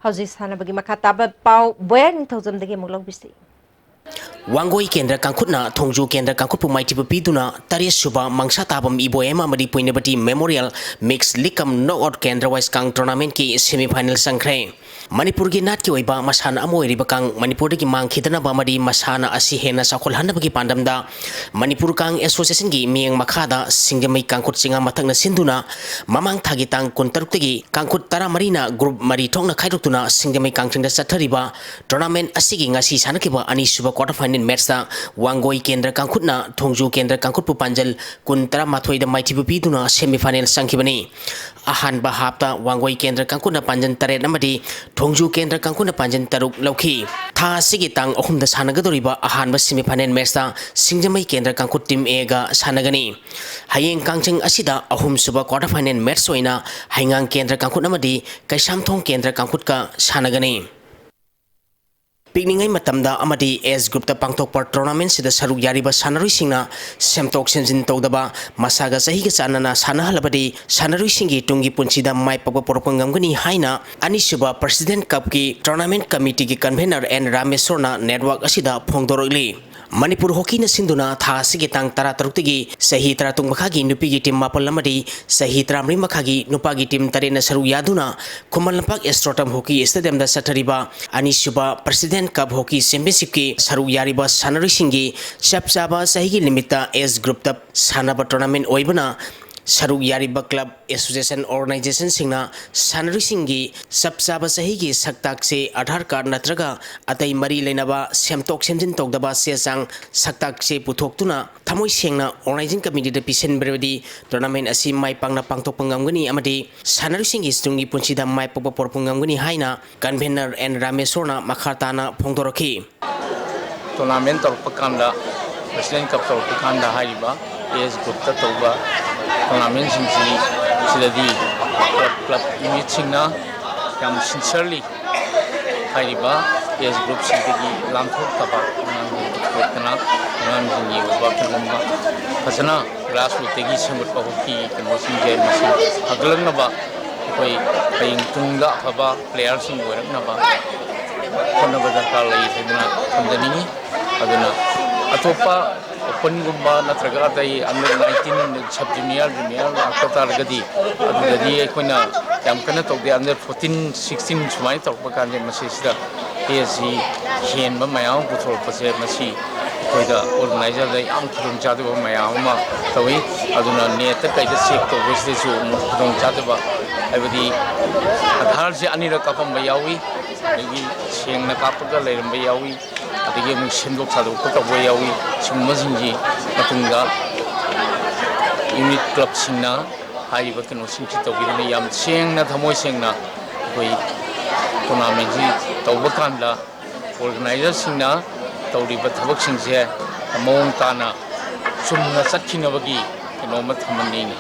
ꯍꯧꯖꯤꯛ ꯁꯥꯟꯅꯕꯒꯤ ꯃꯈꯥ ꯇꯥꯕ ꯄꯥꯎ ꯕꯣꯌꯥ ꯅꯤꯡꯊꯧꯖꯝꯗꯒꯤ ꯑꯃꯨꯛ ꯂꯧꯕꯤꯁꯤ꯫ ꯋꯥꯡꯒꯣꯏ ꯀꯦꯟꯗ꯭ꯔ ꯀꯥꯡꯈꯨꯠꯅ ꯊꯣꯡꯖꯨ ꯀꯦꯟꯗ꯭ꯔ ꯀꯥꯡꯈꯨꯠꯄꯨ ꯃꯥꯏꯊꯤꯕ ꯄꯤꯗꯨꯅ ꯇꯔꯦꯠ ꯁꯨꯕ ꯃꯪꯁꯥ ꯇꯥꯕꯝ ꯏꯕꯣꯌꯥꯏꯃ ꯑꯃꯗꯤ ꯄꯣꯏꯅꯕꯇꯤ Memorial Mixed League cum Knockout Kendra Wise Kang Tournamentꯀꯤ semi final ꯆꯪꯈ꯭ꯔꯦ꯫ ꯃꯅꯤꯄꯨꯔꯒꯤ ꯅꯥꯠꯀꯤ ꯑꯣꯏꯕ ꯃꯁꯥꯟꯅ ꯑꯃ ꯑꯣꯏꯔꯤꯕ ꯀꯥꯡ ꯃꯅꯤꯄꯨꯔꯗꯒꯤ ꯃꯥꯡꯈꯤꯗꯅꯕ ꯑꯃꯗꯤ ꯃꯁꯥꯟꯅ ꯑꯁꯤ ꯍꯦꯟꯅ ꯆꯥꯎꯈꯠꯍꯟꯅꯕꯒꯤ ꯄꯥꯟꯗꯝꯗ ꯃꯅꯤꯄꯨꯔ ꯀꯥꯡ Associationꯒꯤ ꯃꯤꯠꯌꯦꯡ ꯃꯈꯥꯗ ꯁꯤꯡꯖꯃꯩ ꯀꯥꯡꯈꯨꯠ ꯆꯤꯉꯥ ꯃꯊꯛꯅ ꯁꯤꯟꯗꯨꯅ ꯃꯃꯥꯡ ꯊꯥꯒꯤ ꯇꯥꯡ ꯀꯨꯟꯇꯔꯨꯛꯇꯒꯤ ꯀꯥꯡꯈꯨꯠ ꯇꯔꯥꯃꯔꯤꯅ group ꯃꯔꯤ ꯊꯣꯛꯅ ꯈꯥꯏꯗꯣꯛꯇꯨꯅ ꯁꯤꯡꯖꯃꯩ ꯀꯥꯡꯆꯤꯡꯗ ꯆꯠꯊꯔꯤꯕ tournament ꯑꯁꯤꯒꯤ ꯉꯁꯤ ꯁꯥꯟꯅꯈꯤꯕ ꯑꯅꯤꯁꯨꯕ quarter final matchꯇ ꯋꯥꯡꯒꯣꯏ ꯀꯦꯟꯗ꯭ꯔ ꯀꯥꯡꯈꯨꯠꯅ ꯊꯣꯡꯖꯨ ꯀꯦꯟꯗ꯭ꯔ ꯀꯥꯡꯈꯨꯠꯄꯨ ꯄꯥꯟꯖꯜ ꯀꯨꯟ ꯇꯔꯥꯃꯥꯊꯣꯏꯗ ꯃꯥꯏꯊꯤꯕ ꯄꯤꯗꯨꯅ semi final ꯆꯪꯈꯤꯕꯅꯤ꯫ ꯑꯍꯥꯟꯕ halfꯇ ꯋꯥꯡꯒꯣꯏ ꯀꯦꯟꯗ꯭ꯔ ꯀꯥꯡꯈꯨꯠꯅ ꯄꯥꯟꯖꯜ ꯇꯔꯦꯠ ꯑꯃꯗꯤ ꯊꯣꯡꯖꯨ ꯀꯦꯟꯗ꯭ꯔ ꯀꯥꯡꯈꯨꯠꯅ ꯄꯥꯟꯖꯜ ꯇꯔꯨꯛ ꯂꯧꯈꯤ꯫ ꯊꯥ ꯑꯁꯤꯒꯤ ꯇꯥꯡ ꯑꯍꯨꯝꯗ ꯁꯥꯟꯅꯒꯗꯧꯔꯤꯕ ꯑꯍꯥꯟꯕ semi final matchꯇ ꯁꯤꯡꯖꯃꯩ ꯀꯦꯟꯗ꯭ꯔ ꯀꯥꯡꯈꯨꯠ team Aꯒ ꯁꯥꯟꯅꯒꯅꯤ꯫ ꯍꯌꯦꯡ ꯀꯥꯡꯆꯤꯡ ꯑꯁꯤꯗ ꯑꯍꯨꯝꯁꯨꯕ quarter final match ꯑꯣꯏꯅ ꯍꯩꯉꯥꯡ ꯀꯦꯟꯗ꯭ꯔ ꯀꯥꯡꯈꯨꯠ ꯑꯃꯗꯤ ꯀꯩꯁꯥꯝꯊꯣꯡ ꯀꯦꯟꯗ꯭ꯔ ꯀꯥꯡꯈꯨꯠꯀ ꯁꯥꯟꯅꯒꯅꯤ꯫ ꯄꯤꯛꯂꯤꯉꯩ ꯃꯇꯝꯗ ꯑꯃꯗꯤ age groupꯇ ꯄꯥꯡꯊꯣꯛꯄ tournamentꯁꯤꯗ ꯁꯔꯨꯛ ꯌꯥꯔꯤꯕ ꯁꯥꯟꯅꯔꯣꯏꯁꯤꯡꯅ ꯁꯦꯝꯗꯣꯛ ꯁꯦꯝꯖꯤꯟ ꯇꯧꯗꯕ, ꯃꯁꯥꯒ ꯆꯍꯤꯒ ꯆꯥꯟꯅꯅ ꯁꯥꯟꯅꯍꯜꯂꯕꯗꯤ ꯁꯥꯟꯅꯔꯣꯏꯁꯤꯡꯒꯤ ꯇꯨꯡꯒꯤ ꯄꯨꯟꯁꯤꯗ ꯃꯥꯏ ꯄꯥꯛꯄ ꯄꯨꯔꯛꯄ ꯉꯝꯒꯅꯤ ꯍꯥꯏꯅ ꯑꯅꯤꯁꯨꯕ President Cupꯀꯤ tournament committeeꯒꯤ convener N ꯔꯥꯃꯦꯁꯣꯔꯅ network ꯑꯁꯤꯗ ꯐꯣꯡꯗꯣꯔꯛꯂꯤ꯫ ꯃꯅꯤꯄꯨꯔ ꯍꯣꯀꯤꯅ ꯁꯤꯟꯗꯨꯅ ꯊꯥ ꯑꯁꯤꯒꯤ ꯇꯥꯡ ꯇꯔꯥꯇꯔꯨꯛꯇꯒꯤ ꯆꯍꯤ ꯇꯔꯥꯇꯔꯨꯛ ꯃꯈꯥꯒꯤ ꯅꯨꯄꯤꯒꯤ team ꯃꯥꯄꯜ ꯑꯃꯗꯤ ꯆꯍꯤ ꯇꯔꯥꯃꯔꯤ ꯃꯈꯥꯒꯤ ꯅꯨꯄꯥꯒꯤ team ꯇꯔꯦꯠꯅ ꯁꯔꯨꯛ ꯌꯥꯗꯨꯅ ꯈꯨꯃꯟ ꯂꯝꯄꯥꯛ Aerodrome Hockey Stadiumꯗ ꯆꯠꯊꯔꯤꯕ ꯑꯅꯤꯁꯨꯕ President Cup Hockey Championshipꯀꯤ ꯁꯔꯨꯛ ꯌꯥꯔꯤꯕ ꯁꯥꯟꯅꯔꯣꯏꯁꯤꯡꯒꯤ ꯆꯞ ꯆꯥꯕ ꯆꯍꯤꯒꯤ limitꯇ age groupꯇ ꯁꯥꯟꯅꯕ tournament ꯑꯣꯏꯕꯅ ꯁꯔꯨꯛ ꯌꯥꯔꯤꯕ club, association, organizationꯁꯤꯡꯅ ꯁꯥꯟꯅꯔꯣꯏꯁꯤꯡꯒꯤ ꯆꯞ ꯆꯥꯕ ꯆꯍꯤꯒꯤ ꯁꯛꯇꯥꯛ ꯆꯦ, ꯑꯙꯥꯔ card ꯅꯠꯇ꯭ꯔꯒ ꯑꯇꯩ ꯃꯔꯤ ꯂꯩꯅꯕ ꯁꯦꯝꯗꯣꯛ ꯁꯦꯝꯖꯤꯟ ꯇꯧꯗꯕ ꯆꯦ ꯆꯥꯡ ꯁꯛꯇꯥꯛ ꯆꯦ ꯄꯨꯊꯣꯛꯇꯨꯅ ꯊꯃꯣꯏ ꯁꯦꯡꯅ organizing committeeꯗ ꯄꯤꯁꯤꯟꯕꯤꯔꯕꯗꯤ tournament ꯑꯁꯤ ꯃꯥꯏ ꯄꯥꯛꯅ ꯄꯥꯡꯊꯣꯛꯄ ꯉꯝꯒꯅꯤ ꯑꯃꯗꯤ ꯁꯥꯟꯅꯔꯣꯏꯁꯤꯡꯒꯤ ꯇꯨꯡꯒꯤ ꯄꯨꯟꯁꯤꯗ ꯃꯥꯏ ꯄꯥꯛꯄ ꯄꯨꯔꯛꯄ ꯉꯝꯒꯅꯤ ꯍꯥꯏꯅ convener ꯑꯦꯟ ꯔꯥꯃꯦꯁꯣꯔꯅ ꯃꯈꯥ ꯇꯥꯅ ꯐꯣꯡꯗꯣꯔꯛꯈꯤ꯫ Tournament ꯇꯧꯔꯛꯄ ꯀꯥꯟꯗ, President Cup ꯇꯧꯔꯛꯄ ꯀꯥꯟꯗ ꯍꯥꯏꯔꯤꯕ age groupꯇ ꯇꯧꯕ tournamentꯁꯤꯡꯁꯤ ꯁꯤꯗꯗꯤ club, club unitꯁꯤꯡꯅ ꯌꯥꯝ sincerely ꯍꯥꯏꯔꯤꯕ age groupꯁꯤꯡꯗꯒꯤ ꯂꯥꯟꯊꯣꯛꯇꯕ ꯑꯉꯥꯡꯁꯤꯡ ꯄꯨꯊꯣꯛꯇꯅ ꯑꯉꯥꯡꯁꯤꯡꯒꯤ ꯑꯣꯏꯕ ꯀꯩꯅꯣꯝꯃ ꯐꯖꯅ grassrootꯇꯒꯤ ꯁꯦꯝꯒꯠꯄ ꯍꯧꯈꯤ꯫ ꯀꯩꯅꯣꯁꯤꯡꯁꯦ ꯃꯁꯤ ꯐꯒꯠꯂꯛꯅꯕ ꯑꯩꯈꯣꯏ ꯍꯌꯦꯡ ꯇꯨꯡꯗ ꯑꯐꯕ playerꯁꯤꯡ ꯑꯣꯏꯔꯛꯅꯕ ꯍꯣꯠꯅꯕ ꯗꯔꯀꯥꯔ ꯂꯩ ꯍꯥꯏꯗꯨꯅ ꯊꯝꯖꯅꯤꯡꯉꯤ꯫ ꯑꯗꯨꯅ ꯑꯇꯣꯞꯄ openꯒꯨꯝꯕ ꯅꯠꯇ꯭ꯔꯒ ꯑꯇꯩ under nineteen, sub junior, junior ꯂꯥꯛꯄ ꯇꯥꯔꯒꯗꯤ ꯑꯗꯨꯗꯗꯤ ꯑꯩꯈꯣꯏꯅ ꯌꯥꯝ ꯀꯟꯅ ꯇꯧꯗꯦ꯫ Under fourteen, sixteen ꯁꯨꯃꯥꯏꯅ ꯇꯧꯔꯛꯄ ꯀꯥꯟꯗ ꯃꯁꯤꯁꯤꯗ ꯄꯦꯁꯤ ꯍꯦꯟꯕ ꯃꯌꯥꯝ ꯑꯃ ꯄꯨꯊꯣꯔꯛꯄꯁꯦ ꯃꯁꯤ ꯑꯩꯈꯣꯏꯗ organizerꯗ ꯌꯥꯝ ꯈꯨꯗꯣꯡꯆꯥꯗꯕ ꯃꯌꯥꯝ ꯑꯃ ꯇꯧꯏ꯫ ꯑꯗꯨꯅ netꯇ ꯀꯩꯗ check ꯇꯧꯕꯁꯤꯗꯁꯨ ꯑꯃꯨꯛ ꯈꯨꯗꯣꯡꯆꯥꯗꯕ, ꯍꯥꯏꯕꯗꯤ ꯑꯙꯥꯔꯁꯦ ꯑꯅꯤꯔꯛ ꯀꯥꯞꯄꯝꯕ ꯌꯥꯎꯏ, ꯑꯗꯒꯤ ꯁꯦꯡꯅ ꯀꯥꯞꯄꯒ ꯂꯩꯔꯝꯕ ꯌꯥꯎꯏ, ꯑꯗꯒꯤ ꯑꯃꯨꯛ ꯁꯦꯝꯗꯣꯛ ꯁꯥꯗꯣꯛꯄ ꯇꯧꯕ ꯌꯥꯎꯏ꯫ ꯁꯤꯒꯨꯝꯕꯁꯤꯡꯁꯤ ꯃꯇꯨꯡꯗ unit clubꯁꯤꯡꯅ ꯍꯥꯏꯔꯤꯕ ꯀꯩꯅꯣꯁꯤꯡꯁꯤ ꯇꯧꯕꯤꯗꯨꯅ ꯌꯥꯝ ꯁꯦꯡꯅ, ꯊꯃꯣꯏ ꯁꯦꯡꯅ ꯑꯩꯈꯣꯏ tournamentꯁꯤ ꯇꯧꯕ ꯀꯥꯟꯗ organizerꯁꯤꯡꯅ ꯇꯧꯔꯤꯕ ꯊꯕꯛꯁꯤꯡꯁꯦ ꯃꯑꯣꯡ ꯇꯥꯅ ꯆꯨꯝꯅ ꯆꯠꯈꯤꯅꯕꯒꯤ ꯀꯩꯅꯣꯝꯃ ꯊꯝꯍꯟꯅꯤꯡꯏ꯫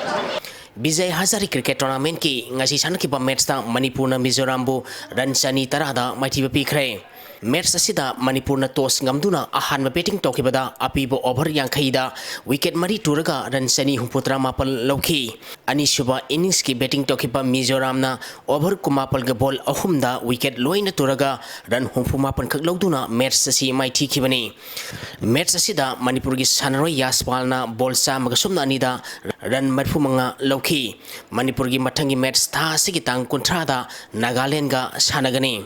ꯕꯤꯖꯩ ꯍꯖꯥꯔꯤ cricket tournamentꯀꯤ ꯉꯁꯤ ꯁꯥꯟꯅꯈꯤꯕ matchꯇ ꯃꯅꯤꯄꯨꯔꯅ ꯃꯤꯖꯣꯔꯥꯝꯕꯨ run ꯆꯅꯤ ꯇꯔꯥꯗ ꯃꯥꯏꯊꯤꯕ ꯄꯤꯈ꯭ꯔꯦ꯫ Match ꯑꯁꯤꯗ ꯃꯅꯤꯄꯨꯔꯅ toss ꯉꯝꯗꯨꯅ ꯑꯍꯥꯟꯕ batting ꯇꯧꯈꯤꯕꯗ ꯑꯄꯤꯕ over ꯌꯥꯡꯈꯩꯗ wicket ꯃꯔꯤ ꯇꯨꯔꯒ run ꯆꯅꯤ ꯍꯨꯝꯐꯨꯇꯔꯥ ꯃꯥꯄꯜ ꯂꯧꯈꯤ꯫ ꯑꯅꯤꯁꯨꯕ inningsꯀꯤ batting ꯇꯧꯈꯤꯕ ꯃꯤꯖꯣꯔꯥꯝꯅ over ꯀꯨꯟꯃꯥꯄꯜꯒ ball ꯑꯍꯨꯝꯗ wicket ꯂꯣꯏꯅ ꯇꯨꯔꯒ run ꯍꯨꯝꯐꯨ ꯃꯥꯄꯜ ꯈꯛ ꯂꯧꯗꯨꯅ match ꯑꯁꯤ ꯃꯥꯏꯊꯤꯈꯤꯕꯅꯤ꯫ Match ꯑꯁꯤꯗ ꯃꯅꯤꯄꯨꯔꯒꯤ ꯁꯥꯟꯅꯔꯣꯏ ꯌꯥꯁꯄꯥꯜꯅ ball ꯆꯥꯝꯃꯒ ꯁꯨꯞꯅ ꯑꯅꯤꯗ run ꯃꯔꯤꯐꯨ ꯃꯉꯥ ꯂꯧꯈꯤ꯫ ꯃꯅꯤꯄꯨꯔꯒꯤ ꯃꯊꯪꯒꯤ match ꯊꯥ ꯑꯁꯤꯒꯤ ꯇꯥꯡ ꯀꯨꯟꯊ꯭ꯔꯥꯗ ꯅꯥꯒꯥꯂꯦꯟꯒ ꯁꯥꯟꯅꯒꯅꯤ꯫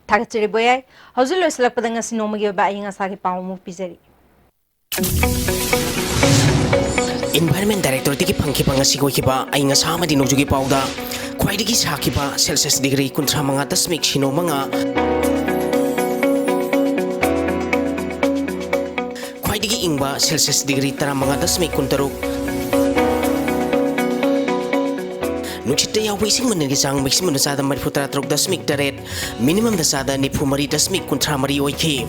ꯊꯥꯒꯠꯆꯔꯤ ꯕꯣꯌꯥꯏ꯫ ꯍꯧꯖꯤꯛ ꯂꯣꯏꯁꯤꯜꯂꯛꯄꯗ ꯉꯁꯤ ꯅꯣꯡꯃꯒꯤ ꯑꯣꯏꯕ ꯑꯏꯪ ꯑꯁꯥꯒꯤ ꯄꯥꯎ ꯑꯃꯨꯛ ꯄꯤꯖꯔꯤ꯫ Environment Directorate-ꯇꯒꯤ ꯐꯪꯈꯤꯕ ꯉꯁꯤꯒꯤ ꯑꯣꯏꯈꯤꯕ ꯑꯏꯪ ꯑꯁꯥ ꯑꯃꯗꯤ ꯅꯣꯡꯖꯨꯒꯤ ꯄꯥꯎꯗ ꯈ꯭ꯋꯥꯏꯗꯒꯤ ꯁꯥꯈꯤꯕ Celsius degree ꯀꯨꯟꯊ꯭ꯔꯥ ꯃꯉꯥ ꯗꯁꯃꯤꯛ ꯁꯤꯅꯣ ꯃꯉꯥ, ꯈ꯭ꯋꯥꯏꯗꯒꯤ ꯏꯪꯕ Celsius degree ꯇꯔꯥꯃꯉꯥ ꯗꯁꯃꯤꯛ ꯀꯨꯟꯇꯔꯨꯛ, ꯅꯨꯡꯁꯤꯠꯇ ꯌꯥꯎꯕ ꯏꯁꯤꯡ ꯃꯅꯤꯜꯒꯤ ꯆꯥꯡ maximum-ꯗ ꯆꯥꯗ ꯃꯔꯤꯐꯨ ꯇꯔꯥ ꯇꯔꯨꯛ ꯗꯁꯃꯤꯛ ꯇꯔꯦꯠ, minimum-ꯗ ꯆꯥꯗ ꯅꯤꯐꯨ ꯃꯔꯤ ꯗꯁꯃꯤꯛ ꯀꯨꯟꯊ꯭ꯔꯥ ꯃꯔꯤ ꯑꯣꯏꯈꯤ꯫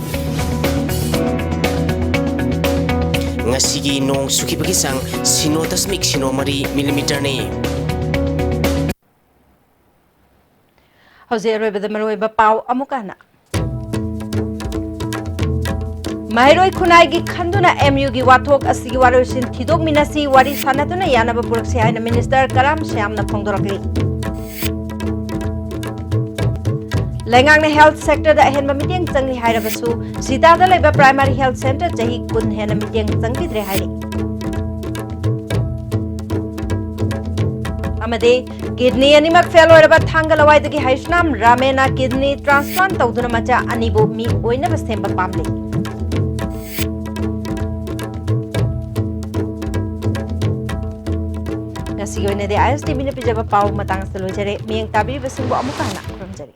ꯉꯁꯤꯒꯤ ꯅꯣꯡ ꯆꯨꯈꯤꯕꯒꯤ ꯆꯥꯡ ꯁꯤꯅꯣ ꯗꯁꯃꯤꯛ ꯁꯤꯅꯣ ꯃꯔꯤ millimeter-ꯅꯤ꯫ ꯍꯧꯖꯤꯛ ꯑꯔꯣꯏꯕꯗ ꯃꯔꯨꯑꯣꯏꯕ ꯄꯥꯎ ꯑꯃꯨꯛꯀ ꯍꯟꯅ꯫ ꯃꯍꯩꯔꯣꯏ ꯈꯨꯟꯅꯥꯏꯒꯤ ꯈꯟꯗꯨꯅ M U-ꯒꯤ ꯋꯥꯊꯣꯛ ꯑꯁꯤꯒꯤ ꯋꯥꯔꯣꯏꯁꯤꯟ ꯊꯤꯗꯣꯛꯃꯤꯟꯅꯁꯤ, ꯋꯥꯔꯤ ꯁꯥꯟꯅꯗꯨꯅ ꯌꯥꯅꯕ ꯄꯨꯔꯛꯁꯤ ꯍꯥꯏꯅ Minister ꯀꯔꯥꯝ ꯁ꯭ꯌꯥꯝꯅ ꯐꯣꯡꯗꯣꯔꯛꯂꯤ꯫ ꯂꯩꯉꯥꯛꯅ health sector-ꯗ ꯑꯍꯦꯟꯕ ꯃꯤꯠꯌꯦꯡ ꯆꯪꯂꯤ ꯍꯥꯏꯔꯕꯁꯨ, ꯁꯤꯇꯥꯗ ꯂꯩꯕ primary health centre ꯆꯍꯤ ꯀꯨꯟ ꯍꯦꯟꯅ ꯃꯤꯠꯌꯦꯡ ꯆꯪꯕꯤꯗ꯭ꯔꯦ ꯍꯥꯏꯔꯤ꯫ ꯑꯃꯗꯤ kidney ꯑꯅꯤꯃꯛ fail ꯑꯣꯏꯔꯕ ꯊꯥꯡꯒ ꯂꯋꯥꯏꯗꯒꯤ ꯍꯩꯁꯅꯥꯝ ꯔꯥꯃꯦꯅ kidney transplant ꯇꯧꯗꯨꯅ ꯃꯆꯥ ꯑꯅꯤꯕꯨ ꯃꯤ ꯑꯣꯏꯅꯕ ꯁꯦꯝꯕ ꯄꯥꯝꯂꯤ꯫ ꯉꯁꯤꯒꯤ ꯑꯣꯏꯅꯗꯤ ISTV-ꯅ ꯄꯤꯖꯕ ꯄꯥꯎ ꯃꯇꯥꯡ ꯑꯁꯤꯗ ꯂꯣꯏꯖꯔꯦ꯫ ꯃꯤꯠꯌꯦꯡ ꯇꯥꯕꯤꯔꯤꯕꯁꯤꯡꯕꯨ ꯑꯃꯨꯛꯀ ꯍꯟꯅ ꯈꯨꯔꯨꯝꯖꯔꯤ꯫